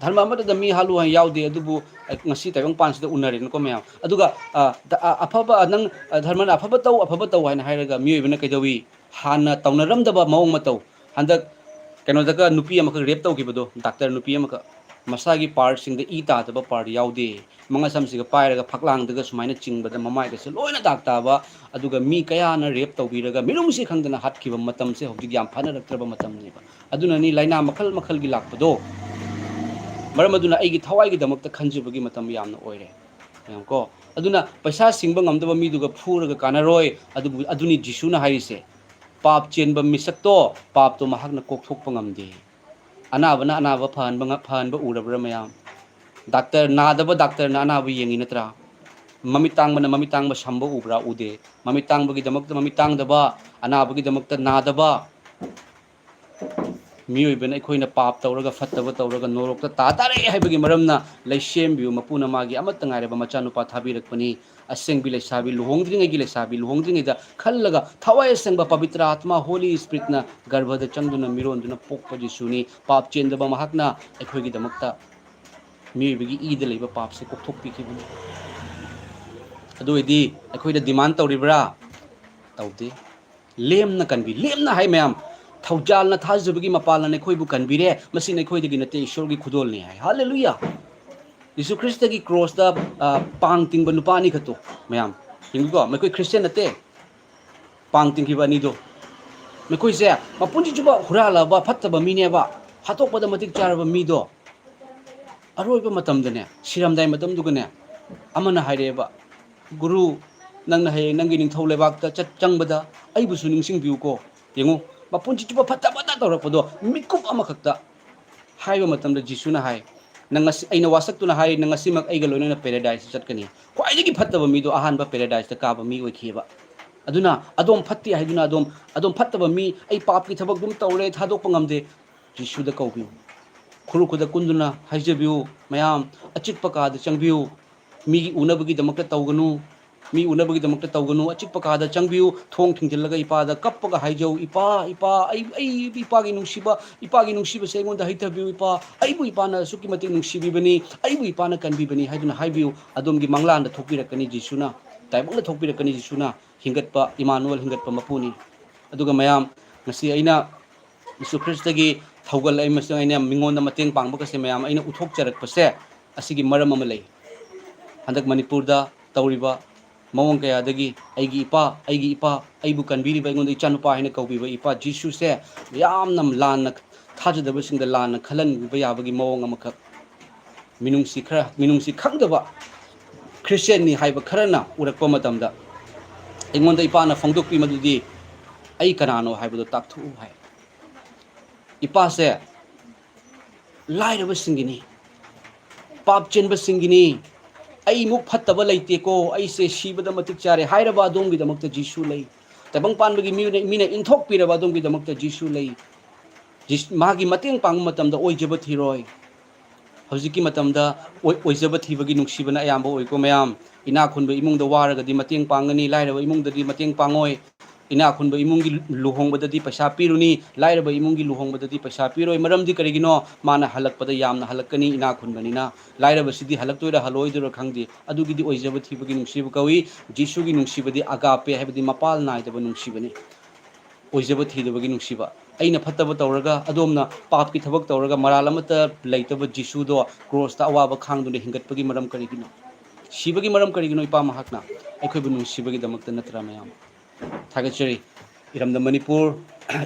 ꯙꯔꯃ ꯑꯃꯠꯇꯗ ꯃꯤ ꯍꯥꯠꯂꯨ ꯍꯥꯏꯅ ꯌꯥꯎꯗꯦ, ꯑꯗꯨꯕꯨ ꯉꯁꯤ ꯇꯥꯏꯕꯪꯄꯥꯟꯁꯤꯗ ꯎꯅꯔꯦꯅꯀꯣ ꯃꯌꯥꯝ꯫ ꯑꯗꯨꯒ, ꯑ, ꯗ-, ꯑ, ꯑꯐꯕ, ꯅꯪ, ꯑ, ꯙꯔꯃꯅ "ꯑꯐꯕ ꯇꯧ, ꯑꯐꯕ ꯇꯧ" ꯍꯥꯏꯅ ꯍꯥꯏꯔꯒ ꯃꯤꯑꯣꯏꯕꯅ ꯀꯩꯗꯧꯏ? ꯍꯥꯟꯅ ꯇꯧꯅꯔꯝꯗꯕ ꯃꯑꯣꯡ ꯃꯇꯧ꯫ ꯍꯟꯗꯛ ꯀꯩꯅꯣꯗꯒ ꯅꯨꯄꯤ ꯑꯃꯈꯛ rape ꯇꯧꯈꯤꯕꯗꯣ, doctor ꯅꯨꯄꯤ ꯑꯃꯈꯛ, ꯃꯁꯥꯒꯤ partꯁꯤꯡꯗ ꯏ ꯇꯥꯗꯕ part ꯌꯥꯎꯗꯦ꯫ ꯃꯉꯛꯁꯝꯁꯤꯒ ꯄꯥꯏꯔꯒ ꯐꯛꯂꯥꯡꯗꯒ ꯁꯨꯃꯥꯏꯅ ꯆꯤꯡꯕꯗ ꯃꯃꯥꯏꯒꯁꯦ ꯂꯣꯏꯅ ꯗꯥꯛ ꯇꯥꯕ, ꯑꯗꯨꯒ ꯃꯤ ꯀꯌꯥꯅ rape ꯇꯧꯕꯤꯔꯒ ꯃꯤꯅꯨꯡꯁꯤ ꯈꯪꯗꯅ ꯍꯥꯠꯈꯤꯕ ꯃꯇꯝꯁꯦ ꯍꯧꯖꯤꯛ ꯌꯥꯝ ꯐꯅꯔꯛꯇ꯭ꯔꯕ ꯃꯇꯝꯅꯦꯕ꯫ ꯑꯗꯨꯅꯅꯤ ꯂꯥꯏꯅꯥ ꯃꯈꯜ ꯃꯈꯜꯒꯤ ꯂꯥꯛꯄꯗꯣ꯫ ꯃꯔꯝ ꯑꯗꯨꯅ ꯑꯩꯒꯤ ꯊꯋꯥꯏꯒꯤꯗꯃꯛꯇ ꯈꯟꯖꯕꯒꯤ ꯃꯇꯝ ꯌꯥꯝꯅ ꯑꯣꯏꯔꯦ꯫ ꯌꯦꯡꯉꯨꯀꯣ꯫ ꯑꯗꯨꯅ ꯄꯩꯁꯥ ꯁꯤꯡꯕ ꯉꯝꯗꯕ ꯃꯤꯗꯨꯒ ꯐꯨꯔꯒ ꯀꯥꯟꯅꯔꯣꯏ, ꯑꯗꯨꯕꯨ ꯑꯗꯨꯅꯤ ꯖꯤꯁꯨꯅ ꯍꯥꯏꯔꯤꯁꯦ꯫ ꯄꯥꯞ ꯆꯦꯟꯕ ꯃꯤꯁꯛꯇꯣ, ꯄꯥꯞꯇꯣ ꯃꯍꯥꯛꯅ ꯀꯣꯛꯊꯣꯛꯄ ꯉꯝꯗꯦ꯫ ꯑꯅꯥꯕꯅ ꯑꯅꯥꯕ ꯐꯍꯟꯕ ꯉ-, ꯐꯍꯟꯕ ꯎꯔꯕ꯭ꯔꯥ ꯃꯌꯥꯝ? Doctor, ꯅꯥꯗꯕ doctorꯅ ꯑꯅꯥꯕ ꯌꯦꯡꯉꯤ ꯅꯠꯇ꯭ꯔꯥ? ꯃꯃꯤꯠ ꯇꯥꯡꯕꯅ ꯃꯃꯤꯠ ꯇꯥꯡꯕ ꯁꯝꯕ ꯎꯕ꯭ꯔꯥ? ꯎꯗꯦ꯫ ꯃꯃꯤꯠ ꯇꯥꯡꯕꯒꯤꯗꯃꯛꯇ ꯃꯃꯤꯠ ꯇꯥꯡꯗꯕ, ꯑꯅꯥꯕꯒꯤꯗꯃꯛꯇ ꯅꯥꯗꯕ꯫ ꯃꯤꯑꯣꯏꯕꯅ ꯑꯩꯈꯣꯏꯅ ꯄꯥꯞ ꯇꯧꯔꯒ, ꯐꯠꯇꯕ ꯇꯧꯔꯒ ꯅꯣꯔꯣꯛꯇ ꯇꯥ ꯇꯥꯔꯦ ꯍꯥꯏꯕꯒꯤ ꯃꯔꯝꯅ ꯂꯩꯁꯦꯝꯕꯤꯌꯨ, ꯃꯄꯨꯅ ꯃꯥꯒꯤ ꯑꯃꯠꯇ ꯉꯥꯏꯔꯕ ꯃꯆꯥꯅꯨꯄꯥ ꯊꯥꯕꯤꯔꯛꯄꯅꯤ꯫ ꯑꯁꯦꯡꯕꯤ ꯂꯩꯁꯥꯕꯤ, ꯂꯨꯍꯣꯡꯗ꯭ꯔꯤꯉꯩꯒꯤ ꯂꯩꯁꯥꯕꯤ, ꯂꯨꯍꯣꯡꯗ꯭ꯔꯤꯉꯩꯗ ꯈꯜꯂꯒ ꯊꯋꯥꯏ ꯑꯁꯦꯡꯕ ꯄꯕꯤꯇ꯭ꯔ ꯑꯥꯇꯃꯥ, Holy Spiritꯅ ꯒꯔꯚꯗ ꯆꯪꯗꯨꯅ ꯃꯤꯔꯣꯟꯗꯨꯅ ꯄꯣꯛꯄ ꯖꯤꯁꯨꯅꯤ꯫ ꯄꯥꯞ ꯆꯦꯟꯗꯕ ꯃꯍꯥꯛꯅ ꯑꯩꯈꯣꯏꯒꯤꯗꯃꯛꯇ ꯃꯤꯑꯣꯏꯕꯒꯤ ꯏꯗ ꯂꯩꯕ ꯄꯥꯞꯁꯦ ꯀꯣꯛꯊꯣꯛꯄꯤꯈꯤꯕꯅꯤ꯫ ꯑꯗꯨ ꯑꯣꯏꯗꯤ ꯑꯩꯈꯣꯏꯗ demand ꯇꯧꯔꯤꯕ꯭ꯔꯥ? ꯇꯧꯗꯦ꯫ ꯂꯦꯝꯅ ꯀꯟꯕꯤ, ꯂꯦꯝꯅ ꯍꯥꯏ ꯃꯌꯥꯝ, ꯊꯧꯖꯥꯜꯅ ꯊꯥꯖꯕꯒꯤ ꯃꯄꯥꯜꯅ ꯑꯩꯈꯣꯏꯕꯨ ꯀꯟꯕꯤꯔꯦ, ꯃꯁꯤ ꯅꯈꯣꯏꯗꯒꯤ ꯅꯠꯇꯦ, ꯏꯁꯣꯔꯒꯤ ꯈꯨꯗꯣꯜꯅꯤ ꯍꯥꯏ꯫ ꯍꯥꯂꯦꯂꯨꯌꯥ! ꯌꯤꯁꯨ ꯈ꯭ꯔꯤꯁꯇꯒꯤ ꯀ꯭ꯔꯣꯁꯇ, ꯑ, ꯄꯥꯡ ꯇꯤꯡꯕ ꯅꯨꯄꯥ ꯑꯅꯤꯈꯛꯇꯣ ꯃꯌꯥꯝ, ꯌꯦꯡꯉꯨꯀꯣ, ꯃꯈꯣꯏ ꯈ꯭ꯔꯤꯁꯇꯤꯌꯟ ꯅꯠꯇꯦ, ꯄꯥꯡ ꯇꯤꯡꯈꯤꯕ ꯑꯅꯤꯗꯣ꯫ ꯃꯈꯣꯏꯁꯦ ꯃꯄꯨꯟꯁꯤ ꯆꯨꯞꯄ ꯍꯨꯔꯥꯜꯂꯕ ꯐꯠꯇꯕ ꯃꯤꯅꯦꯕ, ꯍꯥꯠꯇꯣꯛꯄꯗ ꯃꯇꯤꯛ ꯆꯥꯔꯕ ꯃꯤꯗꯣ꯫ ꯑꯔꯣꯏꯕ ꯃꯇꯝꯗꯅꯦ, ꯁꯤꯔꯝꯗꯥꯏ ꯃꯇꯝꯗꯨꯒꯅꯦ, ꯑꯃꯅ ꯍꯥꯏꯔꯛꯑꯦꯕ, "ꯒꯨꯔꯨ, ꯅꯪꯅ ꯍꯌꯦꯡ ꯅꯪꯒꯤ ꯅꯤꯡꯊꯧ ꯂꯩꯕꯥꯛꯇ ꯆꯠ-, ꯆꯪꯕꯗ ꯑꯩꯕꯨꯁꯨ ꯅꯤꯡꯁꯤꯡꯕꯤꯌꯨꯀꯣ꯫ ꯌꯦꯡꯉꯨ, ꯃꯄꯨꯟꯁꯤ ꯆꯨꯞꯄ ꯐꯠꯇꯕꯇ ꯇꯧꯔꯛꯄꯗꯣ, ꯃꯤꯀꯨꯞ ꯑꯃꯈꯛꯇ" ꯍꯥꯏꯕ ꯃꯇꯝꯗ ꯖꯤꯁꯨꯅ ꯍꯥꯏ, "ꯅꯪ ꯉꯁꯤ," ꯑꯩꯅ ꯋꯥꯁꯛꯇꯨꯅ ꯍꯥꯏ, "ꯅꯪ ꯉꯁꯤꯃꯛ ꯑꯩꯒ ꯂꯣꯏꯅꯅ paradise ꯆꯠꯀꯅꯤ"꯫ ꯈ꯭ꯋꯥꯏꯗꯒꯤ ꯐꯠꯇꯕ ꯃꯤꯗꯣ ꯑꯍꯥꯟꯕ paradise ꯀꯥꯕ ꯃꯤ ꯑꯣꯏꯈꯤꯑꯕ꯫ ꯑꯗꯨꯅ ꯑꯗꯣꯝ ꯐꯠꯇꯦ ꯍꯥꯏꯗꯨꯅ ꯑꯗꯣꯝ, ꯑꯗꯣꯝ ꯐꯠꯇꯕ ꯃꯤ, "ꯑꯩ ꯄꯥꯞꯀꯤ ꯊꯕꯛ ꯑꯗꯨꯝ ꯇꯧꯔꯦ, ꯊꯥꯗꯣꯛꯄ ꯉꯝꯗꯦ"꯫ ꯖꯤꯁꯨꯗ ꯀꯧꯕꯤꯌꯨ꯫ ꯈꯨꯔꯨ ꯈꯨꯗ ꯀꯨꯟꯗꯨꯅ ꯍꯥꯏꯖꯕꯤꯌꯨ, ꯃꯌꯥꯝ ꯑꯆꯤꯛꯄ ꯀꯥꯗ ꯆꯪꯕꯤꯌꯨ꯫ ꯃꯤꯒꯤ ꯎꯅꯕꯒꯤꯗꯃꯛꯇ ꯇꯧꯒꯅꯨ, ꯃꯤ ꯎꯅꯕꯒꯤꯗꯃꯛꯇ ꯇꯧꯒꯅꯨ꯫ ꯑꯆꯤꯛꯄ ꯀꯥꯗ ꯆꯪꯕꯤꯌꯨ, ꯊꯣꯡ ꯊꯤꯡꯖꯤꯜꯂꯒ ꯏꯄꯥꯗ ꯀꯞꯄꯒ ꯍꯥꯏꯖꯧ, "ꯏꯄꯥ, ꯏꯄꯥ, ꯑꯩ, ꯑꯩ ꯏꯄꯥꯒꯤ ꯅꯨꯡꯁꯤꯕ, ꯏꯄꯥꯒꯤ ꯅꯨꯡꯁꯤꯕꯁꯦ ꯑꯩꯉꯣꯟꯗ ꯍꯩꯊꯕꯤꯌꯨ, ꯏꯄꯥ, ꯑꯩꯕꯨ ꯏꯄꯥꯅ ꯑꯁꯨꯛꯀꯤ ꯃꯇꯤꯛ ꯅꯨꯡꯁꯤꯕꯤꯕꯅꯤ, ꯑꯩꯕꯨ ꯏꯄꯥꯅ ꯀꯟꯕꯤꯕꯅꯤ" ꯍꯥꯏꯗꯨꯅ ꯍꯥꯏꯕꯤꯌꯨ꯫ ꯑꯗꯣꯝꯒꯤ ꯃꯪꯂꯥꯟꯗ ꯊꯣꯛꯄꯤꯔꯛꯀꯅꯤ ꯖꯤꯁꯨꯅ, ꯇꯥꯏꯕꯪꯗ ꯊꯣꯛꯄꯤꯔꯛꯀꯅꯤ ꯖꯤꯁꯨꯅ, ꯍꯤꯡꯒꯠꯄ ꯏꯃꯥꯅꯨꯑꯦꯜ, ꯍꯤꯡꯒꯠꯄ ꯃꯄꯨꯅꯤ꯫ ꯑꯗꯨꯒ ꯃꯌꯥꯝ, ꯉꯁꯤ ꯑꯩꯅ ꯖꯤꯁꯨ ꯈ꯭ꯔꯤꯁꯇꯒꯤ ꯊꯧꯒꯜ ꯑꯃꯁꯨꯡ ꯑꯩꯅ ꯃꯤꯉꯣꯟꯗ ꯃꯇꯦꯡ ꯄꯥꯡꯕꯒꯁꯦ ꯃꯌꯥꯝ ꯑꯩꯅ ꯎꯠꯊꯣꯛꯆꯔꯛꯄꯁꯦ ꯑꯁꯤꯒꯤ ꯃꯔꯝ ꯑꯃ ꯂꯩ꯫ ꯍꯟꯗꯛ ꯃꯅꯤꯄꯨꯔꯗ ꯇꯧꯔꯤꯕ ꯃꯑꯣꯡ ꯀꯌꯥꯗꯒꯤ ꯑꯩꯒꯤ ꯏꯄꯥ, ꯑꯩꯒꯤ ꯏꯄꯥ, ꯑꯩꯕꯨ ꯀꯟꯕꯤꯔꯤꯕ, ꯑꯩꯉꯣꯟꯗ ꯏꯆꯥꯅꯨꯄꯥ ꯍꯥꯏꯅ ꯀꯧꯕꯤꯕ ꯏꯄꯥ ꯖꯤꯁꯨꯁꯦ ꯌꯥꯝꯅ ꯂꯥꯟꯅ ꯊꯥꯖꯗꯕꯁꯤꯡꯗ ꯂꯥꯟꯅ ꯈꯜꯍꯟꯕ ꯌꯥꯕꯒꯤ ꯃꯑꯣꯡ ꯑꯃꯈꯛ ꯃꯤꯅꯨꯡꯁꯤ ꯈꯔ, ꯃꯤꯅꯨꯡꯁꯤ ꯈꯪꯗꯕ ꯈ꯭ꯔꯤꯁꯇꯤꯌꯥꯟꯅꯤ ꯍꯥꯏꯕ ꯈꯔꯅ ꯎꯔꯛꯄ ꯃꯇꯝꯗ ꯑꯩꯉꯣꯟꯗ ꯏꯄꯥꯅ ꯐꯣꯡꯗꯣꯛꯄꯤ ꯃꯗꯨꯗꯤ, "ꯑꯩ ꯀꯅꯥꯅꯣ ꯍꯥꯏꯕꯗꯣ ꯇꯥꯛꯊꯣꯛꯎ" ꯍꯥꯏ꯫ ꯏꯄꯥꯁꯦ ꯂꯥꯏꯔꯕꯁꯤꯡꯒꯤꯅꯤ, ꯄꯥꯞ ꯆꯦꯟꯕꯁꯤꯡꯒꯤꯅꯤ, "ꯑꯩꯃꯨꯛ ꯐꯠꯇꯕ ꯂꯩꯇꯦꯀꯣ, ꯑꯩꯁꯦ ꯁꯤꯕꯗ ꯃꯇꯤꯛ ꯆꯥꯔꯦ" ꯍꯥꯏꯔꯕ ꯑꯗꯣꯝꯒꯤꯗꯃꯛꯇ ꯖꯤꯁꯨ ꯂꯩ꯫ ꯇꯥꯏꯕꯪ ꯄꯥꯟꯕꯒꯤ ꯃꯤꯅ, ꯃꯤꯅ ꯏꯟꯊꯣꯛꯄꯤꯔꯕ ꯑꯗꯣꯝꯒꯤꯗꯃꯛꯇ ꯖꯤꯁꯨ ꯂꯩ꯫ ꯖꯤꯁ-, ꯃꯥꯒꯤ ꯃꯇꯦꯡ ꯄꯥꯡꯕ ꯃꯇꯝꯗ ꯑꯣꯏꯖꯕ ꯊꯤꯔꯣꯏ꯫ ꯍꯧꯖꯤꯛꯀꯤ ꯃꯇꯝꯗ ꯑꯣꯏ-, ꯑꯣꯏꯖꯕ ꯊꯤꯕꯒꯤ ꯅꯨꯡꯁꯤꯕꯅ ꯑꯌꯥꯝꯕ ꯑꯣꯏꯀꯣ ꯃꯌꯥꯝ꯫ ꯏꯅꯥꯛ ꯈꯨꯟꯕ ꯏꯃꯨꯡꯗ ꯋꯥꯔꯒꯗꯤ ꯃꯇꯦꯡ ꯄꯥꯡꯒꯅꯤ, ꯂꯥꯏꯔꯕ ꯏꯃꯨꯡꯗꯗꯤ ꯃꯇꯦꯡ ꯄꯥꯡꯉꯣꯏ꯫ ꯏꯅꯥꯛ ꯈꯨꯟꯕ ꯏꯃꯨꯡꯒꯤ ꯂꯨꯍꯣꯡꯕꯗꯗꯤ ꯄꯩꯁꯥ ꯄꯤꯔꯨꯅꯤ, ꯂꯥꯏꯔꯕ ꯏꯃꯨꯡꯒꯤ ꯂꯨꯍꯣꯡꯕꯗꯗꯤ ꯄꯩꯁꯥ ꯄꯤꯔꯣꯏ꯫ ꯃꯔꯝꯗꯤ ꯀꯔꯤꯒꯤꯅꯣ? ꯃꯥꯅ ꯍꯜꯂꯛꯄꯗ ꯌꯥꯝꯅ ꯍꯜꯂꯛꯀꯅꯤ, ꯏꯅꯥꯛ ꯈꯨꯟꯕꯅꯤꯅ꯫ ꯂꯥꯏꯔꯕꯁꯤꯗꯤ ꯍꯜꯂꯛꯇꯣꯏꯔꯥ ꯍꯜꯂꯛꯑꯣꯏꯗꯣꯏꯔꯥ ꯈꯪꯗꯦ꯫ ꯑꯗꯨꯒꯤꯗꯤ ꯑꯣꯏꯖꯕ ꯊꯤꯕꯒꯤ ꯅꯨꯡꯁꯤꯕ ꯀꯧꯏ꯫ ꯖꯤꯁꯨꯒꯤ ꯅꯨꯡꯁꯤꯕꯗꯤ ꯑꯒꯥꯄꯦ, ꯍꯥꯏꯕꯗꯤ ꯃꯄꯥꯜ ꯅꯥꯏꯗꯕ ꯅꯨꯡꯁꯤꯕꯅꯤ꯫ ꯑꯣꯏꯖꯕ ꯊꯤꯗꯕꯒꯤ ꯅꯨꯡꯁꯤꯕ꯫ ꯑꯩꯅ ꯐꯠꯇꯕ ꯇꯧꯔꯒ, ꯑꯗꯣꯝꯅ ꯄꯥꯞꯀꯤ ꯊꯕꯛ ꯇꯧꯔꯒ, ꯃꯔꯥꯜ ꯑꯃꯠꯇ ꯂꯩꯇꯕ ꯖꯤꯁꯨꯗꯣ ꯀ꯭ꯔꯣꯁꯇ ꯑꯋꯥꯕ ꯈꯥꯡꯗꯨꯅ ꯍꯤꯡꯒꯠꯄꯒꯤ ꯃꯔꯝ ꯀꯔꯤꯒꯤꯅꯣ? ꯁꯤꯕꯒꯤ ꯃꯔꯝ ꯀꯔꯤꯒꯤꯅꯣ? ꯏꯄꯥ ꯃꯍꯥꯛꯅ ꯑꯩꯈꯣꯏꯕꯨ ꯅꯨꯡꯁꯤꯕꯒꯤꯗꯃꯛꯇ ꯅꯠꯇ꯭ꯔꯥ ꯃꯌꯥꯝ? ꯊꯥꯒꯠꯆꯔꯤ꯫ ꯏꯔꯝꯗꯝ ꯃꯅꯤꯄꯨꯔ,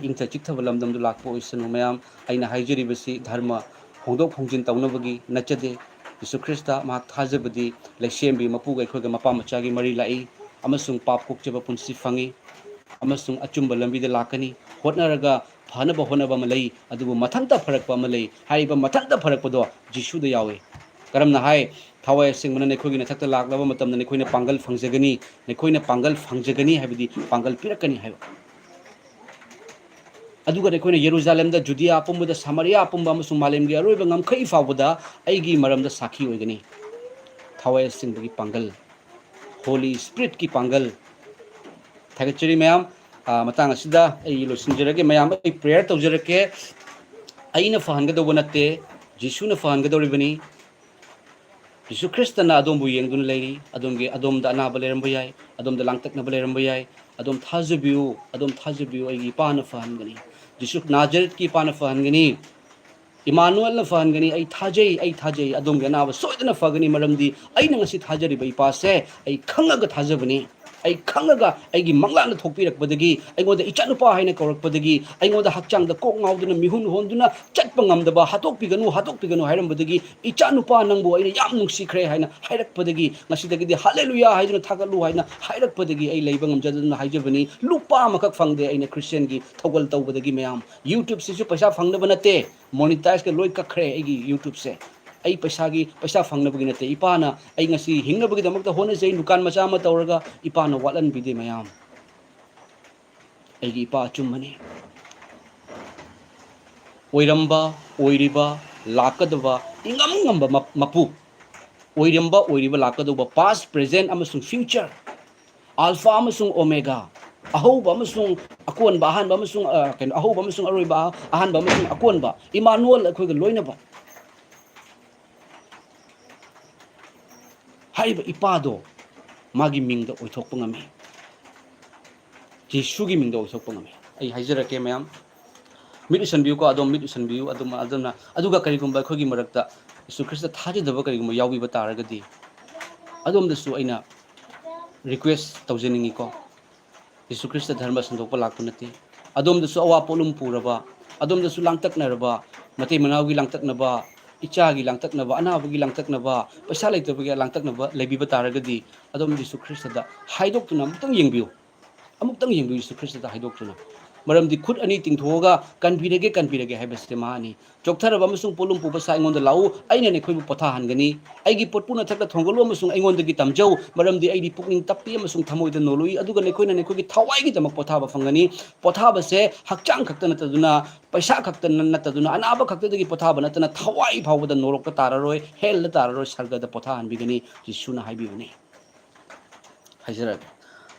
ꯏꯪꯊ ꯆꯤꯛꯊꯕ ꯂꯝꯗꯝꯗꯨ ꯂꯥꯛꯄ ꯑꯣꯏꯁꯅꯨ ꯃꯌꯥꯝ꯫ ꯑꯩꯅ ꯍꯥꯏꯖꯔꯤꯕꯁꯤ ꯙꯔꯃ ꯍꯣꯡꯗꯣꯛ ꯍꯣꯡꯖꯤꯟ ꯇꯧꯅꯕꯒꯤ ꯅꯠꯆꯗꯦ꯫ ꯖꯤꯁꯨ ꯈ꯭ꯔꯤꯁꯇ ꯃꯍꯥꯛ ꯊꯥꯖꯕꯗꯤ ꯂꯩꯁꯦꯝꯕꯤ ꯃꯄꯨꯒ ꯑꯩꯈꯣꯏꯒ ꯃꯄꯥ ꯃꯆꯥꯒꯤ ꯃꯔꯤ ꯂꯥꯛꯏ ꯑꯃꯁꯨꯡ ꯄꯥꯞ ꯀꯣꯛꯆꯕ ꯄꯨꯟꯁꯤ ꯐꯪꯏ ꯑꯃꯁꯨꯡ ꯑꯆꯨꯝꯕ ꯂꯝꯕꯤꯗ ꯂꯥꯛꯀꯅꯤ꯫ ꯍꯣꯠꯅꯔꯒ ꯐꯅꯕ ꯍꯣꯠꯅꯕ ꯑꯃ ꯂꯩ, ꯑꯗꯨꯕꯨ ꯃꯊꯟꯇ ꯐꯔꯛꯄ ꯑꯃ ꯂꯩ꯫ ꯍꯥꯏꯔꯤꯕ ꯃꯊꯟꯇ ꯐꯔꯛꯄꯗꯣ ꯖꯤꯁꯨꯗ ꯌꯥꯎꯏ꯫ ꯀꯔꯝꯅ ꯍꯥꯏ? "ꯊꯋꯥꯏ ꯑꯁꯦꯡꯕꯅ ꯅꯈꯣꯏꯒꯤ ꯅꯊꯛꯇ ꯂꯥꯛꯂꯕ ꯃꯇꯝꯗ ꯅꯈꯣꯏꯅ ꯄꯥꯡꯒꯜ ꯐꯪꯖꯒꯅꯤ, ꯅꯈꯣꯏꯅ ꯄꯥꯡꯒꯜ ꯐꯪꯖꯒꯅꯤ" ꯍꯥꯏꯕꯗꯤ ꯄꯥꯡꯒꯜ ꯄꯤꯔꯛꯀꯅꯤ ꯍꯥꯏꯕ꯫ ꯑꯗꯨꯒ ꯅꯈꯣꯏꯅ ꯌꯦꯔꯨꯖꯥꯂꯦꯝꯗ, ꯖꯨꯗꯤꯌꯥ ꯄꯨꯝꯕꯗ, ꯁꯃꯥꯔꯤꯌꯥ ꯄꯨꯝꯕ ꯑꯃꯁꯨꯡ ꯃꯥꯂꯦꯝꯒꯤ ꯑꯔꯣꯏꯕ ꯉꯝꯈꯩ ꯐꯥꯎꯕꯗ ꯑꯩꯒꯤ ꯃꯔꯝꯗ ꯁꯥꯈꯤ ꯑꯣꯏꯒꯅꯤ꯫ ꯊꯋꯥꯏ ꯑꯁꯦꯡꯕꯒꯤ ꯄꯥꯡꯒꯜ, Holy Spiritꯀꯤ ꯄꯥꯡꯒꯜ꯫ ꯊꯥꯒꯠꯆꯔꯤ ꯃꯌꯥꯝ꯫ ꯑ, ꯃꯇꯥꯡ ꯑꯁꯤꯗ ꯑꯩ ꯂꯣꯏꯁꯤꯟꯖꯔꯒꯦ꯫ ꯃꯌꯥꯝ, ꯑꯩ prayer ꯇꯧꯖꯔꯛꯀꯦ꯫ ꯑꯩꯅ ꯐꯍꯟꯒꯗꯧꯕ ꯅꯠꯇꯦ, ꯖꯤꯁꯨꯅ ꯐꯍꯟꯒꯗꯧꯔꯤꯕꯅꯤ꯫ ꯖꯤꯁꯨ ꯈ꯭ꯔꯤꯁꯇꯅ ꯑꯗꯣꯝꯕꯨ ꯌꯦꯡꯗꯨꯅ ꯂꯩꯔꯤ꯫ ꯑꯗꯣꯝꯒꯤ, ꯑꯗꯣꯝꯗ ꯑꯅꯥꯕ ꯂꯩꯔꯝꯕ ꯌꯥꯏ, ꯑꯗꯣꯝꯗ ꯂꯥꯡꯇꯛꯅꯕ ꯂꯩꯔꯝꯕ ꯌꯥꯏ꯫ ꯑꯗꯣꯝ ꯊꯥꯖꯕꯤꯌꯨ, ꯑꯗꯣꯝ ꯊꯥꯖꯕꯤꯌꯨ, ꯑꯩꯒꯤ ꯏꯄꯥꯅ ꯐꯍꯟꯒꯅꯤ꯫ ꯖꯤꯁꯨ ꯅꯥꯖꯔꯦꯠꯀꯤ ꯏꯄꯥꯅ ꯐꯍꯟꯒꯅꯤ꯫ ꯏꯃꯥꯅꯨꯑꯦꯜꯅ ꯐꯍꯟꯒꯅꯤ꯫ ꯑꯩ ꯊꯥꯖꯩ, ꯑꯩ ꯊꯥꯖꯩ, ꯑꯗꯣꯝꯒꯤ ꯑꯅꯥꯕ ꯁꯣꯏꯗꯅ ꯐꯒꯅꯤ, ꯃꯔꯝꯗꯤ ꯑꯩꯅ ꯉꯁꯤ ꯊꯥꯖꯔꯤꯕ ꯏꯄꯥꯁꯦ ꯑꯩ ꯈꯪꯉꯒ ꯊꯥꯖꯕꯅꯤ꯫ ꯑꯩ ꯈꯪꯉꯒ, ꯑꯩꯒꯤ ꯃꯪꯂꯥꯟꯗ ꯊꯣꯛꯄꯤꯔꯛꯄꯗꯒꯤ, ꯑꯩꯉꯣꯟꯗ ꯏꯆꯥꯅꯨꯄꯥ ꯍꯥꯏꯅ ꯀꯧꯔꯛꯄꯗꯒꯤ, ꯑꯩꯉꯣꯟꯗ ꯍꯛꯆꯥꯡꯗ ꯀꯣꯛ ꯉꯥꯎꯗꯨꯅ, ꯃꯤꯍꯨꯟ ꯍꯣꯟꯗꯨꯅ ꯆꯠꯄ ꯉꯝꯗꯕ, "ꯍꯥꯠꯇꯣꯛꯄꯤꯒꯅꯨ, ꯍꯥꯠꯇꯣꯛꯄꯤꯒꯅꯨ" ꯍꯥꯏꯔꯝꯕꯗꯒꯤ, "ꯏꯆꯥꯅꯨꯄꯥ, ꯅꯪꯕꯨ ꯑꯩꯅ ꯌꯥꯝ ꯅꯨꯡꯁꯤꯈ꯭ꯔꯦ" ꯍꯥꯏꯅ ꯍꯥꯏꯔꯛꯄꯗꯒꯤ, ꯉꯁꯤꯗꯒꯤꯗꯤ "ꯍꯜꯂꯦꯂꯨꯌꯥ" ꯍꯥꯏꯗꯨꯅ ꯊꯥꯒꯠꯂꯨ ꯍꯥꯏꯅ ꯍꯥꯏꯔꯛꯄꯗꯒꯤ ꯑꯩ ꯂꯩꯕ ꯉꯝꯖꯗꯗꯨꯅ ꯍꯥꯏꯖꯕꯅꯤ꯫ ꯂꯨꯄꯥ ꯑꯃꯈꯛ ꯐꯪꯗꯦ ꯑꯩꯅ ꯈ꯭ꯔꯤꯁꯇꯤꯌꯥꯟꯒꯤ ꯊꯧꯒꯜ ꯇꯧꯕꯗꯒꯤ, ꯃꯌꯥꯝ꯫ YouTubeꯁꯤꯁꯨ ꯄꯩꯁꯥ ꯐꯪꯅꯕ ꯅꯠꯇꯦ, monetizeꯀ ꯂꯣꯏ ꯀꯛꯈ꯭ꯔꯦ ꯑꯩꯒꯤ YouTubeꯁꯦ꯫ ꯑꯩ ꯄꯩꯁꯥꯒꯤ, ꯄꯩꯁꯥ ꯐꯪꯅꯕꯒꯤ ꯅꯠꯇꯦ꯫ ꯏꯄꯥꯅ ꯑꯩ ꯉꯁꯤ ꯍꯤꯡꯅꯕꯒꯤꯗꯃꯛꯇ ꯍꯣꯠꯅꯖꯩ, ꯗꯨꯀꯥꯟ ꯃꯆꯥ ꯑꯃ ꯇꯧꯔꯒ꯫ ꯏꯄꯥꯅ ꯋꯥꯠꯍꯟꯕꯤꯗꯦ, ꯃꯌꯥꯝ꯫ ꯑꯩꯒꯤ ꯏꯄꯥ ꯑꯆꯨꯝꯕꯅꯤ꯫ ꯑꯣꯏꯔꯝꯕ, ꯑꯣꯏꯔꯤꯕ, ꯂꯥꯛꯀꯗꯕ, ꯏꯉꯝ ꯉꯝꯕ ꯃ-, ꯃꯄꯨ꯫ ꯑꯣꯏꯔꯝꯕ, ꯑꯣꯏꯔꯤꯕ, ꯂꯥꯛꯀꯗꯧꯕ, past, present ꯑꯃꯁꯨꯡ future꯫ Alpha ꯑꯃꯁꯨꯡ Omega꯫ ꯑꯍꯧꯕ ꯑꯃꯁꯨꯡ ꯑꯀꯣꯟꯕ, ꯑꯍꯥꯟꯕ ꯑꯃꯁꯨꯡ, ꯑ, ꯀꯩꯅꯣ, ꯑꯍꯧꯕ ꯑꯃꯁꯨꯡ ꯑꯔꯣꯏꯕ, ꯑꯍꯥꯟꯕ ꯑꯃꯁꯨꯡ ꯑꯀꯣꯟꯕ꯫ ꯏꯃꯥꯅꯨꯑꯦꯜ ꯑꯩꯈꯣꯏꯒ ꯂꯣꯏꯅꯕ꯫ ꯍꯥꯏꯔꯤꯕ ꯏꯄꯥꯗꯣ ꯃꯥꯒꯤ ꯃꯤꯡꯗ ꯑꯣꯏꯊꯣꯛꯄ ꯉꯝꯃꯤ꯫ ꯖꯤꯁꯨꯒꯤ ꯃꯤꯡꯗ ꯑꯣꯏꯊꯣꯛꯄ ꯉꯝꯃꯤ꯫ ꯑꯩ ꯍꯥꯏꯖꯔꯛꯀꯦ ꯃꯌꯥꯝ, ꯃꯤꯠ ꯎꯏꯁꯟꯕꯤꯌꯨꯀꯣ, ꯑꯗꯣꯝ ꯃꯤꯠ ꯎꯏꯁꯟꯕꯤꯌꯨ꯫ ꯑꯗꯨꯝ, ꯑꯗꯨꯅ, ꯑꯗꯨꯒ ꯀꯔꯤꯒꯨꯝꯕ ꯑꯩꯈꯣꯏꯒꯤ ꯃꯔꯛꯇ ꯖꯤꯁꯨ ꯈ꯭ꯔꯤꯁꯇ ꯊꯥꯖꯗꯕ ꯀꯔꯤꯒꯨꯝꯕ ꯌꯥꯎꯕꯤꯕ ꯇꯥꯔꯒꯗꯤ, ꯑꯗꯣꯝꯗꯁꯨ ꯑꯩꯅ request ꯇꯧꯖꯅꯤꯡꯉꯤꯀꯣ꯫ ꯖꯤꯁꯨ ꯈ꯭ꯔꯤꯁꯇ ꯙꯔꯃ ꯁꯟꯗꯣꯛꯄ ꯂꯥꯛꯄ ꯅꯠꯇꯦ꯫ ꯑꯗꯣꯝꯗꯁꯨ ꯑꯋꯥ ꯄꯣꯠꯂꯨꯝ ꯄꯨꯔꯕ, ꯑꯗꯣꯝꯗꯁꯨ ꯂꯥꯡꯇꯛꯅꯔꯕ, ꯃꯇꯩ ꯃꯅꯥꯎꯒꯤ ꯂꯥꯡꯇꯛꯅꯕ, ꯏꯆꯥꯒꯤ ꯂꯥꯡꯇꯛꯅꯕ, ꯑꯅꯥꯕꯒꯤ ꯂꯥꯡꯇꯛꯅꯕ, ꯄꯩꯁꯥ ꯂꯩꯇꯕꯒꯤ ꯂꯥꯡꯇꯛꯅꯕ ꯂꯩꯕꯤꯕ ꯇꯥꯔꯒꯗꯤ, ꯑꯗꯣꯝ ꯖꯤꯁꯨ ꯈ꯭ꯔꯤꯁꯇꯗ ꯍꯥꯏꯗꯣꯛꯇꯨꯅ ꯑꯃꯨꯛꯇꯪ ꯌꯦꯡꯕꯤꯌꯨ꯫ ꯑꯃꯨꯛꯇꯪ ꯌꯦꯡꯕꯤꯌꯨ, ꯖꯤꯁꯨ ꯈ꯭ꯔꯤꯁꯇꯗ ꯍꯥꯏꯗꯣꯛꯇꯨꯅ꯫ ꯃꯔꯝꯗꯤ ꯈꯨꯠ ꯑꯅꯤ ꯇꯤꯡꯊꯣꯛꯑꯒ "ꯀꯟꯕꯤꯔꯒꯦ, ꯀꯟꯕꯤꯔꯒꯦ" ꯍꯥꯏꯕꯁꯦ ꯃꯍꯥꯅꯤ꯫ "ꯆꯣꯛꯊꯔꯕ ꯑꯃꯁꯨꯡ ꯄꯣꯠꯂꯨꯝ ꯄꯨꯕ ꯁꯥ ꯑꯩꯉꯣꯟꯗ ꯂꯥꯛꯎ, ꯑꯩꯅ ꯅꯈꯣꯏꯕꯨ ꯄꯣꯊꯥꯍꯟꯒꯅꯤ꯫ ꯑꯩꯒꯤ ꯄꯣꯠꯄꯨ ꯅꯊꯛꯇ ꯊꯣꯡꯒꯠꯂꯨ ꯑꯃꯁꯨꯡ ꯑꯩꯉꯣꯟꯗꯒꯤ ꯇꯝꯖꯧ, ꯃꯔꯝꯗꯤ ꯑꯩꯗꯤ ꯄꯨꯛꯅꯤꯡ ꯇꯞꯄꯤ ꯑꯃꯁꯨꯡ ꯊꯃꯣꯏꯗ ꯅꯣꯜꯂꯨꯏ, ꯑꯗꯨꯒ ꯅꯈꯣꯏꯅ ꯅꯈꯣꯏꯒꯤ ꯊꯋꯥꯏꯒꯤꯗꯃꯛ ꯄꯣꯊꯥꯕ ꯐꯪꯒꯅꯤ"꯫ ꯄꯣꯊꯥꯕꯁꯦ ꯍꯛꯆꯥꯡ ꯈꯛꯇ ꯅꯠꯇꯗꯨꯅ, ꯄꯩꯁꯥ ꯈꯛꯇ ꯅꯠꯇꯗꯨꯅ, ꯑꯅꯥꯕ ꯈꯛꯇꯗꯒꯤ ꯄꯣꯊꯥꯕ ꯅꯠꯇꯅ, ꯊꯋꯥꯏ ꯐꯥꯎꯕꯗ ꯅꯣꯔꯣꯛꯇ ꯇꯥꯔꯔꯣꯏ, ꯍꯦꯜꯗ ꯇꯥꯔꯔꯣꯏ, ꯁꯔꯒꯗ ꯄꯣꯊꯥꯍꯟꯕꯤꯒꯅꯤ, ꯖꯤꯁꯨꯅ ꯍꯥꯏꯕꯤꯕꯅꯤ꯫ ꯍꯥꯏꯖꯔꯒꯦ꯫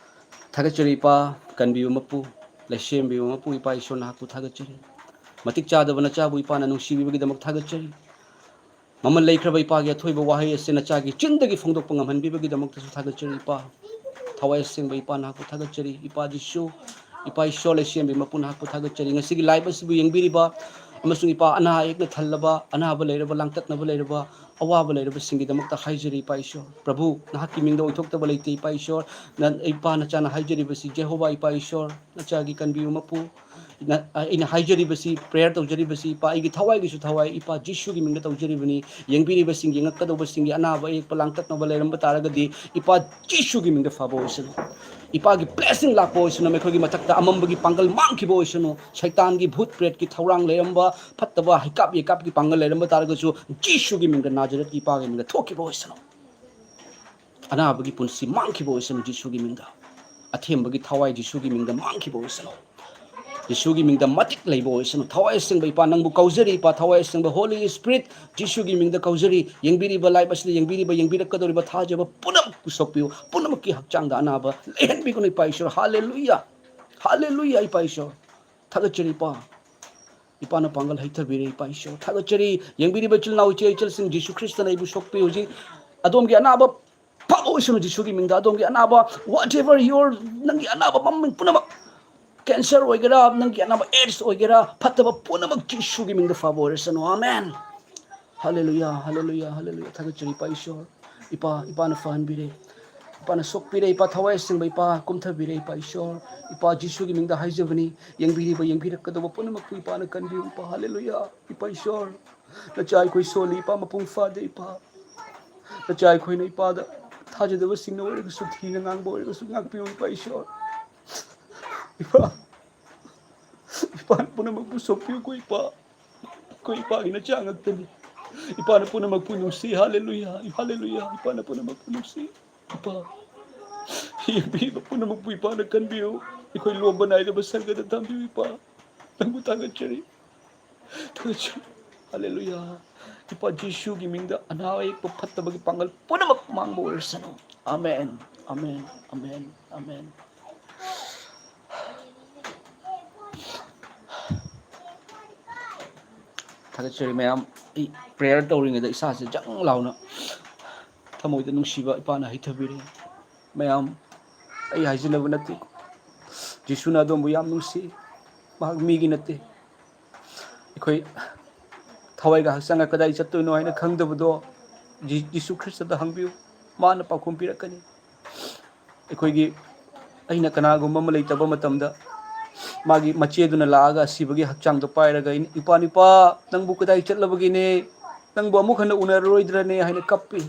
ꯊꯥꯒꯠꯆꯔꯤ ꯏꯄꯥ, ꯀꯟꯕꯤꯕ ꯃꯄꯨ, ꯂꯩꯁꯦꯝꯕꯤꯕ ꯃꯄꯨ, ꯏꯄꯥ ꯏꯁꯣꯔ ꯅꯍꯥꯛꯄꯨ ꯊꯥꯒꯠꯆꯔꯤ꯫ ꯃꯇꯤꯛ ꯆꯥꯗꯕ ꯅꯆꯥꯕꯨ ꯏꯄꯥꯅ ꯅꯨꯡꯁꯤꯕꯤꯕꯒꯤꯗꯃꯛ ꯊꯥꯒꯠꯆꯔꯤ꯫ ꯃꯃꯜ ꯂꯩꯈ꯭ꯔꯕ ꯏꯄꯥꯒꯤ ꯑꯊꯣꯏꯕ ꯋꯥꯍꯩ ꯑꯁꯤ ꯅꯆꯥꯒꯤ ꯆꯤꯟꯗꯒꯤ ꯐꯣꯡꯗꯣꯛꯄ ꯉꯝꯍꯟꯕꯤꯕꯒꯤꯗꯃꯛꯇꯁꯨ ꯊꯥꯒꯠꯆꯔꯤ ꯏꯄꯥ꯫ ꯊꯋꯥꯏ ꯑꯁꯦꯡꯕ ꯏꯄꯥ ꯅꯍꯥꯛꯄꯨ ꯊꯥꯒꯠꯆꯔꯤ꯫ ꯏꯄꯥ ꯖꯤꯁꯨ, ꯏꯄꯥ ꯏꯁꯣꯔ ꯂꯩꯁꯦꯝꯕꯤ ꯃꯄꯨ ꯅꯍꯥꯛꯄꯨ ꯊꯥꯒꯠꯆꯔꯤ꯫ ꯉꯁꯤꯒꯤ live ꯑꯁꯤꯕꯨ ꯌꯦꯡꯕꯤꯔꯤꯕ ꯑꯃꯁꯨꯡ ꯏꯄꯥ ꯑꯅꯥ ꯑꯌꯦꯛꯅ ꯊꯜꯂꯕ, ꯑꯅꯥꯕ ꯂꯩꯔꯕ, ꯂꯥꯡꯇꯛꯅꯕ ꯂꯩꯔꯕ, ꯑꯋꯥꯕ ꯂꯩꯔꯕꯁꯤꯡꯒꯤꯗꯃꯛꯇ ꯍꯥꯏꯖꯔꯤ ꯏꯄꯥ ꯏꯁꯣꯔ꯫ ꯄ꯭ꯔꯚꯨ, ꯅꯍꯥꯛꯀꯤ ꯃꯤꯡꯗ ꯑꯣꯏꯊꯣꯛꯇꯕ ꯂꯩꯇꯦ ꯏꯄꯥ ꯏꯁꯣꯔ꯫ ꯅ-, ꯏꯄꯥ ꯅꯆꯥꯅ ꯍꯥꯏꯖꯔꯤꯕꯁꯤ ꯖꯦꯍꯣꯚꯥ ꯏꯄꯥ ꯏꯁꯣꯔ, ꯅꯆꯥꯒꯤ ꯀꯟꯕꯤꯌꯨ ꯃꯄꯨ꯫ ꯅ-, ꯑꯩꯅ ꯍꯥꯏꯖꯔꯤꯕꯁꯤ, prayer ꯇꯧꯖꯔꯤꯕꯁꯤ ꯏꯄꯥ, ꯑꯩꯒꯤ ꯊꯋꯥꯏꯒꯤꯁꯨ ꯊꯋꯥꯏ, ꯏꯄꯥ ꯖꯤꯁꯨꯒꯤ ꯃꯤꯡꯗ ꯇꯧꯖꯔꯤꯕꯅꯤ꯫ ꯌꯦꯡꯕꯤꯔꯤꯕꯁꯤꯡ, ꯌꯦꯡꯉꯛꯀꯗꯧꯕꯁꯤꯡꯒꯤ ꯑꯅꯥꯕ ꯑꯌꯦꯛꯄ ꯂꯥꯡꯇꯛꯅꯕ ꯂꯩꯔꯝꯕ ꯇꯥꯔꯒꯗꯤ ꯏꯄꯥ ꯖꯤꯁꯨꯒꯤ ꯃꯤꯡꯗ ꯐꯕ ꯑꯣꯏꯁꯅꯨ꯫ ꯏꯄꯥꯒꯤ blessing ꯂꯥꯛꯄ ꯑꯣꯏꯁꯅꯨ, ꯃꯈꯣꯏꯒꯤ ꯃꯊꯛꯇ ꯑꯃꯝꯕꯒꯤ ꯄꯥꯡꯒꯜ ꯃꯥꯡꯈꯤꯕ ꯑꯣꯏꯁꯅꯨ꯫ ꯁꯩꯇꯥꯟꯒꯤ ꯚꯨꯠ ꯄ꯭ꯔꯦꯠꯀꯤ ꯊꯧꯔꯥꯡ ꯂꯩꯔꯝꯕ, ꯐꯠꯇꯕ ꯍꯩꯀꯥꯞ ꯌꯩꯀꯥꯞꯀꯤ ꯄꯥꯡꯒꯜ ꯂꯩꯔꯝꯕ ꯇꯥꯔꯒꯁꯨ ꯖꯤꯁꯨꯒꯤ ꯃꯤꯡꯗ, ꯅꯥꯖꯔꯦꯠꯀꯤ ꯏꯄꯥꯒꯤ ꯃꯤꯡꯗ ꯊꯣꯛꯈꯤꯕ ꯑꯣꯏꯁꯅꯨ꯫ ꯑꯅꯥꯕꯒꯤ ꯄꯨꯟꯁꯤ ꯃꯥꯡꯈꯤꯕ ꯑꯣꯏꯁꯅꯨ ꯖꯤꯁꯨꯒꯤ ꯃꯤꯡꯗ꯫ ꯑꯊꯦꯝꯕꯒꯤ ꯊꯋꯥꯏ ꯖꯤꯁꯨꯒꯤ ꯃꯤꯡꯗ ꯃꯥꯡꯈꯤꯕ ꯑꯣꯏꯁꯅꯨ꯫ ꯖꯤꯁꯨꯒꯤ ꯃꯤꯡꯗ ꯃꯇꯤꯛ ꯂꯩꯕ ꯑꯣꯏꯁꯅꯨ꯫ ꯊꯋꯥꯏ ꯑꯁꯦꯡꯕ ꯏꯄꯥ, ꯅꯪꯕꯨ ꯀꯧꯖꯔꯤ ꯏꯄꯥ, ꯊꯋꯥꯏ ꯑꯁꯦꯡꯕ Holy Spirit, ꯖꯤꯁꯨꯒꯤ ꯃꯤꯡꯗ ꯀꯧꯖꯔꯤ꯫ ꯌꯦꯡꯕꯤꯔꯤꯕ, live ꯑꯁꯤꯗ ꯌꯦꯡꯕꯤꯔꯤꯕ, ꯌꯦꯡꯕꯤꯔꯛꯀꯗꯧꯔꯤꯕ ꯊꯥꯖꯕ ꯄꯨꯝꯅꯃꯛꯄꯨ ꯁꯣꯛꯄꯤꯌꯨ꯫ ꯄꯨꯝꯅꯃꯛꯀꯤ ꯍꯛꯆꯥꯡꯗ ꯑꯅꯥꯕ ꯂꯩꯍꯟꯕꯤꯒꯅꯨ ꯏꯄꯥ ꯏꯁꯣꯔ꯫ ꯍꯥꯂꯦꯂꯨꯌꯥ, ꯍꯥꯂꯦꯂꯨꯌꯥ ꯏꯄꯥ ꯏꯁꯣꯔ꯫ ꯊꯥꯒꯠꯆꯔꯤ ꯏꯄꯥ꯫ ꯏꯄꯥꯅ ꯄꯥꯡꯒꯜ ꯍꯩꯊꯕꯤꯔꯦ ꯏꯄꯥ ꯏꯁꯣꯔ꯫ ꯊꯥꯒꯠꯆꯔꯤ꯫ ꯌꯦꯡꯕꯤꯔꯤꯕ ꯏꯆꯤꯜ ꯏꯅꯥꯎ, ꯏꯆꯦ ꯏꯆꯜꯁꯤꯡ, ꯖꯤꯁꯨ ꯈ꯭ꯔꯤꯁꯇꯅ ꯑꯩꯕꯨ ꯁꯣꯛꯄꯤꯌꯨ꯫ ꯍꯧꯖꯤꯛ ꯑꯗꯣꯝꯒꯤ ꯑꯅꯥꯕ ꯐꯕ ꯑꯣꯏꯁꯅꯨ ꯖꯤꯁꯨꯒꯤ ꯃꯤꯡꯗ꯫ ꯑꯗꯣꯝꯒꯤ ꯑꯅꯥꯕ, whatever your, ꯅꯪꯒꯤ ꯑꯅꯥꯕ ꯃꯃꯤꯡ ꯄꯨꯝꯅꯃꯛ, cancer ꯑꯣꯏꯒꯦꯔꯥ, ꯅꯪꯒꯤ ꯑꯅꯥꯕ AIDS ꯑꯣꯏꯒꯦꯔꯥ, ꯐꯠꯇꯕ ꯄꯨꯝꯅꯃꯛ ꯖꯤꯁꯨꯒꯤ ꯃꯤꯡꯗ ꯐꯕ ꯑꯣꯏꯔꯁꯅꯨ꯫ ꯑꯃꯦꯟ꯫ ꯍꯥꯂꯦꯂꯨꯌꯥ, ꯍꯥꯂꯦꯂꯨꯌꯥ, ꯍꯥꯂꯦꯂꯨꯌꯥ꯫ ꯊꯥꯒꯠꯆꯔꯤ ꯏꯄꯥ ꯏꯁꯣꯔ꯫ ꯏꯄꯥ, ꯏꯄꯥꯅ ꯐꯍꯟꯕꯤꯔꯦ꯫ ꯏꯄꯥꯅ ꯁꯣꯛꯄꯤꯔꯦ꯫ ꯏꯄꯥ, ꯊꯋꯥꯏ ꯑꯁꯦꯡꯕ ꯏꯄꯥ, ꯀꯨꯝꯊꯕꯤꯔꯦ ꯏꯄꯥ ꯏꯁꯣꯔ꯫ ꯏꯄꯥ ꯖꯤꯁꯨꯒꯤ ꯃꯤꯡꯗ ꯍꯥꯏꯖꯕꯅꯤ꯫ ꯌꯦꯡꯕꯤꯔꯤꯕ, ꯌꯦꯡꯕꯤꯔꯛꯀꯗꯧꯕ ꯄꯨꯝꯅꯃꯛꯄꯨ ꯏꯄꯥꯅ ꯀꯟꯕꯤꯌꯨ ꯏꯄꯥ꯫ ꯍꯥꯂꯦꯂꯨꯌꯥ꯫ ꯏꯄꯥ ꯏꯁꯣꯔ, ꯅꯆꯥ ꯑꯩꯈꯣꯏ ꯁꯣꯜꯂꯤ ꯏꯄꯥ, ꯃꯄꯨꯡ ꯐꯥꯗꯦ ꯏꯄꯥ꯫ ꯅꯆꯥ ꯑꯩꯈꯣꯏꯅ ꯏꯄꯥꯗ ꯊꯥꯖꯗꯕꯁꯤꯡꯅ ꯑꯣꯏꯔꯒꯁꯨ, ꯊꯤꯅ ꯉꯥꯡꯕ ꯑꯣꯏꯔꯒꯁꯨ ꯉꯥꯛꯄꯤꯌꯨ ꯏꯄꯥ ꯏꯁꯣꯔ꯫ ꯏꯄꯥ, ꯏꯄꯥꯅ ꯄꯨꯝꯅꯃꯛꯄꯨ ꯁꯣꯛꯄꯤꯌꯨꯀꯣ, ꯏꯄꯥ꯫ ꯑꯩꯈꯣꯏ ꯏꯄꯥꯒꯤ ꯅꯆꯥ ꯉꯥꯛꯇꯅꯤ꯫ ꯏꯄꯥꯅ ꯄꯨꯝꯅꯃꯛꯄꯨ ꯅꯨꯡꯁꯤ꯫ ꯍꯥꯂꯦꯂꯨꯌꯥ, ꯍꯥꯂꯦꯂꯨꯌꯥ꯫ ꯏꯄꯥꯅ ꯄꯨꯝꯅꯃꯛꯄꯨ ꯅꯨꯡꯁꯤ꯫ ꯏꯄꯥ, ꯌꯦꯡꯕꯤꯕ ꯄꯨꯝꯅꯃꯛꯄꯨ ꯏꯄꯥꯅ ꯀꯟꯕꯤꯌꯨ꯫ ꯑꯩꯈꯣꯏ ꯂꯣꯝꯕ ꯅꯥꯏꯗꯕ ꯁꯔꯒꯗ ꯊꯝꯕꯤꯌꯨ, ꯏꯄꯥ꯫ ꯅꯪꯕꯨ ꯊꯥꯒꯠꯆꯔꯤ꯫ ꯊꯥꯒꯠꯆꯔꯤ꯫ ꯍꯥꯂꯦꯂꯨꯌꯥ꯫ ꯏꯄꯥ ꯖꯤꯁꯨꯒꯤ ꯃꯤꯡꯗ ꯑꯅꯥ ꯑꯌꯦꯛꯄ ꯐꯠꯇꯕꯒꯤ ꯄꯥꯡꯒꯜ ꯄꯨꯝꯅꯃꯛ ꯃꯥꯡꯕ ꯑꯣꯏꯔꯁꯅꯨ꯫ Amen, amen, amen, amen. ꯊꯥꯒꯠꯆꯔꯤ ꯃꯌꯥꯝ꯫ ꯑꯩ prayer ꯇꯧꯔꯤꯉꯩꯗ ꯏꯁꯥꯁꯦ ꯖꯪ ꯂꯥꯎꯅ ꯊꯃꯣꯏꯗ ꯅꯨꯡꯁꯤꯕ ꯏꯄꯥꯅ ꯍꯩꯊꯕꯤꯔꯦ꯫ ꯃꯌꯥꯝ, ꯑꯩ ꯍꯥꯏꯖꯤꯟꯅꯕ ꯅꯠꯇꯦ, ꯖꯤꯁꯨꯅ ꯑꯗꯣꯝꯕꯨ ꯌꯥꯝ ꯅꯨꯡꯁꯤ꯫ ꯃꯍꯥꯛ ꯃꯤꯒꯤ ꯅꯠꯇꯦ꯫ ꯑꯩꯈꯣꯏ ꯊꯋꯥꯏꯒ ꯍꯛꯆꯥꯡꯒ ꯀꯗꯥꯏ ꯆꯠꯇꯣꯏꯅꯣ ꯍꯥꯏꯅ ꯈꯪꯗꯕꯗꯣ ꯖꯤ-, ꯖꯤꯁꯨ ꯈ꯭ꯔꯤꯁꯇꯗ ꯍꯪꯕꯤꯌꯨ꯫ ꯃꯥꯅ ꯄꯥꯎꯈꯨꯝ ꯄꯤꯔꯛꯀꯅꯤ꯫ ꯑꯩꯈꯣꯏꯒꯤ, ꯑꯩꯅ ꯀꯅꯥꯒꯨꯝꯕ ꯑꯃ ꯂꯩꯇꯕ ꯃꯇꯝꯗ ꯃꯥꯒꯤ ꯃꯆꯦꯗꯨꯅ ꯂꯥꯛꯑꯒ ꯑꯁꯤꯕꯒꯤ ꯍꯛꯆꯥꯡꯗꯣ ꯄꯥꯏꯔꯒ, "ꯏꯄꯥ, ꯅꯨꯄꯥ, ꯅꯪꯕꯨ ꯀꯗꯥꯏ ꯆꯠꯂꯕꯒꯤꯅꯦ? ꯅꯪꯕꯨ ꯑꯃꯨꯛ ꯍꯟꯅ ꯎꯅꯔꯔꯣꯏꯗ꯭ꯔꯅꯦ?" ꯍꯥꯏꯅ ꯀꯞꯄꯤ꯫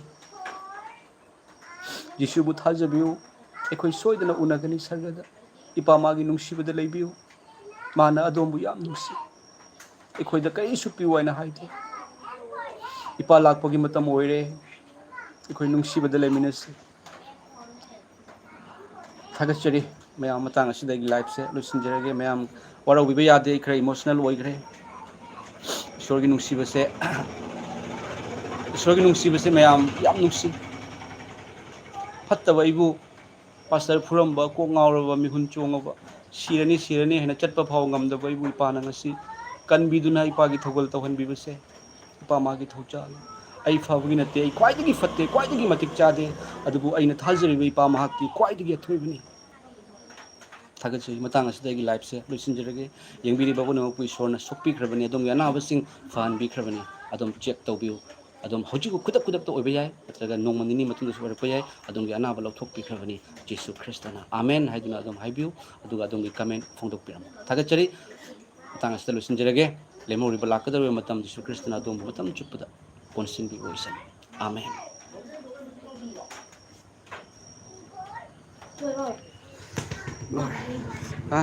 ꯖꯤꯁꯨꯕꯨ ꯊꯥꯖꯕꯤꯌꯨ꯫ ꯑꯩꯈꯣꯏ ꯁꯣꯏꯗꯅ ꯎꯅꯒꯅꯤ ꯁꯔꯒꯗ꯫ ꯏꯄꯥ ꯃꯥꯒꯤ ꯅꯨꯡꯁꯤꯕꯗ ꯂꯩꯕꯤꯌꯨ꯫ ꯃꯥꯅ ꯑꯗꯣꯝꯕꯨ ꯌꯥꯝ ꯅꯨꯡꯁꯤ꯫ ꯑꯩꯈꯣꯏꯗ ꯀꯔꯤꯁꯨ ꯄꯤꯌꯨ ꯍꯥꯏꯅ ꯍꯥꯏꯗꯦ꯫ ꯏꯄꯥ ꯂꯥꯛꯄꯒꯤ ꯃꯇꯝ ꯑꯣꯏꯔꯦ꯫ ꯑꯩꯈꯣꯏ ꯅꯨꯡꯁꯤꯕꯗ ꯂꯩꯃꯤꯟꯅꯁꯤ꯫ ꯊꯥꯒꯠꯆꯔꯤ ꯃꯌꯥꯝ, ꯃꯇꯥꯡ ꯑꯁꯤꯗ ꯑꯩꯒꯤ liveꯁꯦ ꯂꯣꯏꯁꯤꯟꯖꯔꯒꯦ꯫ ꯃꯌꯥꯝ ꯋꯥꯔꯧꯕꯤꯕ ꯌꯥꯗꯦ, ꯑꯩ ꯈꯔ emotional ꯑꯣꯏꯈ꯭ꯔꯦ꯫ ꯏꯁꯣꯔꯒꯤ ꯅꯨꯡꯁꯤꯕꯁꯦ, ꯏꯁꯣꯔꯒꯤ ꯅꯨꯡꯁꯤꯕꯁꯦ ꯃꯌꯥꯝ ꯌꯥꯝ ꯅꯨꯡꯁꯤ꯫ ꯐꯠꯇꯕ ꯑꯩꯕꯨ ꯄꯥꯁꯇꯔ ꯐꯨꯔꯝꯕ, ꯀꯣꯛ ꯉꯥꯎꯔꯕ, ꯃꯤꯍꯨꯟ ꯆꯣꯡꯉꯕ, ꯁꯤꯔꯅꯤ, ꯁꯤꯔꯅꯤ ꯍꯥꯏꯅ ꯆꯠꯄ ꯐꯥꯎ ꯉꯝꯗꯕ ꯑꯩꯕꯨ ꯏꯄꯥꯅ ꯉꯁꯤ ꯀꯟꯕꯤꯗꯨꯅ ꯏꯄꯥꯒꯤ ꯊꯧꯒꯜ ꯇꯧꯍꯟꯕꯤꯕꯁꯦ, ꯏꯄꯥ ꯃꯥꯒꯤ ꯊꯧꯖꯥꯜ꯫ ꯑꯩ ꯐꯕꯒꯤ ꯅꯠꯇꯦ, ꯑꯩ ꯈ꯭ꯋꯥꯏꯗꯒꯤ ꯐꯠꯇꯦ, ꯈ꯭ꯋꯥꯏꯗꯒꯤ ꯃꯇꯤꯛ ꯆꯥꯗꯦ, ꯑꯗꯨꯕꯨ ꯑꯩꯅ ꯊꯥꯖꯔꯤꯕ ꯏꯄꯥ ꯃꯍꯥꯛꯇꯤ ꯈ꯭ꯋꯥꯏꯗꯒꯤ ꯑꯊꯣꯏꯕꯅꯤ꯫ ꯊꯥꯒꯠꯆꯔꯤ꯫ ꯃꯇꯥꯡ ꯑꯁꯤꯗ ꯑꯩꯒꯤ liveꯁꯦ ꯂꯣꯏꯁꯤꯟꯖꯔꯒꯦ꯫ ꯌꯦꯡꯕꯤꯔꯤꯕ ꯄꯨꯝꯅꯃꯛꯄꯨ ꯏꯁꯣꯔꯅ ꯁꯣꯛꯄꯤꯈ꯭ꯔꯕꯅꯤ, ꯑꯗꯣꯝꯒꯤ ꯑꯅꯥꯕꯁꯤꯡ ꯐꯍꯟꯕꯤꯈ꯭ꯔꯕꯅꯤ꯫ ꯑꯗꯨꯝ check ꯇꯧꯕꯤꯌꯨ꯫ ꯑꯗꯨꯝ ꯍꯧꯖꯤꯛ ꯈꯨꯗꯛ ꯈꯨꯗꯛꯇ ꯑꯣꯏꯕ ꯌꯥꯏ, ꯅꯠꯇ꯭ꯔꯒ ꯅꯣꯡꯃ ꯅꯤꯅꯤ ꯃꯇꯨꯡꯗꯁꯨ ꯑꯣꯏꯔꯛꯄ ꯌꯥꯏ꯫ ꯑꯗꯣꯝꯒꯤ ꯑꯅꯥꯕ ꯂꯧꯊꯣꯛꯄꯤꯈ꯭ꯔꯕꯅꯤ ꯖꯤꯁꯨ ꯈ꯭ꯔꯤꯁꯇꯅ꯫ ꯑꯃꯦꯟ ꯍꯥꯏꯗꯨꯅ ꯑꯗꯨꯝ ꯍꯥꯏꯕꯤꯌꯨ, ꯑꯗꯨꯒ ꯑꯗꯣꯝꯒꯤ comment ꯐꯣꯡꯗꯣꯛꯄꯤꯔꯝꯃꯨ꯫ ꯊꯥꯒꯠꯆꯔꯤ꯫ ꯃꯇꯥꯡ ꯑꯁꯤꯗ ꯂꯣꯏꯁꯤꯟꯖꯔꯒꯦ꯫ ꯂꯦꯝꯍꯧꯔꯤꯕ ꯂꯥꯛꯀꯗꯧꯔꯤꯕ ꯃꯇꯝꯗꯁꯨ ꯈ꯭ꯔꯤꯁꯇꯅ ꯑꯗꯣꯝꯕꯨ ꯃꯇꯝ ꯆꯨꯞꯄꯗ ꯀꯣꯟꯁꯤꯟꯕꯤꯕ ꯑꯣꯏꯁꯅꯨ꯫ ꯑꯃꯦꯟ꯫ ꯍꯥ?